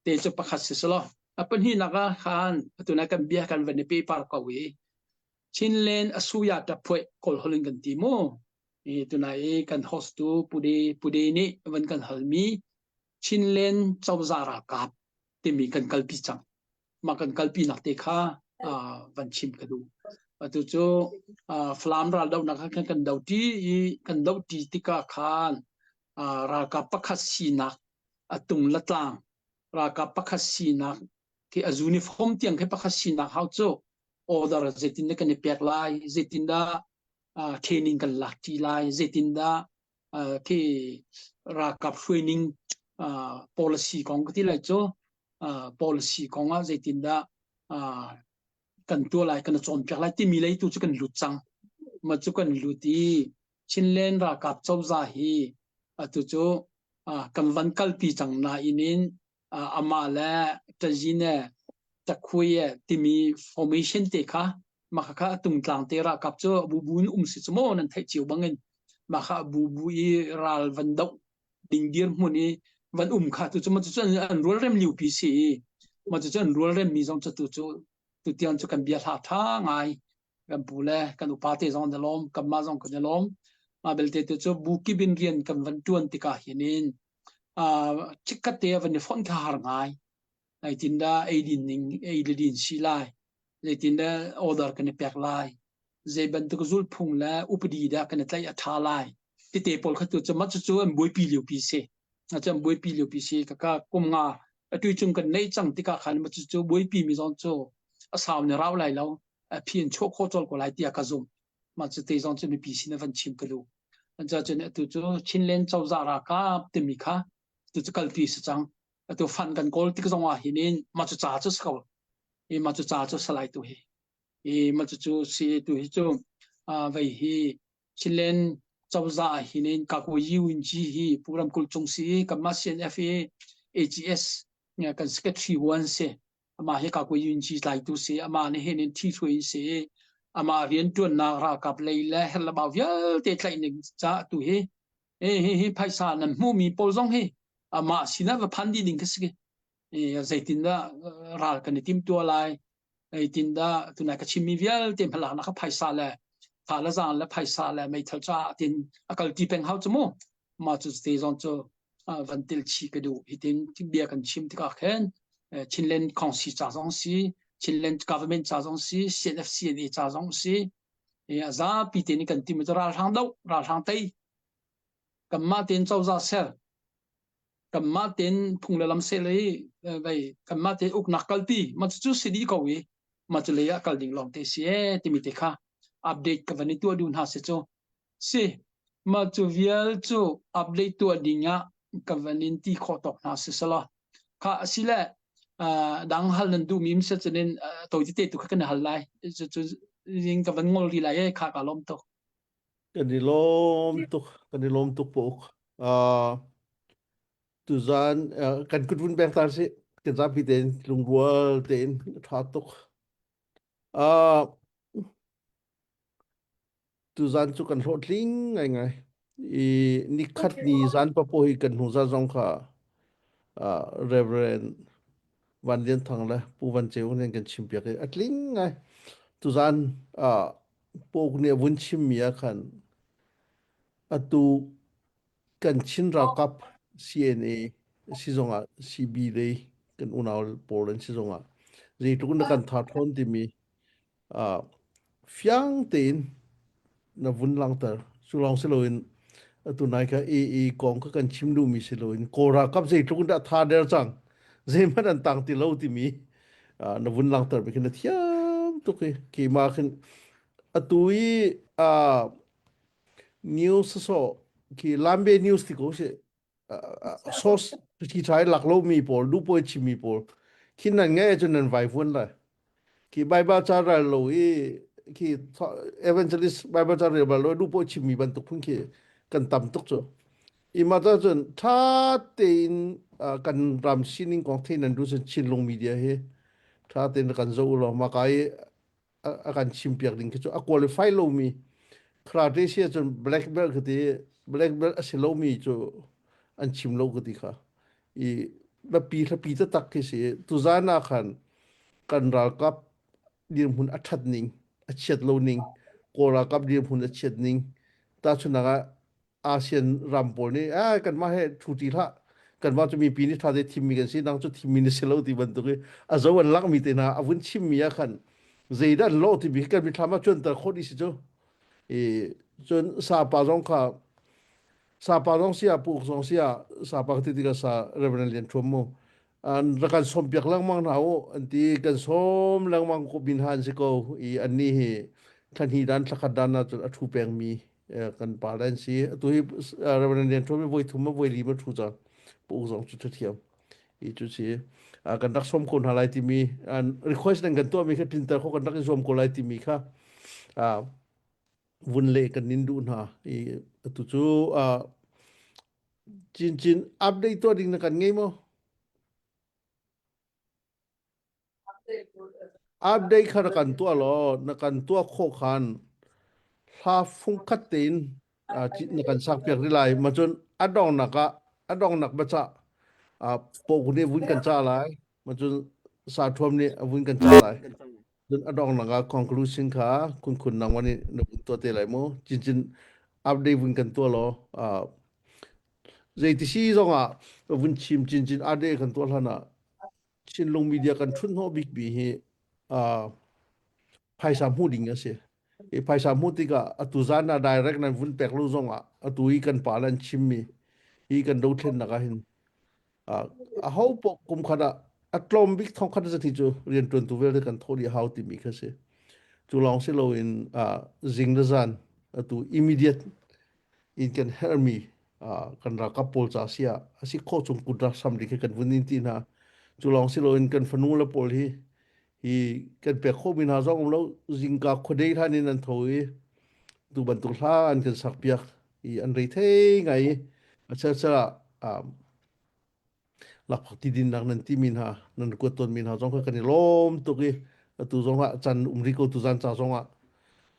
te cu pakhat si selaw a pahnihnak ah khan atu na kan bia kan van i pe par ko i Chinland asuya taphuai kawl holh in kan ti mu i tunai i kan host tu Pude Pude nih van kan halmi Chinland cozah ralkap timi kan kalpi cang mah kan kalpi nak te kha van chim ka duh atu cu Falam raldohnak khan kan do ti i kan do ti tikah khan ralkap pakhat sinak a tung la tlang ralkap pakhat sinak khi a uniform tiang khi pakhat sinak hau cu order zeitin dah kan i pek lai zeitin dah training kan lak ti lai zeitin dah khi ralkap hruaining policy kong ka ti lai cu policy kong ah zeitindah. kan tuah lai kan cawnpiak lai timi lei tu cu kan lut cang. Ma cu kan lut i Chinland ralkap cozah hi atu cu kan van kalpi cang nain in amah le Tazine Takhuye timi formation te kha mah kha tungtlang te ralkap cu bubu in um si cu maw nan theih cio bangin mah kha bubu i ral van doh ding dirhmun i van um kha tu cu ma cu an rualrem liupi si i ma cu an rualrem mi zong cu tu cu tutiang cu kan bia hla tha ngai kan pu le kan upa te zong an i lawm kanmah zong kan i lawm mah belte tu cu bu kip in rian kan van tuan tikah hin in chikkhat te van i fonh kha har ngai zeitindah eidin ning ei le din si lai zeitindah order kan i pek lai zei bantuk zulphung le upadi dah kan i tlaih a ṭha lai tete pawl kha tu cu mah cucu an buaipi liopi si cu an buaipi liopi si kaka kum nga atu chung kan neih cang tikah khan mah cucu buaipi mi zong cu a sau ne rau lai lo phi an chuah khawh colh ko lai tiah ka zumh. Mah cu te zong cu mipi sin ah van chim ka duh. Cun atu cu Chinland cozah ralkap timi kha tu cu kalpi si cang. Atu fund kan kawl tik zong ah hin in mah cu ca cu si ko. I mah cu ca cu salai tu hi. I mah cu cu si tu hi cu vei hi Chinland cozah ah hin in Kaku UNG hi Pu Ramkulh Cung si kanmah CNF i AGS kan secretary one si. Amah hi Kaku Yunci tlaitu si. Amah nih hin in ṭhihruai in si. Amah rianṭuannak ralkap lei le herlabau vialte tlaih ning caah tu hi hi hi hi phaisa nan hmuhmi pawl zong hi amah sinah va phan dih ding khi si. Zeitindah ral kan i timtuah lai? Zeitindah tunai ka chimmi vialte hmalaknak kha phaisa le tha le zaang le phaisa le meithal caah tin a kalti peng hau cu mu. Mah cu te zong cu van tel chih ka duh. Hitin bia kan chim tikah khin Chinland Council ca zong si, Chinland government ca zong si, CNF CNA ca zong si, a zapi te nih kan tim cu ralhrang doh, ralhrang tei. Kanmah tein cozah ser, kanmah tein phung le lam seh le vei kanmah tein uknak kalpi, mah cu si dih ko i mah cu lei ah kal ding lawng te si ee timi te kha update ka van i tuah duh hna si cu. Si, mah cu vial cu update tuah ding ah ka van in ti khawh tawk hna si selaw. Kha asile dang hal nan duhmi um si cunin tawi tete tu kha kan hal lai. Cu ning ka van ngol rih lai e kha ka lawm tuk. Kan i lawm tuk, kan i lawm tuk pauk. Uh, tuzan uh, kan kut vun beng tar si, kan zapi tein lungrual tein tha tuk. Uh, Tuzaan cu kan hlawhtling ngaingai. I nikhat ni zan papoh hi kan hnu zan zong kha uh, Reverend Van Lian Thang le Pu Van Ceu nih kan chimpiak i a tling ngai. Tuzaan uh, Pope nih a vun chimmi ah khan atu kan Chin ralkap CNA si zongah CB lei kan unau pawl an si zongah zeitluk in dah kan tha ṭhawn timi uh, fiang tein na vun langhter. Cu lawng si loin atu nai kha AA kong kha kan chim duhmi si loin Kawl ralkap zeitluk in dah tha der cang zeihmanh an tang ti lo timi uh, na vun langhter mi khi na thiam tuk i keimah khin atu i uh, news so khi Lambe news ti ko si source khi thai lak lo mi pawl du poi chim mi pawl khin nan ngai ahcun nan vai vuan lai khi bible ca ral lo i khi evangelist bible ca rel bal lo du poi chim mi bantuk phun khi kan tam tuk cu ima ta cun tha tein kan ram sining kong thein nan du cun chinlung media hi tha tein kan zo lo ma kai a kan chimpiak ding khi cu a qualify lomi karate si ahcun black belt ka ti black belt a si lomi cu an chim lo ka ti kha i hlapi hlapi taktak khi si tuzan ah khan kan ralkap dirhmun a ṭhat ning a chiat lo ning kawl ralkap dirhmun a chiat ning tahchunhnak ah ASEAN ram pawl nih ah kanmah he thu ṭi hlah kanmah cu mipi nih ṭha te thimmi kan si nang cu thimmi na si lo ti bantuk i a zo an lakmi te hna a vun chimmi ah khan zeidah an lawh timi kan mithlam ah cuanter khawh dih si cu i cun sapa zong kha sapa zong si ah puk zong si ah sapa ka ti tikah sa Reverend Lian Ṭhuam mu an rak kan sawm piak lengmang hna u an ti kan sawm lengmang ko bin han si ko i anni hi thla hnih dan thla khat dan ah cun a ṭhu pengmi kan pa le an si atu hi Reverend Lian Ṭhuam hi voi thum ma voi li ma ṭhu cang pu zong cu ṭha thiam i cu si. kan rak sawm ko hna lai timi request nan kan tuahmi kha tlinter kho kan rak i zuam ko lai timi kha vun le kan nin duh hna i atu cu cincin update tuah ding na kan ngei maw? Update kha na kan tuah law na kan tuah khawh khan hla fungkhat tein na kan sak piak rih lai. Ma cun a dongnak ah a dongnak baca poh nih vun kan ca lai. Ma cun sa thuam nih a vun kan ca lai. Cun a donghnak ah conclusion kha kun khun nangmah nih na vun tuah te lai mu. Cincin update vun kan tuah law uh, zeiti si zong ah vun chim cincin update kan tuah hlan ah Chinlung media kan ṭhut hnawh bik mi hi uh, phaisa hmuh ding a si. I phaisa hmuh tikah atu zan ah direct nan vun pek lo zong ah atu i kan pa le an chim mi hi kan dothlennak ah hin aho paoh kum khat ah a tlawm bik thong khat zat hi cu rianṭuantu vialte kan thawh dih hau timi kha si. Cu lawng si loin zing le zan atu immediate in kan herhmi kan ralkap pawl ca si ah a si khawh chung kut rak sam ding khi kan vun in ti hna. Cu lawng si loin kan fanu le pawl hi hi kan pek khawhmi hna zong um lo zingka khuadei hlan in an tho i tu bantuk hla an kan sak piak i an rei thei ngai i a chel ah lakphak ti dinnak nan timi hna nan kuat tawnmi hna zong kha kan i lawm tuk i atu zong ah can um ri ko tu zan ca zong ah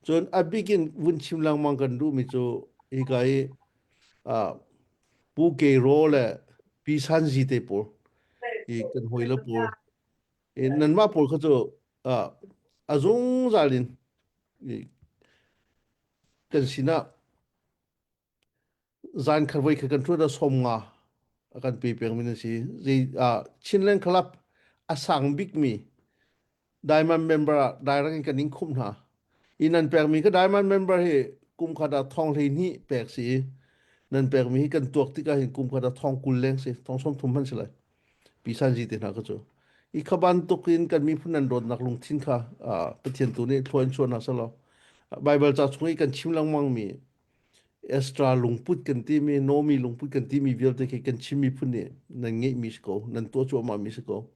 cun a bik in vun chim lengmang kan duhmi cu hika i Pu Ke Ro le Pi San Zi te pawl i kan hawi le pawl i nanmah pawl kha cu a zungzal in kan sinah zan khat voi khat kan ṭuan ah 50 a kan pe pengmi nan si. Zei ah Chinland Club a sang bikmi Diamond member ah direct in kan in khumh hna. I nan pekmi ka Diamond member hi kum khat ah thong 12 pek si i nan pekmi hi kan tuak tikah hin kum khat ah thong 20 leng si, thong 30 hmanh si lai. Pi San Zi te hna ka cu. I kha bantuk in kan miphun nan dawtnak lungthin kha Pathian tu nih thlua in chuah hna selaw Bible ca chung i kan chim lengmang mi Extra lungput kan timi, Nomi lungput kan timi vialte khi kan Chin miphun nih nan ngeihmi si ko, nan tuah cuahmahmi si ko.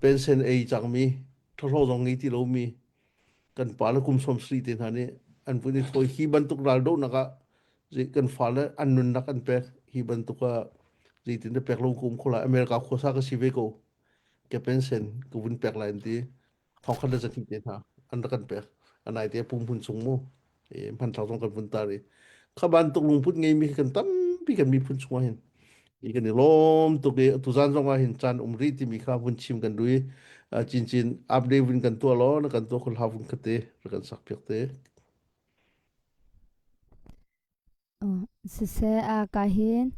Pension ei cangmi, thlahlawh zong ngei ti lomi, kan pa le kum 70 te hna nih an vun i thawi hi bantuk raldohnak ah kan fale an nunnak an pek hi bantuk ah zeitin dah pek lo ka um kho lai America khuasa ka si ve ko ka pension ka vun pek lai an ti thongkhat le zahnih te hna an rak kan pek anai te pum hun chung mu e hmanthlak zong kan vun tar i kha bantuk lungput ngeimi kan tampi kan miphun chungah hin i kan i lawm tuk i atu zan zong ah hin caan um rih timi kha vun chim kan duh i cincin update vun kan tuah law na kan tuah khul ha vun kate rak kan sak piak te Siseh, ka hin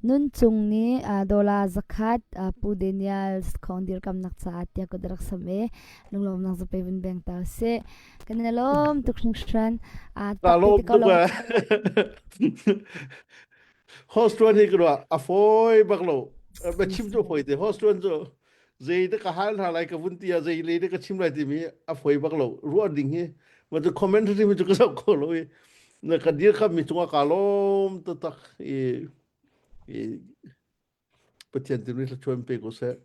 nunchung nih dollar zakhat Pu Daniel Khawng dirkamnak caah tiah kut a rak samh i lunglawmnak zape vun beng ta usih. Kan i lawm tuk hringhran. Ka lawm tuk eh. Host tuan hi ka ruah a fawi bak lo. Ba chim cu fawi te. Host tuan cu zei dah ka hal hna lai ka vun ti ah zei le dah ka chim lai timi a fawi bak lo ruah ding hi ma cu commentary mi cu ka zoh kho lo i na ka dir kha mi cungah ka lawm taktak i i Pathian tu nih thluachuah in pe ko seh.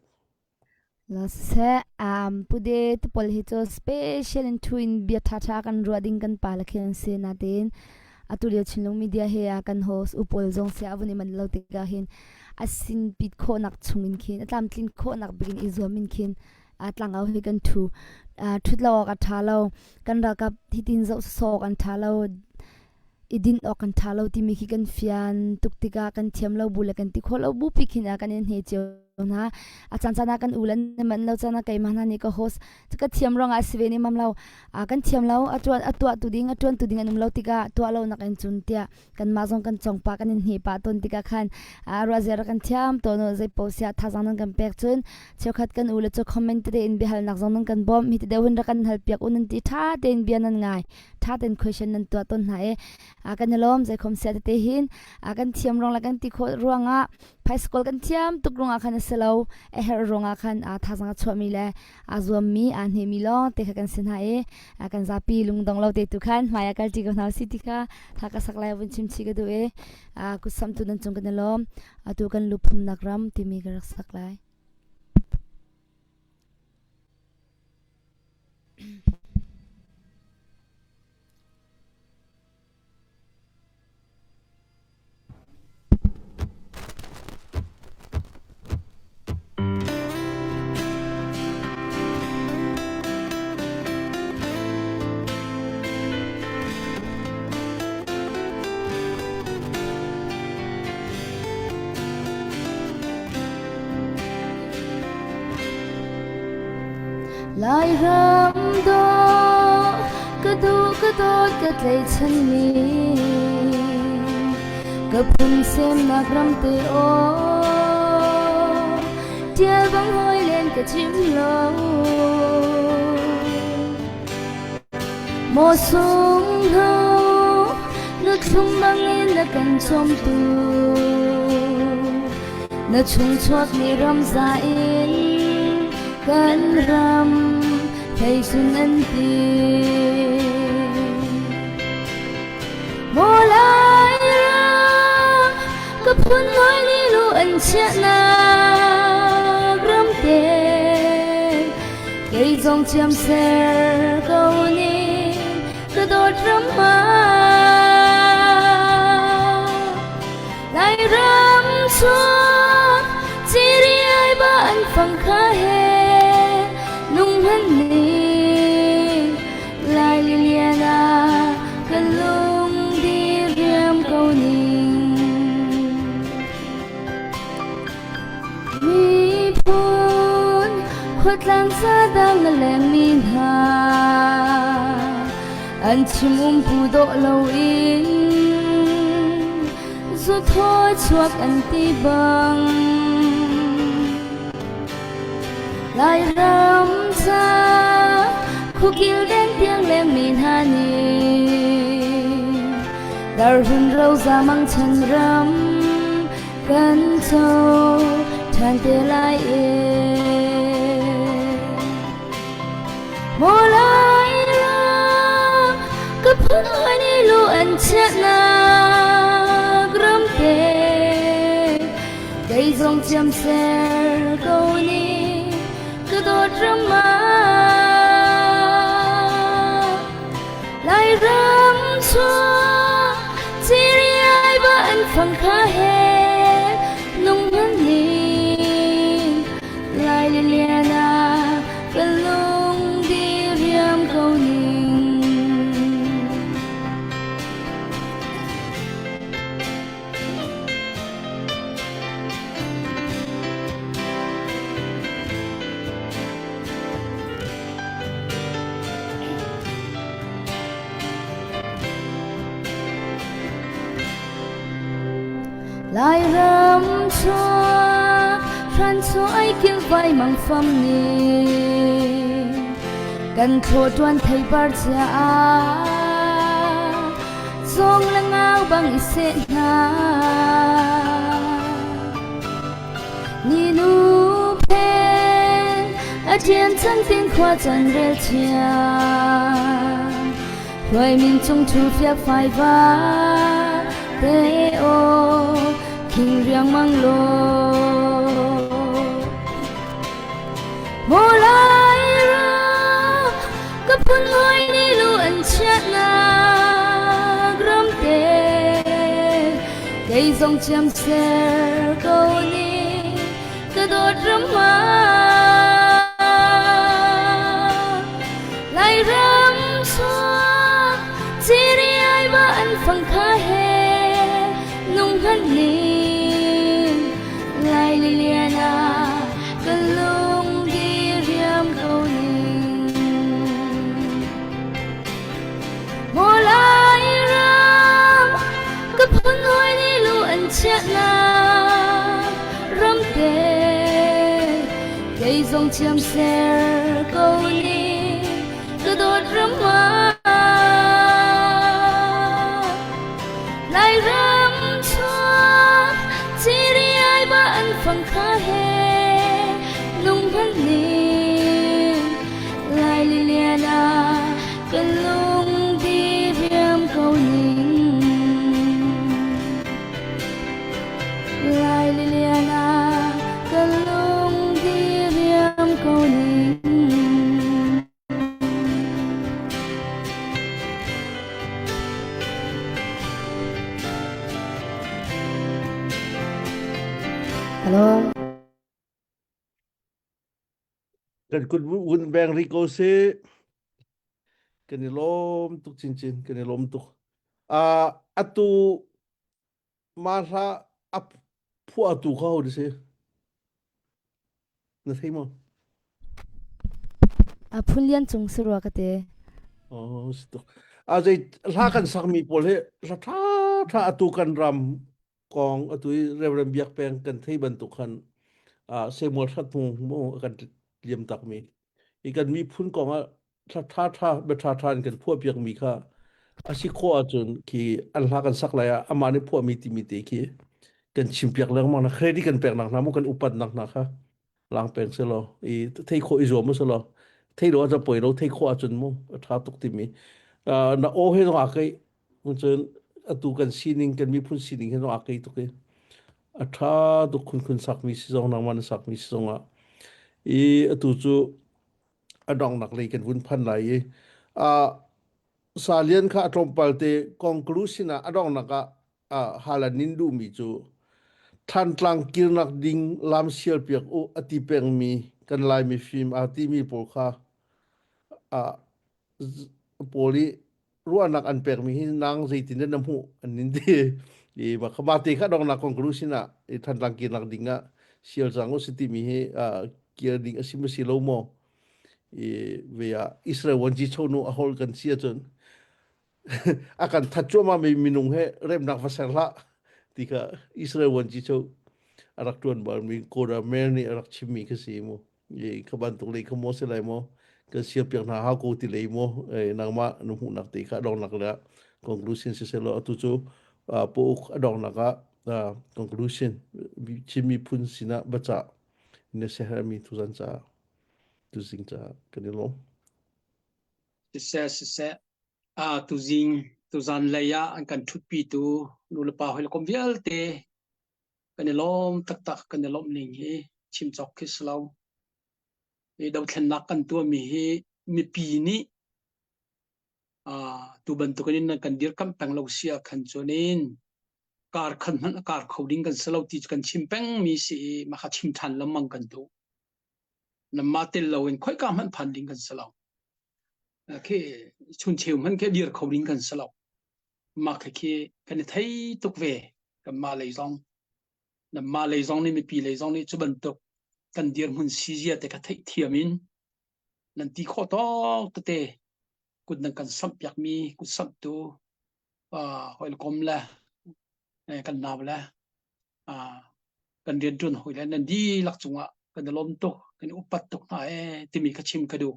La seh um pude te pol hi cu special in thu in bia tha tha kan ruah ding kan pa la khin si na tin atu lio Chinlung media he a kan host upol zong se avun i man lo tikah hin a sin pit khawhnak chung in khin a tlamtlin khawhnak bik in i zuam in khin a tlangau hi kan thu thut lo awk a tha lo kan ralkap hitin zoh sawk an tha lo i din awk kan tha lo timi khi kan fian tuk tikah kan thiam lo bu le kan ti khawh lo bu pi khin a kan in hne cio hna a caan caan ah kan u le man lo caan ah keimah hna nih ka host ka thiam ruangah si ve ni mam lo a kan thiam lo a tuan a tuah tu ding a tuan tu ding an um lo tikah tuah lo nak in cun tiah kanmah zong kan cong pah kan in hne pah tawn tikah khan ruah zia kan thiam tawn zei po sia thazang nan kan pek cun cheukhat kan u le cu comment tete in biahalnak zong nan kan bawm hi ti deuh hin rak kan hal piak un nan ti tha tein bia nan ngai tha tein question nan tuah tawn hna e kan i lawm zei khom sia tete hin kan thiam ruang le kan ti khawh ruangah phaisakol kan thiam tuk ruangah khan a si lo a herh ruangah khan thazang a chuahmi le aa zuammi aa hnemi lawng te kha kan si hna i kan zapi lungdong lo te tu khan hmai ah kalṭi ko hna usih ti kha tha ka sak lai vun chim chih ka duh i kutsamh tu nan cung kan i lawm atu kan lu phumnak ram timi ka rak sak lai. Lairam dawh ka duh ka dawt ka tlaihchan mi ka phun semnak ram te aw tial bang hawi len ka chim lo Maw sungho na thlum bangin na kan cawmtu na chungchuak ni ramza in kan ram theisun an ti. Maw lai ram ka phun hoi ni lu an chiahnak ram te Kei zong chiamser ko ning ka dawt ram ah Lairam chuak ciri ai ba an fang kha he nung han ning Lai lilian ah ka lung di riam ko ning Miphun khuatlang zadang na lengmi hna an chim umpu dawh loin zuthaw chuak an ti bang Lairam ca khukil den tiang lengmi hna nih darhun roza mangchan ram Kan co ṭhan te lai e. Maw lai ram ka phun hawi nih lu an chiahnak ram te kei zong ciamser ko ning ka dawt ram ah Lairam chuak ciriai ba an fang kha he nung hman ning Lai lian ah ka lung di riam ko ning. Lairam chuak hran chu ai kil vai mang fam ni kan thlo tuan thei par chia Zong le ngau bang i seh hna. Ni nu phen a ṭian cang tin khua can rel thiam. Hluai min cung thu fiak fai va te o khing riang mang lo. Maw lai ram ka phun hawi nih lu an chiahnak ram te kei zong chiamser ko ning ka dawt ram ah Lairam chuak ciri ai ba an fang kha he nung han ning Lai lilian ah ka lung di riam ko ning. Maw lai ram ka phun hawi nih lu an chiahnak ram te kei zong chiamser ko ning ka dawt ram ah Lairam chuak ciri ai ba an fang kha he nung hman ning Lai lilian ah ka lung di riam ko ning Lai lilian ah ka lung di riam ko ning Hello. Kan kut vun beng rih ko sih. Kan i lawm tuk chinchin, kan i lawm tuk. Uh, atu ma hla a phuahtu kha ho si? Na thei maw? A phun lian cung si rua ka te. Oh, si tuk. A zei hla kan sakmi pawl hi hla ṭha ṭha atu kan ram kong atu i Reverend Biak Peng kan thei bantuk khan ah Samuel Hrat Hmung mu a kan liam takmi. I kan miphun kong ah thla ṭha ṭha bia ṭha ṭha in kan phuah piakmi kha a si khawh ahcun khi an hla kan sak lai ah amah nih phuahmi timi te khi kan chimpiak lengmang na credit kan pek nak hna mu kan upat nak hna kha lang peng selaw i thei khawh i zuam selaw thei lo ahcun poi lo thei khawh ahcun mu a ṭha tuk timi na aw he zong aa keih cun atu kan sining kan miphun sining he zong aa keih tuk i a ṭha tuk khunkhun sakmi si zong nangmah na sakmi si zong ah i atu cu a donghnak lei kan vun phan lai i uh, Salian kha a tlawmpal te conclusion ah a donghnak ah uh, halan nin duhmi cu Thantlang kirnak ding lam sial piak u a ti pengmi kan Lai mifim aa timi pawl kha uh, pawl i ruahnak an pekmi hi nang zeitin dah na hmuh an nin ti i ma kha te kha dongnak conclusion ah i Thantlang kirnak ding ah sial cang u si timi hi kir ding a si ma si lo maw i ve ah Israel wanji chonu a hol kan si ahcun a kan that cuahmah mi minung he remnak va ser hlah ti kha Israel wanji cho a rak tuan bal mi Koda Mer nih a rak chimmi kha si mu i kha bantuk lei kha maw si lai maw kan sial piak hna hau ko ti lei maw nangmah na hmuhnak te kha donghnak le conclusion si selaw atu cu pu uk a donghnak ah conclusion Chin miphun sinah baca na siaherhmi tuzan caah tuzing caah kan i lawm. Siseh siseh ah tuzing tuzan lei ah an kan ṭhutpitu nulepa hawikom vialte kan i lawm taktak kan i lawmh ning hi chim cawk khi si lo. Hi dothlennak kan tuahmi hi mipi nih uh, tu bantukin in kan dirkamh peng lo si ah khan cun in kar khan hmanh a kar kho ding kan si lo ti cu kan chim peng mi si i mah kha chim ṭhan lengmang kan duh. Namah tel lo in khoika hmanh phan ding kan si lo. Khi chun cheu hmanh khi dir kho ding kan si lo. Mah khi khi kan i thei tuk ve kanmah lei zong nanmah lei zong nih mipi lei zong nih cu bantuk kan dirhmun si zia te kha theih thiam in nan ti khawh tawk tete kut nan kan samh piakmi kut samhtu hawikom le kan nau le kan rianṭuan hawi le nan dihlak cungah kan i lawm tuk kan i upat tuk hna ee timi kha chim ka duh.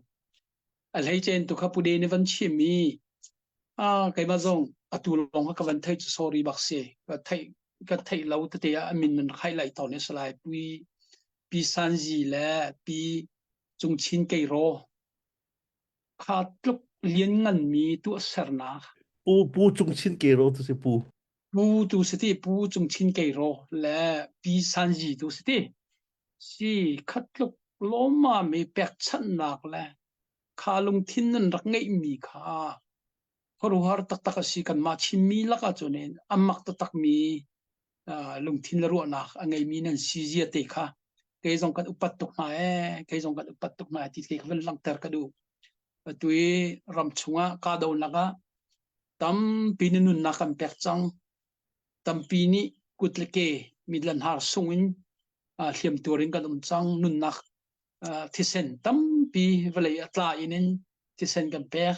A hleicein tu kha Pude nih van chim i ah keimah zong atu lawng ka van theih cu sorry bak si ka theih ka theih lo tete ah a min nan rak highlight tawn i salai Pui Pi Sanzi le Pi Cungchin Keiraw kha tluk lian nganmi tuahsernak Pu Pu Cungchin Keiraw tu si Pu Pu tu si ti Pu Cungchin Keiraw le Pi Sanzi tu si ti si khat tluk lawmmam i pekchanhnak le kha lungthin nan rak ngeihmi kha khuaruahhar taktak a si kanmah Chinmi lakah cun in a mak taktakmi lungthin le ruahnak a ngeimi nan si zia te kha kei zong kan upat tuk hna ee kei zong kan upat tuk hna ti te kha van langhter ka duh atu i ram chungah kahdohnak ah tampi na nunnak kan pek cang tampi nih kut le ke mit le hnar sung in hliam tuar in kan um cang nunnak thisen tampi vawlei a tla in in thisen kan pek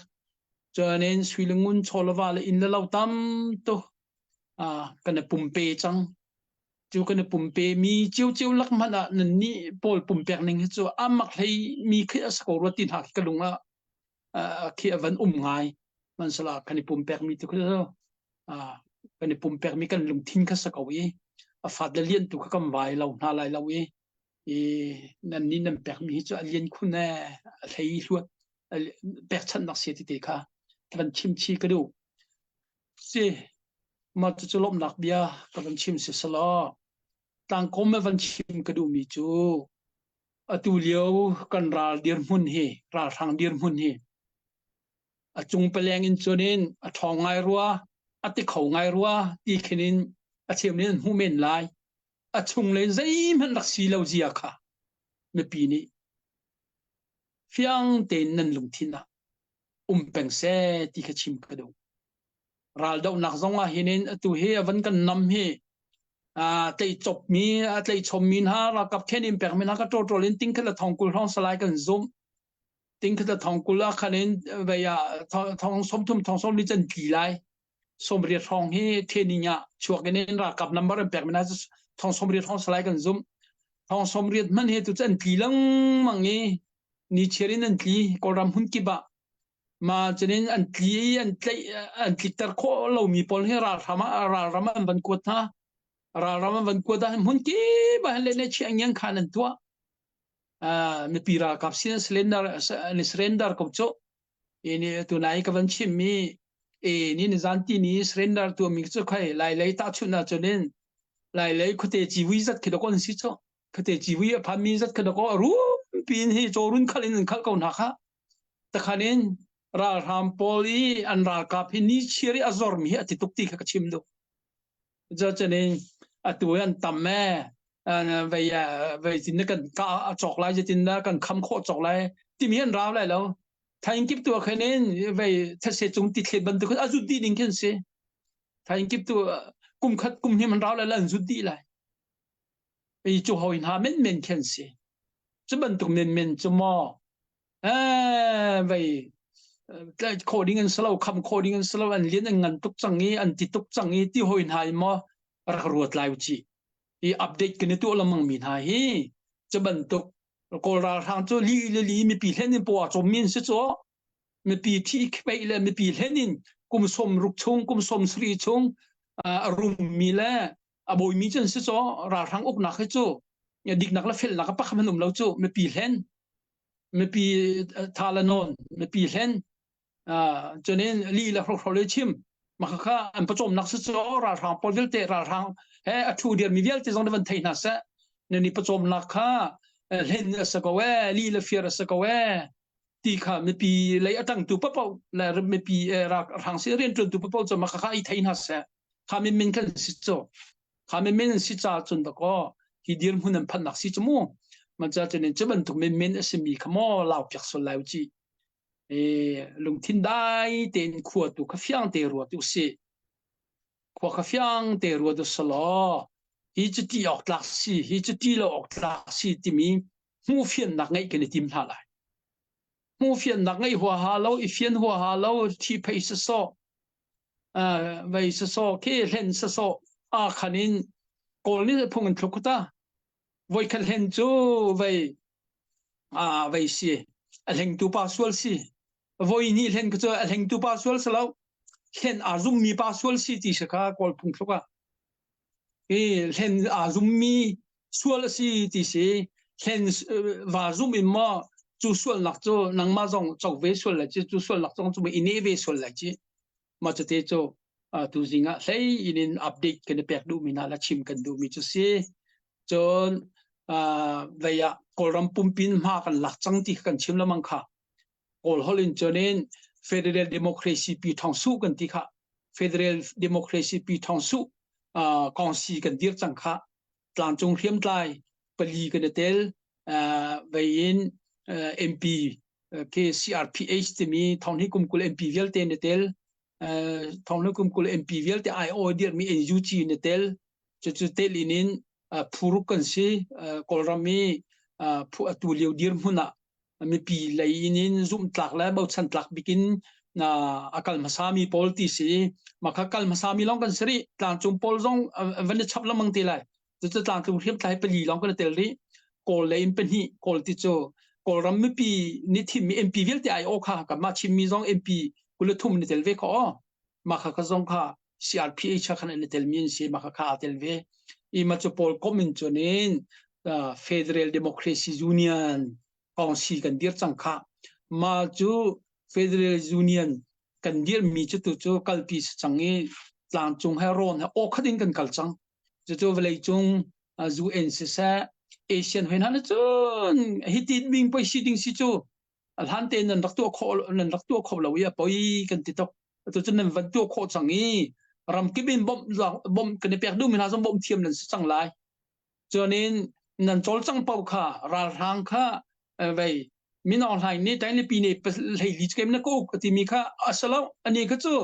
cun in sui le ngun chaw le va le inn le lo tam tuk kan i pumpe cang cu kan i pumpe mi ciocio lak hmanh ah nan nih pawl pumpek ning hi cu amak hlei mi khi a si ko rua ti hna khi ka lung ah khi a van um ngai mansala kan i pumpek mi tu khi kan i pumpek mi kan lungthin kha sa ko i a fat le lian tu kha kan vai lo hna lai lo i i nan nih nan pek mi hi cu a lian khun e a hlei hluat pekchanhnak si ti te kha van chim chi ka duh si mah cucu lawmhnak bia ka van chim si selaw tlangkawm me van chim ka duhmi cu atu lio kan ral dirhmun hi ralhrang dirhmun hi a cung paleng in cun in a ṭhawng ngai rua a ti kho ngai rua ti khin in a cheu nih an hmuh men lai a chung le zeihmanh rak si lo zia kha mipi nih fiang tein nan lungthin ah um peng seh ti kha chim ka duh. Raldohnak zong ah hin in atu hi a van kan nam hi tleih copmi a tleih chommi hna ralkap training pekmi hna ka ṭawṭawl in tingkhat le thongkul hrawng salai kan zumh. Ting khat thong kul ah khan in vei ah thong 30 thong 40 can tli lai. 80 hrawng hi training ah chuak in in ralkap number an pek mi na thong 80 hrawng salai kan zum. Thong 80 hman he tu can tli lengmang i ni chiar in an tli Kawlram hmun kip ah ma cunin an tli an tlaih an tlikter khawh lomi pawl hi ralhram ah ralram an van kuat hna ralram an van kuat ah hmun kip ah le ne chiah ngiang khan an tuah mipi ralkap sin surrender an surrender ko cu ini tunai ka van chim mi e ni ni zan ti ni surrender tu mi cu khai lai lei ta chun na chunin lai lei khute chi wi zat khi kon si cho khute chi wi a phan mi zat khi ko rum pin hi chorun khal in khal ko na kha Takhan in ralhram pawl i an ralkap hi ni chiar i a zormi hi a ti tuk ti kha ka chim duh. Cucun in atu hi an tam ee vei vei tin kan ka a cawk lai tin na kan kham khawh cawk lai timi an rau lai lo. Thaing kip tu khin in vei thase cung ti thlet bantuk a zut dih ding khin si. Thaing kip tu kum khat kum hnih man rau lai la an zut dih lai. I cu hoi hna men men khin si. Cu bantuk men men cu maw eh vei tlaih khawh ding an si lo kham khawh ding an si lo an lian an ngan tuk cang i an ti tuk cang i ti hoi hna i maw rak ruat lai u ci i update kan i tuah lengmang mi hna hi cu bantuk kawl ralhrang cu li le li mipi hlen in paw a cawm mi an si cu mipi thi kheih le mipi hlen in kum som ruk chung kum som sri chung a rum mi le a bawi mi cu an si cu ralhrang uknak hi cu diknak le felnak a pakhat an um lo cu mipi hlen mipi tha le nawn mipi hlen cunin li le hrokhro le chim mah kha an pawcawmnak si cu ralhrang pawl vialte ralhrang he a thu dir mi vialte zong van thei hna seh nan i pawcawmnak kha hlen a si ko e li le fir a si ko e ti kha mipi lei a tangtu papo le mipi ralhrang si riantuantu papo cu mah kha i thei hna seh kha min min kan si cu kha min min si ca cun da ko hi dirhmun an phannak si cu mu man ca cun cu bantuk min min a simi kha maw lau piak sol lai u ci e lungthin dai tein khua tu kha fiang te ruat u si khua kha fiang te ruat u selaw hi cu ti awk tlak si hi cu ti lo awk tlak si timi hmuh fiannak ngeih kan i tim hna lai hmuh fiannak ngeih huaha lo i fian huaha lo thi phei sasawh vei sasawh khi hlen sasawh a khan in kawl nih phung in thluk ta voikhat hlen cu vei a vei si a hlengtu pa sual si voi ni hlen cu a hlengtu pa sual si lo hlen aa zummi pa sual si ti si kha kawl phung thluk ah i hlen aa zummi sual a si ti si hlen va zum in maw cu sualnak cu nangmah zong co ve sual lai ci cu sualnak zong cu i ne ve sual lai ci mah cute cu tu zing ah hlei in in update kan i pek duhmi hna la chim kan duhmi cu si cun vei ah kawlram pumpin hma kan lak cang ti kan chim lamang kha Kawl holh in cun in Federal Democracy Pi Thong Su kan ti kha Federal Democracy Pi Thong Su uh, kongsi kan dir cang kha tlangcung hriamtlai pali kan i tel uh, vei in uh, MP uh, ke CRPH timi thong hi kum kul MP vialte ni tel uh, thong hi kum kul MP vialte IO dir mi NUG ni tel cu cu tel in in uh, phuruk kan si uh, kawlram i uh, phu atu lio dir hmun ah mipi lei in in zumhtlak le bochan tlak bikin a kal hmasami pawl ti si mah kha kal hmasami lawng kan si rih tlangcung pawl zong van i chap lengmang te lai cucu tlangcung hriamtlai pali lawng kan i tel rih kawl lei in pahnih kawl ti cu kawlram mipi nih thimmi MP vialte ai aw kha kanmah chimmi zong MP 23 ni tel ve kho aw mah kha ka zong kha CRPH khan an i telmi an si mah kha kha aa tel ve i mah cu pawl kom in cun in Federal Democracy Union kongsi kan dir cang kha mah cu Federal Union kan dirmi cu tu cu kalpi si cang i tlangcung he rawn he aw khat in kan kal cang cucu vawleicung UN siseh Asian hoi hna cun hi ti ding poi si ding si cu a hlan tein nan rak tuah khawh nan rak tuah kho lo i a poi kan ti tuk atu cun nan van tuah khawh cang i ramkip in bawmh bawmh kan i pek duhmi hna zong bawmh thiam nan si cang lai chuanin nan cawlcang paoh kha ralhrang kha vei Min Aung Hlaing nih Tainlipi nih hleili kem na ka uk a timi kha a si lo ani kha cu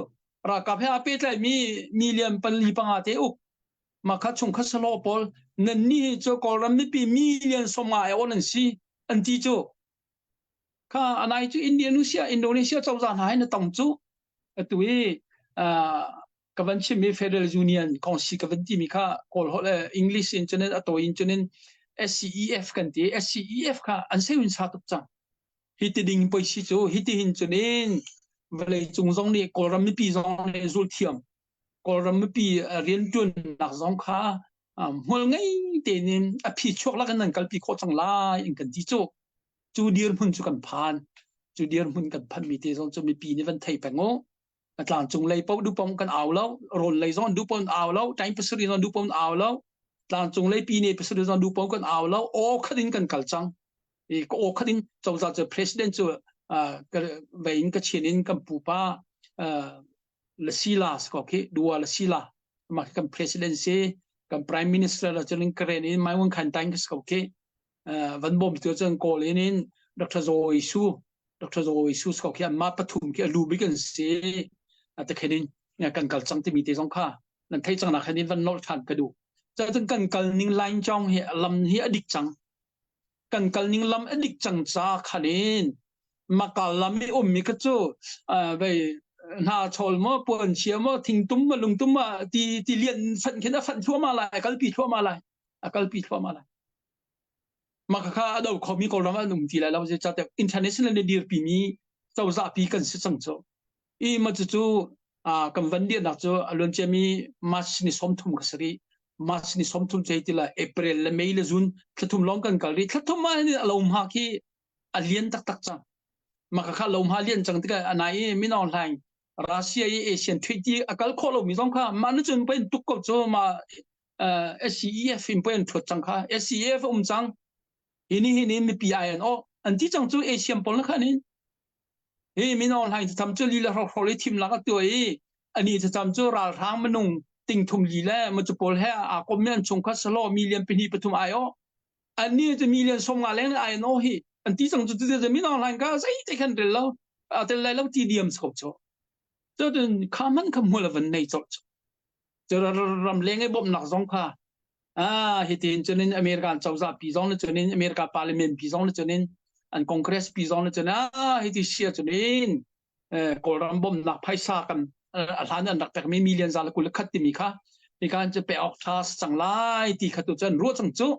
ralkap he aa pehtlaimi million pali panga te uk mah kha chungkhat salo pawl nan nih cu Kawlram mipi million 50 ai on an si an ti cu. Kha anai cu Indonesia Indonesia cozah hna he na tong cu. Atu i ka van chimmi Federal Union Council ka van timi kha Kawl holh English in cunin a tawi in cunin SCEF kan ti. SCEF kha an seu in sa tuk cang. Hi ti ding poi si cu hi ti hin cunin vawlei cung zong nih Kawlram mipi zong nih zul thiam Kawlram mipi rianṭuannak zong kha hmual ngei tein in a phi chuak lak in nan kalpi khawh cang lai in kan ti cu. Cu dirhmun cu kan phan. Cu dirhmun kan phanmi te zong cu mipi nih van thei peng u. A tlangcung lei paoh duh paoh kan au lo, rawl lei zong duh paoh au lo, ṭaing pasarih zong duh paoh au lo, tlangcung lei pine pasarih zong duh paoh kan au lo, aw khat in kan kal cang. I ka aw khat in cozah cu president cu vei in ka chin in kan pupa Lasila ko khi dua Lasila mah kan president si kan prime minister la cun karen in mai wan khan tang ko khi van bom tu cun kawl in in Dr. Zoe Su Dr. Zoe Su ko khi amma pathum khi alu bik an si ta khen in kan kal cang timi te zong kha nan thei cang na khan in van nol than ka du cun kan kal ning line chong hi lam hi adik cang kan kal ning lam a dik cang ca khan in makal lam i ummi kha cu vei hna chawl maw puan chia maw thingtum maw lungtum maw ti ti lian fanh khin a fanh thluahmah lai a kalpi thluahmah lai a kalpi thluahmah lai mah kha a do khomi kawlram an um ti lai lo zeicahtiah international nih dirpi mi cozah pi kan si cang cu I ma cucu kan van dirnak cu a luanciami March ni 30 ka si rih. March ni 30 cu hei ti la April le May le June thlathum lawng kan kal rih. Thlathum ah hin a lohma khi a lian taktak cang. Mah kha lohma lian cang tikah a nai i Min Aung Hlaing Russia i Asian Treaty a kal khawh lomi zong kha mah nu cun pei tuk ko cu mah SCEF in pei an thuat cang kha. SCEF a um cang. Hi ni hi ni mipi ai an aw an ti cang cu Asian pawl na khan in Hi Min Aung Hlaing thlacam cu lila hrokhrawl i thimnak a tuah i anih thlacam cu ralhrang minung tingthum li le macu pawl he aa kommi an chungkhat selaw million pahnih pathum ai awh. Annih cu million 50 leng ai an awh hi an ti cang cu cu Min Aung Hlaing ka zeite khan rel lo a tel lai lo ti diam so cu. Cun kha hmanh kha hmual a van nei colh cu. Cu ramleng i bawmhnak zong kha Ah, hitin cunin American cozah pi zong le cunin America parliament pi zong le cunin an Congress pi zong le cun ah hiti sia cunin eh, Kawlram bawmhnak phaisa kan a hlan an rak pekmi million za le kul le khat timi kha nikan cu pe awk tha cang lai ti kha tu cun ruah cang cu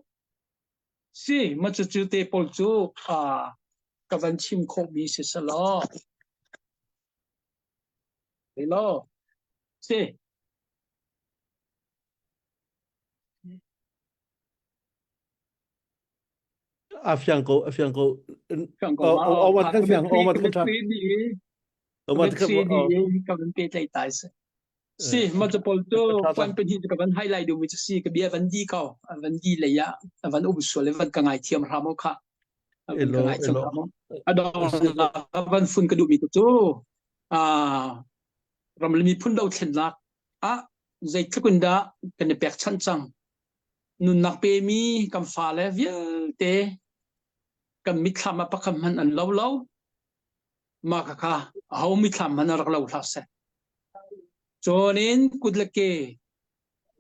si ma cu cu te pawl cu ah ka van chim khawh mi si selaw Hello si A fiang ko, a fiang ko. Fiang ko. Awat kan fiang, awat kan tha. Awat kan ka van pe tlai tai se. Si, ma chu pol tu kwan pe hi ka van highlight du mi chu si ka bia van di ko, van di le ya, van um sual van ka ngai thiam hram o kha. Van ka ngai thiam hram o. Adong la van fun ka du mi tu ah ram le miphun dothlennak ah zeitluk in dah kan i pekchanh cang. Nunnak pemi kan fale vialte kan mitthlam ah pakhat hmanh an lo lo. Mah khakha aho mitthlam hmanh a rak lo hlah seh. Cun in kut le ke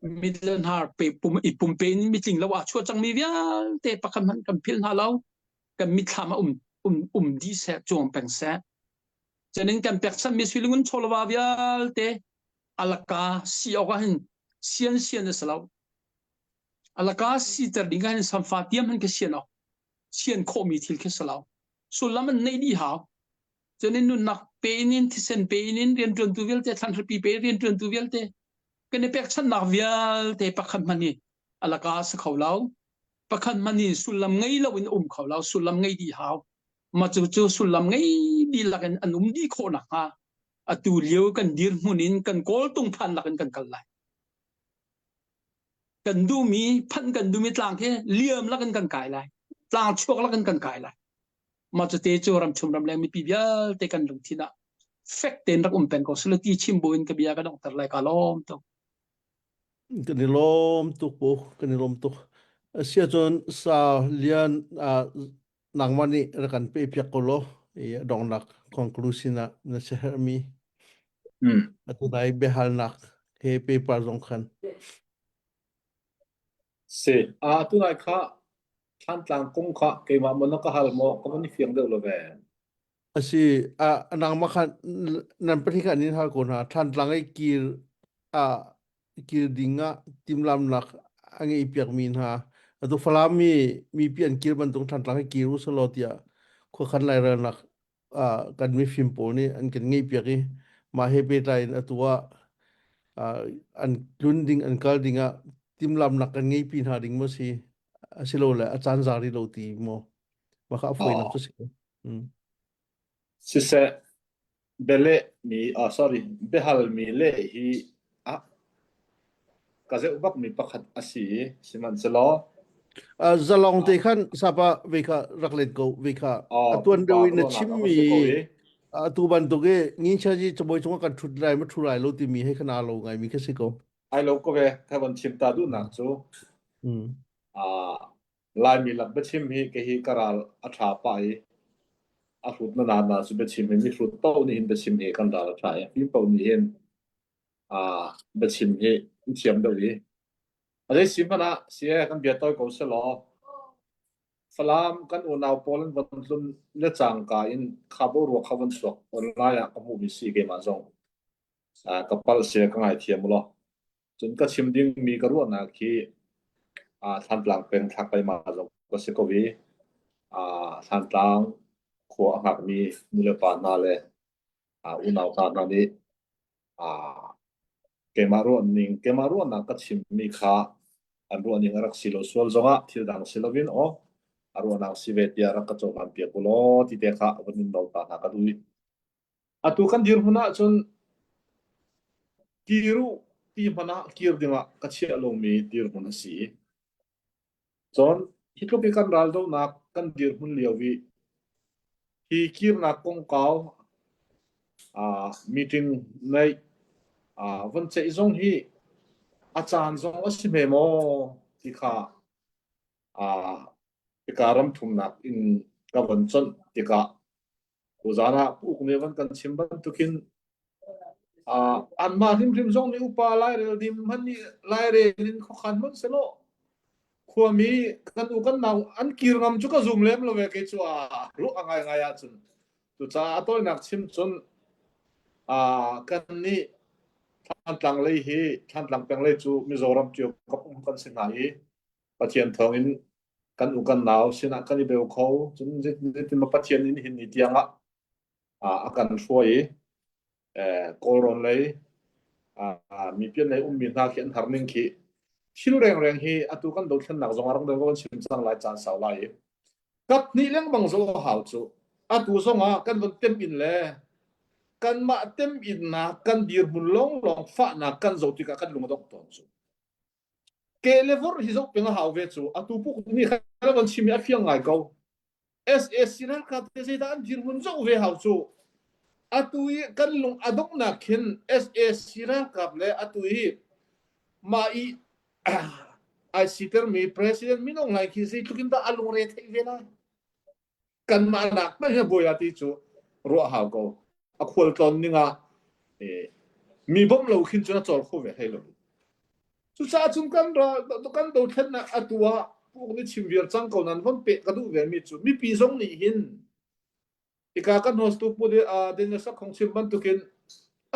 mit le hnar pe pum i pumpe in mitling lo ah chuah cangmi vialte pakhat hmanh kan philh hna lo. Kan mitthlam ah um um um dih seh, cuang peng seh. Cun in kan pekchanhmi suilingun chawlava vialte alaka si awk ah hin sian sian a si lo. Alaka siter ding ah hin samfa tiam hin ka sian awk sian khawhmi thil khi si lo. Sullam an neih dih hau. Cun in nunnak pe in in thisen pe in in rianṭuantu vialte thlanhripi pe rianṭuantu vialte kan i pekchanhnak vialte pakhat hmanh hi alaka si kho lo. Pakhat hmanh hi sullam ngei lo in um kho lo. Sullam ngei dih hau. Mah cu cu sullam ngei dihlak in an um dih khawh nakhnga atu lio kan dirhmun in kan kawltung phan lak in kan kal lai. Kan duhmi phanh kan duhmi tlang khi liam lak in kan kai lai. Tlang chuak lak in kan kai lai. Mah cu te cu ramchung ramleng mipi vialte kan lungthin ah fek tein rak um peng ko sula ti chim buin ka bia ka donghter lai ka lawm tuk. Kan i lawm tuk pu, kan i lawm tuk. Asia cun sa lian nangmah nih rak kan pe piak ko law i a donghnak conclusion ah na siaherhmi atu nai biahalnak he paper zong khan Si. A tu nai kha Thlantlang kong kha keimah maw na ka hal maw ka van i fiang deuh lo ve. Asi a nangmah khan nan pahnih khan in hal ko hna Thantlang i kir a kir ding ah timhlamnak a ngei piakmi hna atu Falam mi mipi an kir bantuk Thantlang hi kir u selaw tiah khuakhan lairelnak ah kan mifim pawl nih an kan ngeih piak i mah he pehtlai in atu ah an tlun ding an kal ding ah timhlamnak kan ngeipi hna ding maw si asilole a caan za rih lo ti maw mah kha a fawinak cu si ko. Mm. Siseh bialeh mi ah sorry biahal mi leh hi a ka zeuh bak mi pakhat a si i sihmanhsehlaw Uh, zalong te khan sapa ve kha rak let ko ve kha atuan deuh in na chimmi atu bantuk i ngin ji chaboy chunga kan thut lai ma thu lai lo timi he khana lo ngai mi kha si ko ai lo ko ve ka von chim ta duh nak cu mm. ah Laimi lak biachim hi kei hi ka ral a ṭha pah i a hrut na na cu biachim hi mihrut paoh nih hin biachim hi kan ral a ṭha i fim paoh nih hin aa biachim hi an thiam deuh i a zei si hmanh ah si e kan bia tawi ko selaw Falam kan unau pawl an von tlun le cangka in kha boruak kha von chuak online ah ka hmuhmi si keimah zong ka palh si ka ngaithiam u law Cun ka chim dingmi ka ruahnak hi Thantlang peng Thlangkeimah zong ka si ko i Thantlang khua a hngakmi nulepa hna le unau hna hna nih keimah ruahning keimah ruahnak ka chimmi kha an ruahning a rak si lo sual zongah thil dang si loin aw a ruahnak si ve tiah rak ka cohlan piak u law ti te kha van in nawl ta hna ka duh i Atu kan dirhmun ahcun kir u ti hmanh ah kir dingah ka chiah lomi dirhmun a si. Cun hi tluk i kan raldohnak kan dirhmun lio i hi kirnak kongkau uh, meeting neih uh, von ceih zong hi a caan zong a si hme maw ti kha uh, hika ram thumnak in ka von chonh tikah Tuzaan ah Pu Uk nih van kan chim bantukin uh, anmah hrimhrim zong nih upa lairel dim hman nih lairel in khuakhan hmanh selaw khuami kan u kan nau an kir ngam cu ka zum lem lo ve kei cu a ruah a ngai ngai ahcun cucaah a tawinak chim cun uh, kan nih Thantlang lei hi Thantlang peng lei cu Mizoram ṭio kap um kan si hna i Pathian thawngin kan u kan nau sinah kan i beu kho cun zeitin ma Pathian in hin ni tiang ah a kan hruai i Kawlrawn lei mipian lei ummi hna khi an har ning khi thil rengreng hi atu kan dothlennak zong a rak deuh kan chim cang lai caan sau lai i kap hnih lengmang zo hau cu atu zong ah kan von tem in le kanmah tem innak kan dirhmun longlong fahnak kan zo tikah kan lung a dongh tawn cu Ke le vor hi zoh peng a hau ve cu. Atu puk nih khan van chim i a fiang ngai ko. SAC ralkap te zeidah an dirhmun zoh ve hau cu. Atu i kan lung a donghnak khin SAC ralkap le atu i mah i ai sitermi President Min Aung Hlaing khi zeitluk in dah a lungre theih ve lai. Kanmah nak hmanh hi buai ti cu ruah hau ko. A khualtlawn ning ah mi bawmh lo khin cun a cawl kho ve hlei lo. Cucaah cun kan ral kan dothlennak atu ah puk nih chim viar cang ko nan von peh ka duh ve mi cu mipi zong nih hin ika kan hostu pu Daniel Sakhong chim bantukin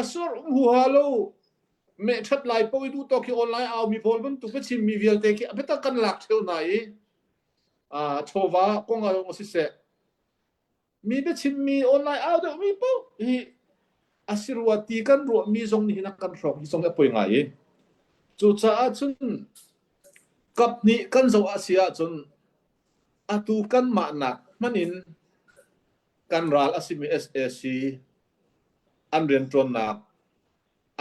a sur um huha lo meh ṭhat lai po i duh tawk hi online au mi pawl bantuk ka chim mi vialte khi a biatak kan lak ṭheo hna i chawva kong ah zong siseh mi biachimmi online au deuhmi paoh hi a si rua ti kan ruahmi zong nih hin a kan hrawk hi zong hi a poi ngai i cucaah cun kap nih kan zoh a si ahcun atu kanmah nak hmanh in kan ral a simi SAC an rianṭuannak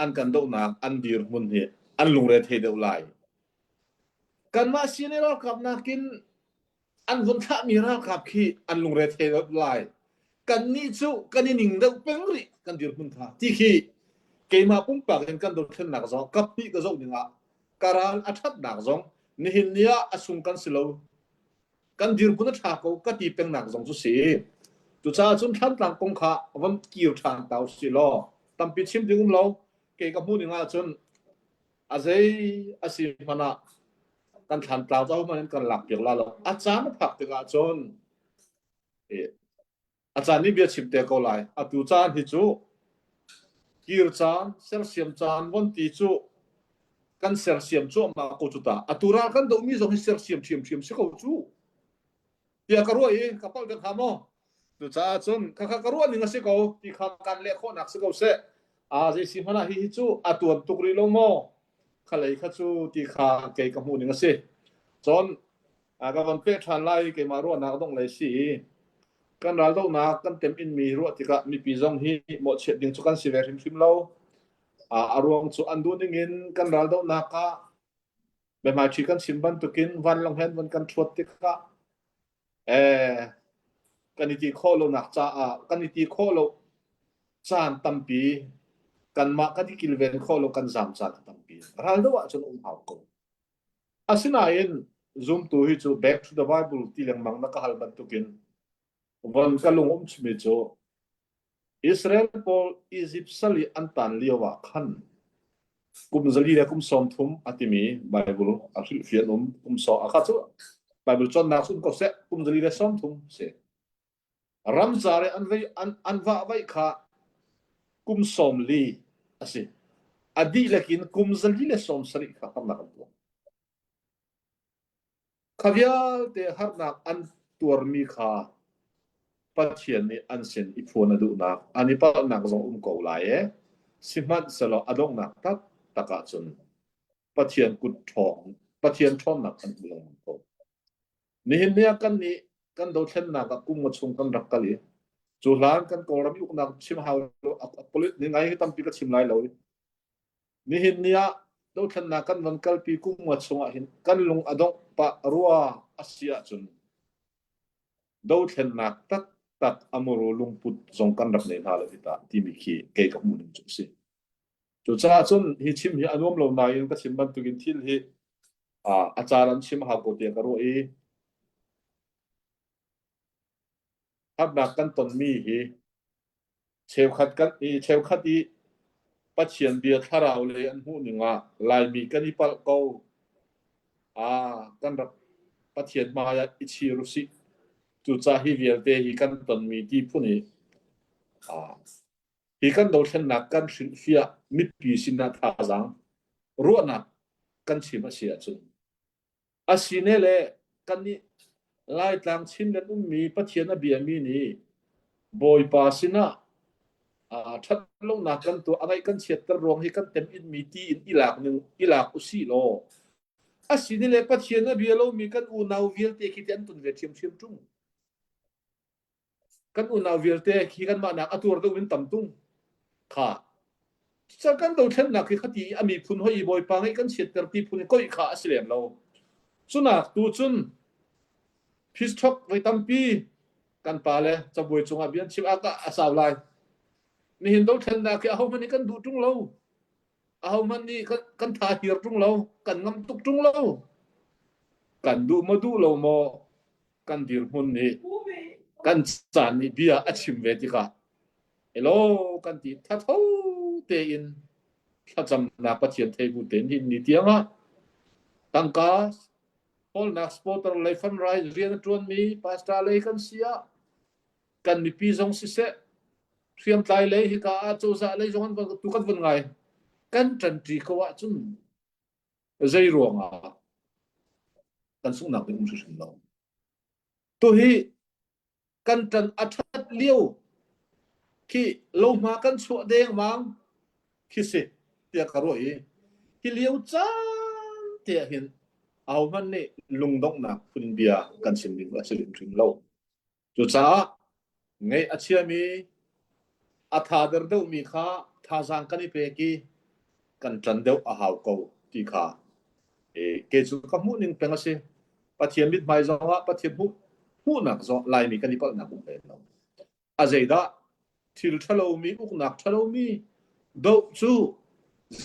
an kan dohnak an dirhmun hi an lungre thei deuh lai Kanmah CNA ralkap nakin an vun thlahmi ralkap khi an lungre thei deuh lai. Kannih cu kan i ning deuh peng rih kan dirhmun kha. Ti khi keimah pumpak in kan dothlennak zong kaphnih ka zoh ning ah ka ral a ṭhatnak zong nihin ni ah a sung kan si lo. Kan dirhmun a ṭha ko ka ti pengnak zong cu si. Cucaah cun Thlantlang kong kha von kir ṭhan ta usih law tampi chim ding um lo. Kei ka hmuh ning ahcun A zei a si hmanh ah kan thlantlang cu hmanh in kan lak piak la lo. A caan a phak tikah cun eh, A caan nih bia chim te ko lai. Atu caan hi cu kir caan, sersiam caan von ti cu kan sersiam cuahmah ko cu ta. Atu ral kan dohmi zong hi sersiam ṭhiamṭhiam si ko cu. Tiah ka ruah i ka palh dek hnga maw? Cucaah cun khakha ka ruah ning a si ko ti kha kan leh khawhnak si ko seh. A zei si hmanh ah hihi cu a tuan tuk rih lo maw? Khalei kha cu ti kha kei ka hmuh ning a si. Cun ka von peh ṭhan lai keimah ruahnak dongh lei si i kan raldohnak kan tem inmi ruah tikah mipi zong hi mawhchiat ding cu kan si ve hrimhrim lo. A ruang cu an duh ning in kan raldohnak ah biahmaiṭhi kan chim bantukin vanlawng he an von kan ṭhuat tikah eh kan i ti khawh lonak caah kan i ti khawh lo caan tampi kanmah kan i kilven khawh lo kan zaam caan a tampi. Raldoh ahcun um hau ko. Asinain zumtu hi cu back to the Bible ti lengmang na ka hal bantukin von ka lung um chimi cu Israel pawl Egypt sal i an tan lio ah khan kum zali le kum 30 a timi Bible a hrilhfian um kum saw a kha cu Bible cawnnak sun ko seh kum zali le 30 si. Ramcar i an vei an, an vahvaih kha kum 40 a si. A dihlak in kum 470 kha harnak an tuar. Kha vialte harnak an tuarmi kha Pathian nih an sin i phuan a duhnak, an i palhnak zong um ko lai e. Sihmanhsehlaw a donghnak taktak ahcun Pathian kut ṭhawng, Pathian ṭhawnnak an hmu lengmang ko. Nihin ni ah kannih kan dothlennak ah kum nga chung kan rak kal i cu hlan kan Kawlram i uknak chim hau lo ni ngai hi tampi ka chim lai lo i nihin ni ah dothlennak kan van kalpi kum nga chung ah hin kan lung a dongh pah rua a si ahcun dothlennak taktak a muru lungput zong kan rak nei hna lo hi ta timi khi kei ka hmuh ning cu a si. Cucaah cun hi chim hi a nuam lo nain ka chim bantukin thil hi a caan an chim hau ko tiah ka ruah i harnak kan tonmi hi cheukhat kan i cheukhat i Pathian bia thlarau lei an hmuh ning ah Laimi kan i palh ko. Ah, kan rak Pathian hmai ah i chir usih. Cucaah hi vialte hi kan tonmi ti phun i ah, Hi kan dothlennak kan hrilhfiah mipi sinah thazaang ruahnak kan chim a si ahcun a sine le kannih Laitlang Chinland ummi Pathian a biami nih Bawipa sinah ṭhat lonak kan tuah a ngaih kan chiatter ruang hi kan tem inmi ti in i lak ning i lak usih law a sine le Pathian a bia lomi kan unau vialte khi te an ton ve ṭhiamṭhiam ṭung. Kan unau vialte khi kanmah nak a tuar deuh in tam tung kha cucaah kan dothlennak hi khati a miphun hoi i bawipa ngeih kan chiatter ti phun i koih kha a si lem lo cunak tu cun peace talk voi tampi kan pa le cabuai cungah bia an chim ah a sau lai nihin dothlennak hi ahohmanh nih kan duh ṭung lo ahohmanh nih kan tha hir ṭung lo kan ngam tuk ṭung lo kan duh maw duh lo maw kan dirhmun nih kan caan nih bia a chim ve tikah elaw kan ti thatho tein thlacamnak Pathian thei bu tein hin ni tiangah tangka hawlnak supporter lei fundraise rian a ṭuanmi pastor lei kan si ah kan mipi zong siseh hriamtlai lei hika ah cozah lei zong an tu kan von ngai kan ṭanṭi ko ahcun zei ruangah kan sunghnak ding um hrimhrim lo. Tuhi kan ṭan a ṭhat lio khi lohma kan chuah dengmang khi si tiah ka ruah i hi lio caan te ah hin ahohmanh nih lungdonghnak phun bia kan chim ding a si hrimhrim lo. Cucaah ngaih a chiami a thader deuhmi kha thazaang kan i pek i kan ṭan deuh a hau ko ti kha kei cu ka hmuh ning peng a si. Pathian mithmai zongah Pathian hmuh hmuhnak zong Laimi kan i palhnak um hlei lo. A zeidah thil ṭhalomi uknak ṭhalomi doh cu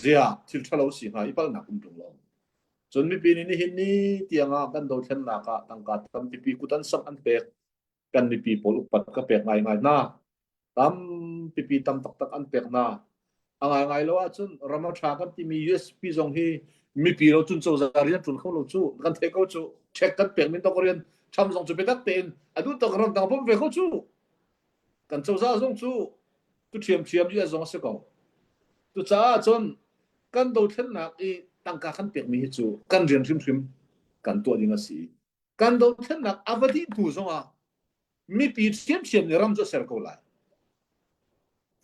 zia thil ṭhalo si hnga i palhnak um ṭung lo. Cun mipi nih nihin ni tiangah kan dothlennak ah tangka tampipi kut an samh an pek. Kan mipi pawl upat ka pek ngaingai hna. Tampipi tam taktak an pek hna. A ngaingai lo ahcun ram a ṭha kan timi USP zong hi mipi lo cun cozah rian ṭuan kho lo cu kan theih ko cu. Check kan pek min tok rian ṭham zong cu biatak tein a duh tok ramdang bawmh ve ko cu. Kan cozah zong cu tu ṭhiamṭhiam US zong a si ko. Cucaah cun kan dothlennak i tangka kan pekmi hi cu kan rian hrimhrim kan tuah ding a si. Kan dothlennak a va dih hnu zongah mipi ṭhiamṭhiam nih ram cu a ser ko lai.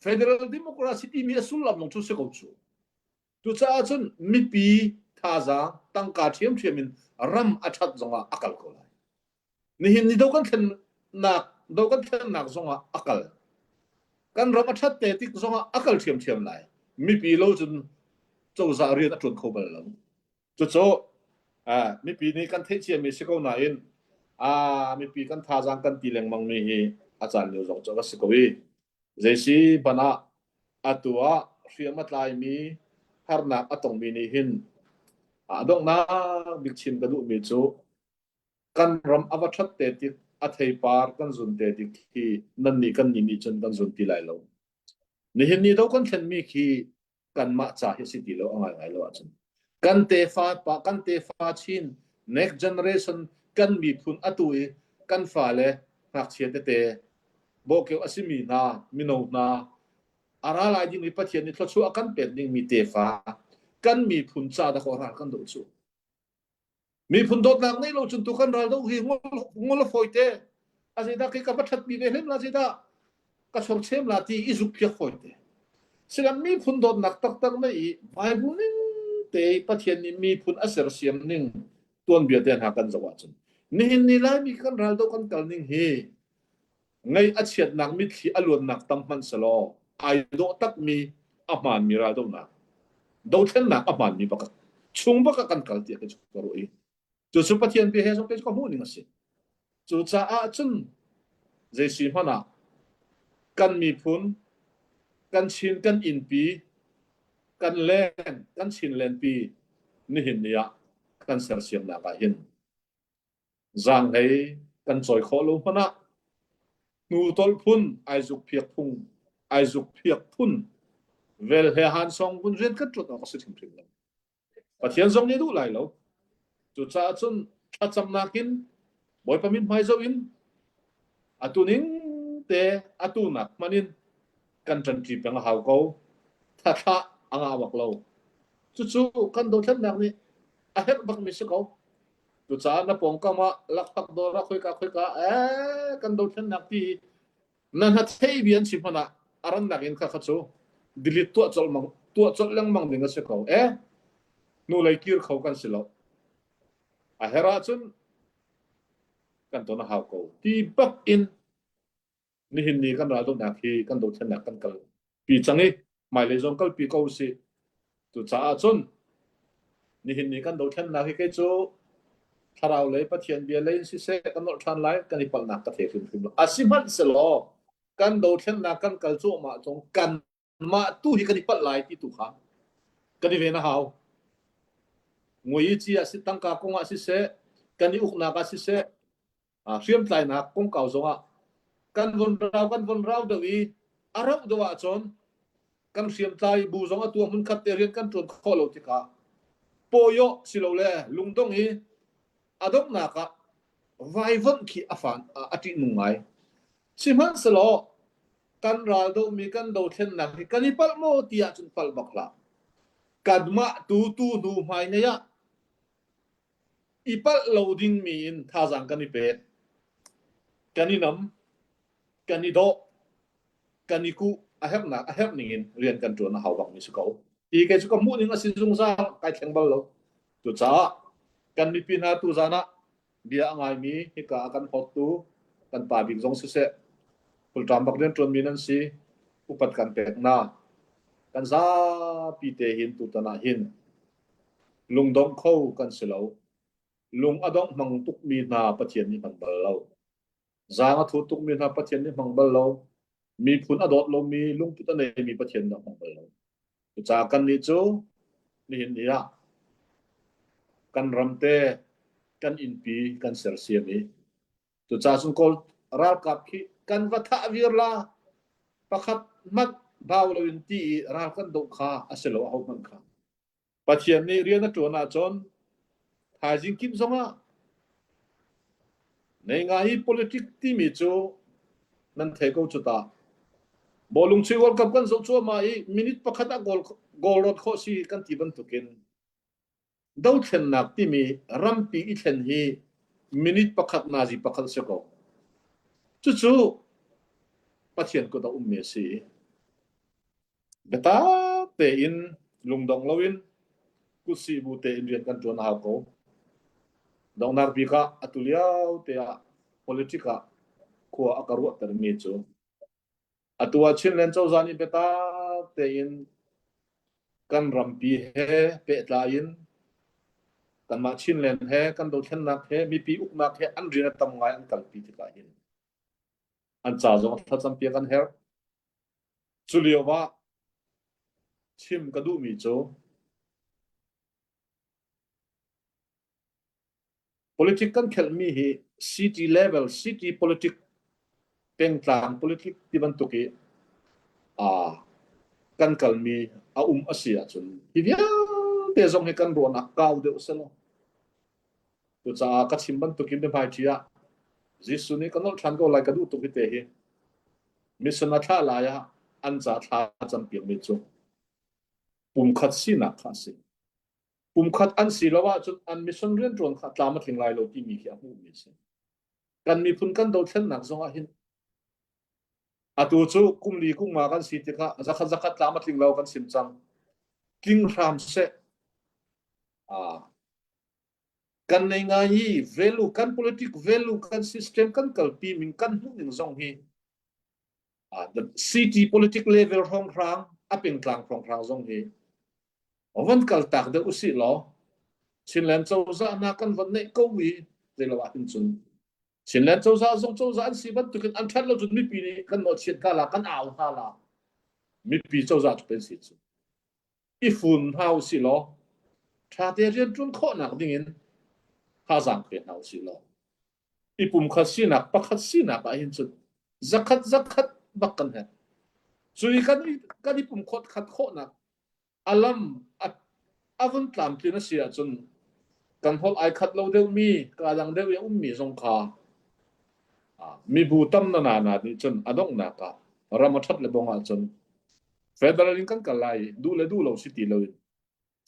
Federal democracy timi a sullam lawng cu si ko cu. Cucaah cun mipi thazaang tangka ṭhiamṭhiam in ram a ṭhat zongah a kal ko lai. Nihin ni do kan thlennak do kan thlennak zongah a kal. Kan ram a ṭhat te tik zongah a kal ṭhiamṭhiam lai. Mipi lo cun cozah rian a ṭuan kho bal lo. Cucu mipi nih kan theih ciami si ko nain mipi kan thazaang kan ti lengmang mi hi a caan lio zong cu a si ko i zeisi hmanh ah atu ah hriam a tlaimi harnak a tongmi nih hin a donghnak bik chim ka duhmi cu kan ram a va ṭhat te tik a theipar kan zun te tik hi nannih kan nih nih cun kan zun ti lai lo. Nihin ni do kan thlenmi khi kanmah ca hi si ti lo a ngaingai lo ahcun kan tefa pa kan tefa chin next generation kan miphun atu i kan fale ngakchia tete bawhkeuh a simi hna mino hna a ra lai dingmi Pathian nih thluachuah a kan pek dingmi tefa kan miphun ca dah ral kan doh cu Miphun dawtnak neih lo cun tu kan ral do hi ngol a fawi te. A zeidah kei ka va ṭhatpi ve hlem la zeidah ka chorchem la ti i zuk phiak fawi te. Silam miphun dawtnak taktak nei i Bible ning te Pathian nih miphun a sersiam ning tuanbia te hna kan zoh ahcun nihin ni Laimi kan ral do kan kal ning hi Ngaih a chiatnak mitthli a luannak tam hmanh selaw ai dawh takmi a hmaanmi raldohnak dothlennak a hmaanmi bak chung bak ah kan kal tiah kei cu ka ruah i cucu Pathian bia he zong kei cu ka hmuh ning a si. Cucaah cun zei si hmanh ah kan miphun kan Chin kan innpi kan leng kan Chin lenpi nihin ni ah kan sersiamnak ah hin Zaanghlei kan cawi khawh lo hmanh ah hnutolh phun ai zukphiak phung ai zukphiak phun vel he han song vun rian kan ṭuan awk a si hrimhrim lo. Pathian zong nih duh lai lo. Cucaah cun thlacamnak in Bawipa min hmai zoh in atu ning te atu nak hman in kan ṭanṭi peng a hau ko. Thathlah a ngah bak lo. Cucu kan dothlennak nih a herh bakmi si ko. Cucaah na pawngkam ah lakphak dawr ah khoika khoika ee kan dothlennak ti na hna thei bi an si hmanh ah a rannak in kha kha cu delete tuah colh mang tuah colh lengmang ding a si ko eh hnulei kir kho kan si lo a her ahcun kan ton a hau ko ti bak in nihin ni kan raldohnak hi kan dothlennak kan kal pi cang i hmailei zong kalpi ko usih. Cucaah cun nihin ni kan dothlennak hi kei cu thlarau lei Pathian bia lei in siseh kan nolh ṭhan lai kan i palhnak ka thei hrimhrim lo. Asihmanhsehlaw kan dothlennak kan kal cuahmah cung kanmah tu hi kan i palh lai ti tu kha kan i ven a hau. Ngui ci ah si tangka kong ah siseh kan i uknak ah siseh hriamtlainak kongkau zongah kan von rau kan von rau deuh i a rauh deuh ahcun kan hriamtlai bu zong atu hmun khat te rian kan ṭuan khawh lo tikah pawioh silole lungdong i a donghnak ah vaivonh khi a fan a ṭihnung ngai. Sihmanhsehlaw kan ral dohmi kan dothlennak hi kan i palh maw ti ahcun palh bak hlah. Kanmah tu tu hnu hmai nei ah i palh lo dingmi in thazaang kan i pek. Kan i nam, kan i dawh, kan i kuh a herhnak a herh ning in rian kan ṭuan a hau bakmi si ko. Ti kei cu ka hmuh ning a si zungzal kai thleng bal lo. Cucaah kan mipi hna tuzan ah bia a ngaimi hika a kan hawttu kan pa bik zong siseh full-time bak rian ṭuanmi nan si upat kan pek hna. Kan zapi te hin tutan ah hin Lungdong kho kan si lo. Lung a dongh hmang tukmi hna Pathian nih hmang bal lo. Zaang a thu tukmi hna Pathian nih hmang bal lo. Miphun a dawt lomi, lungput a neimi Pathian nih hmang bal lo. Cucaah kannih cu nihin ni ah kan ram te, kan innpi kan sersiam i cucaah cun Kawl ralkap khi kan va thah vir la pakhat hmanh bau loin ti i ral kan doh kha a si lo ahohmanh kha. Pathian nih rian a ṭuan ahcun thaizing kip zongah nei ngai i politic timi cu. Nan thei ko cu ta. Bawlung chuih World Cup kan zoh cuahmah i minute pakhat ah goal goal rawt khawh si kan ti bantukin dothlennak timi rampi i thlen hi minute pakhat nazi pakhat a si ko. Cucu Pathian kut ah ummi a si i biatak tein lungdong loin kutsih bu tein rian kan ṭuan a hau ko. Donghnak bik ah atu lio te ah politic ah khua a ka ruahtermi cu atu ah Chinland cozah nih biatak tein kan rampi he pehtlai in kanmah Chinland he kan dothlennak he mipi uknak he an rian a tam ngai an kalpi tikah hin an ca zong thlacam piak an herh. Cu lio ah chim ka duhmi cu politic kan khelhmi hi city level, city politic, pengtlang politic ti bantuk i aa kan kalmi a um a si ahcun hi vialte zong hi kan ruahnak kau deuh selaw Cucaah ka chim bantukin biahmaiṭi ah Jesuh nih ka nolh ṭhan ko lai ka duh tuk hi te hi. Mission a thlah lai ah an ca thla a campiakmi cu pumkhat sinak kha a si. Pumkhat an si lo ahcun an mission rianṭuan kha tlam a tling lai lo timi khi a hmuhmi a si. Kan miphun kan dothlennak zong ah hin atu cu kum li kum nga kan si tikah zakhat zakhat tlam a tling lo kan sim cang. Tling hram seh. Ah, kan nei ngai i value kan politic value kan system kan kalpi ning kan hmuh ning zong hi uh, the city politic level hrawnghrang a pengtlang hrawnghrang zong hi van kal tak deuh usih law Chinland cozah hna kan van neih ko i zeilo ah hin cun Chinland cozah zong cozah an si bantukin an ṭhat lo cun mipi nih kan mawhchiat hna la kan au hna la mipi cozah cu pen si cu i fun hna usih law ṭhate rianṭuan khawhnak dingin thazaang pe hna usih law i pumkhat sinak pakhat sinak ah hin cun zakhat zakhat bak kan herh. Cu i kan kan i pumkhat khat khawhnak a lam a, a vun tlamtlin a si ahcun kan holh ai khat lo deuhmi kaa dang deuh i a ummi zong kha mibu tam na na na nih cun a donghnak ah ram a ṭhat le bong ahcun federal in kan kal lai i duh le duh lo si ti loin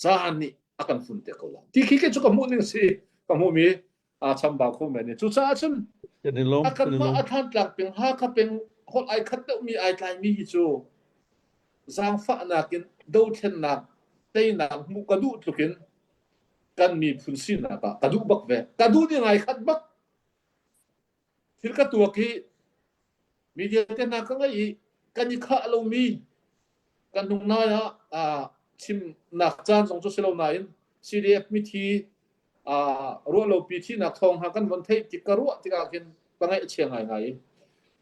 caan nih a kan fun te ko lai ti khi ke cu ka hmuh ning si ka hmuh mi aa chambau kho men ni cucaah cun Kan i lawm, a kan i kanmah lawm. a Thantlang peng Hakha peng holh ai khat deuhmi ai tlaimi hi cu zaangfahnak in dothlennak teinak hmuh ka duh tluk in kan miphun sinak ah ka duh bak ve ka duh ning ai khat bak Thil ka tuak hi media te hna ka ngei i kan i khah lomi kan hnung nai ah chimnak caan zong cu si lo nain CDF mithi ruahlopi thihnak thawng hna kan von theih tik ka ruah tikah khin ka ngaih a chia ngaingai i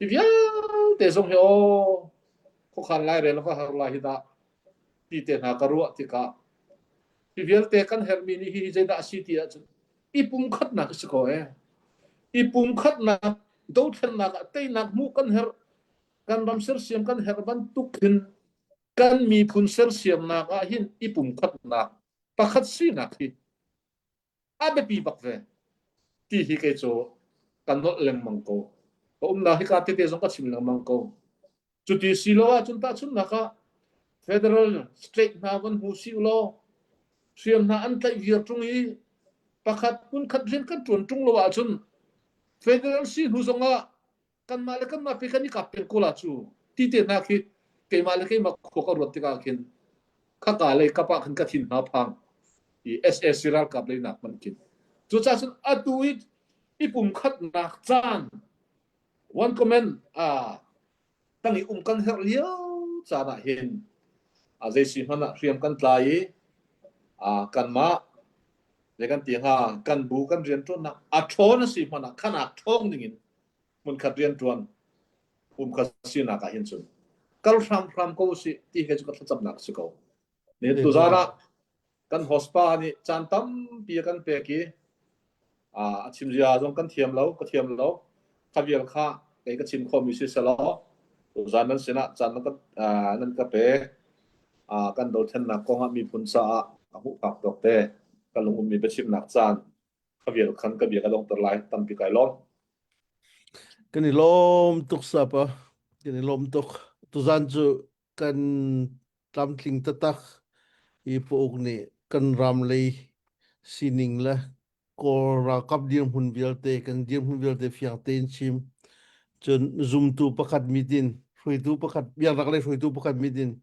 hi vialte zong hi aw khuakhan lairel ka har lai hi dah ti te hna ka ruah tikah hi vialte kan herhmi nih hi zeidah a si ti ahcun i pumkhatnak a si ko ee. I pumkhatnak dothlennak ah teinak hmuh kan herh kan ram sersiam kan herh bantuk hin kan miphun sersiamnak ah hin i pumkhatnak pakhat sinak hi a biapi bak ve ti hi kei cu kan nolh lengmang ko ka umnak hika tete zong ka chim lengmang ko Cuti si lo ahcun tahchunhnak ah federal state hna van hmu si law hriam hna an tlaih viar ṭung i pakhat hmunkhat rian kan ṭuan ṭung lo ahcun federal si hnu zongah kanmah le kanmah pe kan i kap peng ko la cu ti te hna khi keimah le keimah khua ka ruat tikah khin khaka lei kap ah khin ka thin hna phang i SAC ralkap lei nak hmanh khin cucaah cun atu i i pumkhatnak caan One comment ah tang i um kan herh lio caan ah hin a zei si hmanh ah hriam kan tlai i a kanmah zei kan ti hnga kan bu kan rianṭuannak a ṭhawn a si hmanh ah khanak ṭhawng ding in hmunkhat rianṭuan pumkhat sinak ah hin cun kal hramhram ko usih ti he cu ka thlacamnak a si ko. Ne tuzaan ah kan hospa nih caan tampi a kan pek i a chim zia zong kan thiam lo ka thiam lo kha vial kha kei ka chim khomi si selaw tuzaan nan sinah caan nan ka nan ka pek kan dothlennak kong ah miphun caah a hmuh phak tawk te ka lung ummi biachimnak caan kha vial khan ka bia ka dongter lai tampi kai lawm. Kan i lawm tuk sapa. Kan i lawm tuk. Tuzan cu kan tlamtling taktak i pauk nih kan ram lei sining le Kawl ralkap dirhmun vialte kan dirhmun vialte fiang tein chim. Cun zumtu pakhat mitin hruaitu pakhat biaknak lei hruaitu pakhat mitin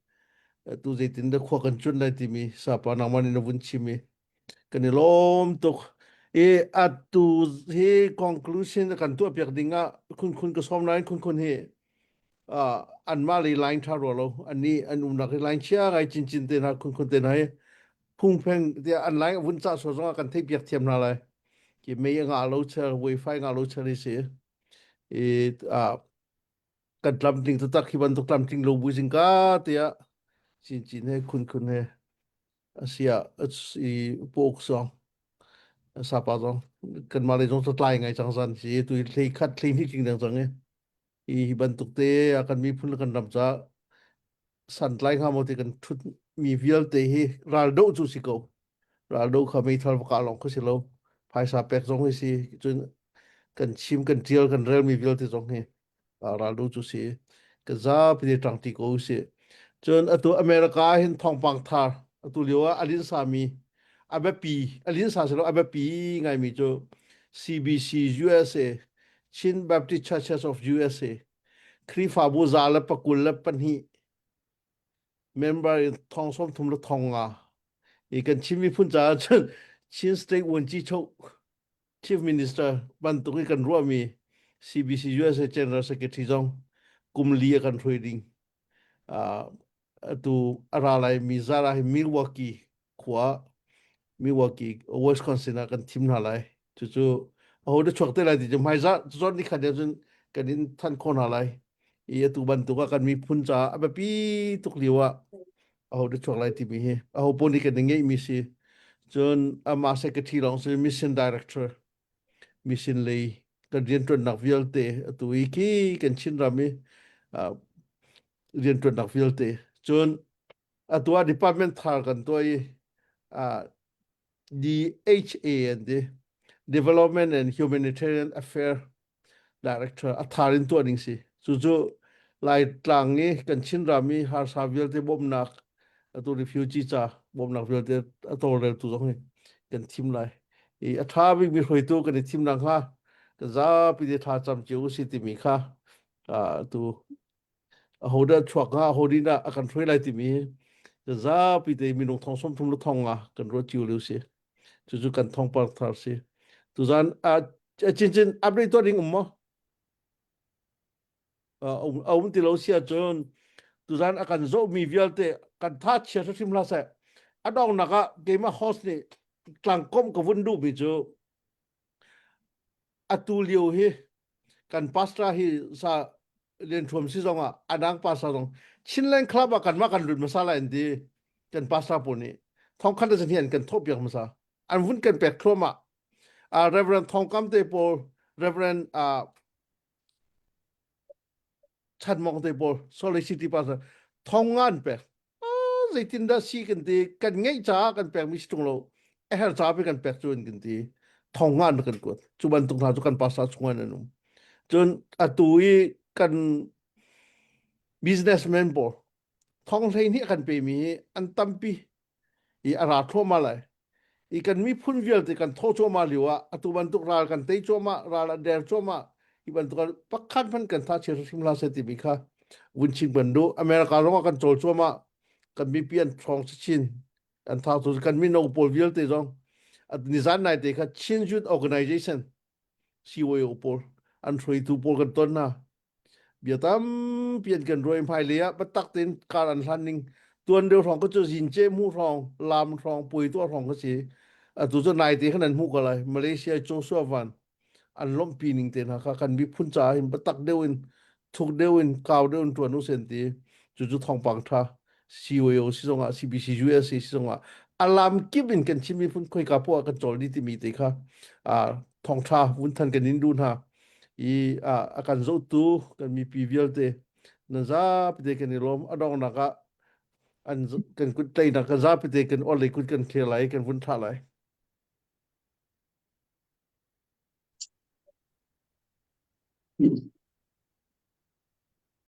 tu zeitin dah khua kan cuanh lai timi sapa nangmah nih na vun chim i kan i lawm tuk. I atu hi conclusion kan tuah piak ding ah khun khun ka sawm nain khun khun hi uh, anmah lei line tha rua lo ani an umnak hi line chia ngai chinchin te hna khun khun te hna hi phungpheng tiah an line vun ca so zong ah kan theih piak thiam hna lai ki mei nga lo cher wifi nga lo cher si i uh, kan tlamtling taktak hi bantuk tlamtling lo bu zing ka tiah chinchin he khun khun he asia i pok song sapa zong kan mah lei zong tlai ngai cang zan si tu hlei khat hlei hnih tling deng cang i hi bantuk te a kan miphun le kan ram ca santlai hnga maw ti kan thut mi vialte hi ral doh cu si ko ral doh kha meithal va kah lawng kha si lo phaisa pek zong hi si cun kan chim kan tial kan rel mi vialte zong hi ral doh cu si ka zapi te ṭang ti ko si cun atu America hin thawngpang thar atu lio ah alin sa mi a biapi alin sa si lo a biapi ngai mi cu CBC USA Chin Baptist Churches of USA Khrihfabu za le pakul le pahnih member in thong som thum le thong nga i kan Chin miphun caah cun Chin State Vuanci Choh Chief Minister bantuk i kan ruahmi CBC USA General Secretary zong kum li a kan hruai ding uh, atu a ra lai mi zara hi Milwaukee khua Milwaukee Wisconsin ah kan thim hna lai cucu aho da chuak te lai ti cu hmaizah cun ni khat cun kan in than kho hna lai i atu bantuk ah kan miphun caah a biapi tuk lio ah aho da chuak lai timi hi aho pawl nih kan i ngeih mi si cun amah secretary lawng si mission director mission lei kan rianṭuannak vialte atu i khi kan Chin ram i rianṭuannak vialte cun atu ah department thar kan tuah i DHA an ti Development and Humanitarian Affair Director a thar in tuah ding si cucu Laitlang i kan Chinram i harsa vialte bawmhnak atu refugee ca bawmhnak vialte a tawlreltu zong hi kan thim lai i a ṭha bikmi hruaitu kan i thim nakhnga kan zapi te tha cam cio u si timi kha atu ahodah chuak hnga aho dah a kan hruai lai timi zapi te minung thong 30 le thong nga kan ruat cio lio si cucu kan thawngpang thar si tuzan a chinchin update tuah ding um maw a um ti lo si ahcun tuzan a kan zohmi vialte kan tha chia hrim hlah seh a dongnak ah keimah host nih tlangkomh ka vun duhmi cu atu lio hi kan pastor hi sa lian thuam si zong ah adang pastor zong Chinland Club ah kanmah kan lut hmasa lai an ti kan pastor pawl nih thongkhat le hi an kan thawh piak hmasa an vun kan pek thluahmah uh, Reverend Thongkam te pawl Reverend uh, Chan Mong te pawl Salt Lake City pastor thong nga an pek zeitindah si kan ti kan ngeih caah kan pekmi si ṭung lo a herh caah pei kan pek cu an kan ti thong nga an kan kuat cu bantuk hna cu kan pastor chung an um cun atu i kan businessman pawl thong hlei nih a kan pemi hi an tampi i a ra thluahmah lai i kan miphun vialte kan thawh cuahmah lio ah atu bantuk ral kan tei cuahmah ral a der cuahmah hi bantuk pakhat hmanh kan tha chia hrim hlah seh timi kha vun chim kan duh America zong ah kan cawl cuahmah kan mipi an ṭhawng chin an thau tu kan mino pawl vialte zong nizan nai te kha Chin Youth Organization CYO pawl an hruaitu pawl kan ton hna Bia tampi an kan ruai hmailei ah biatak tein kar an hlan ning tuan deuh hrawng ka cu zince mu hrawng lam hrawng puai tuah hrawng ka si atu cu nai te khan an hmuh ko lai Malaysia Joshua Van an lawmhpi ning te hna kha kan miphun caah hin biatak deuh in thuk deuh in kau deuh in tuan u sen ti cucu thawngpang tha CYO si zongah CBC USA si zongah alam kip in kan Chin miphun khoika poah kan cawl dih timi te kha thawngtha vun than kan in duh hna i a kan zohtu kan mipi vialte nan zapi te kan i lawm a donghnak ah an kan kut tleinak kan zapi te kan orlei kut kan thlir lai kan vun thlah lai.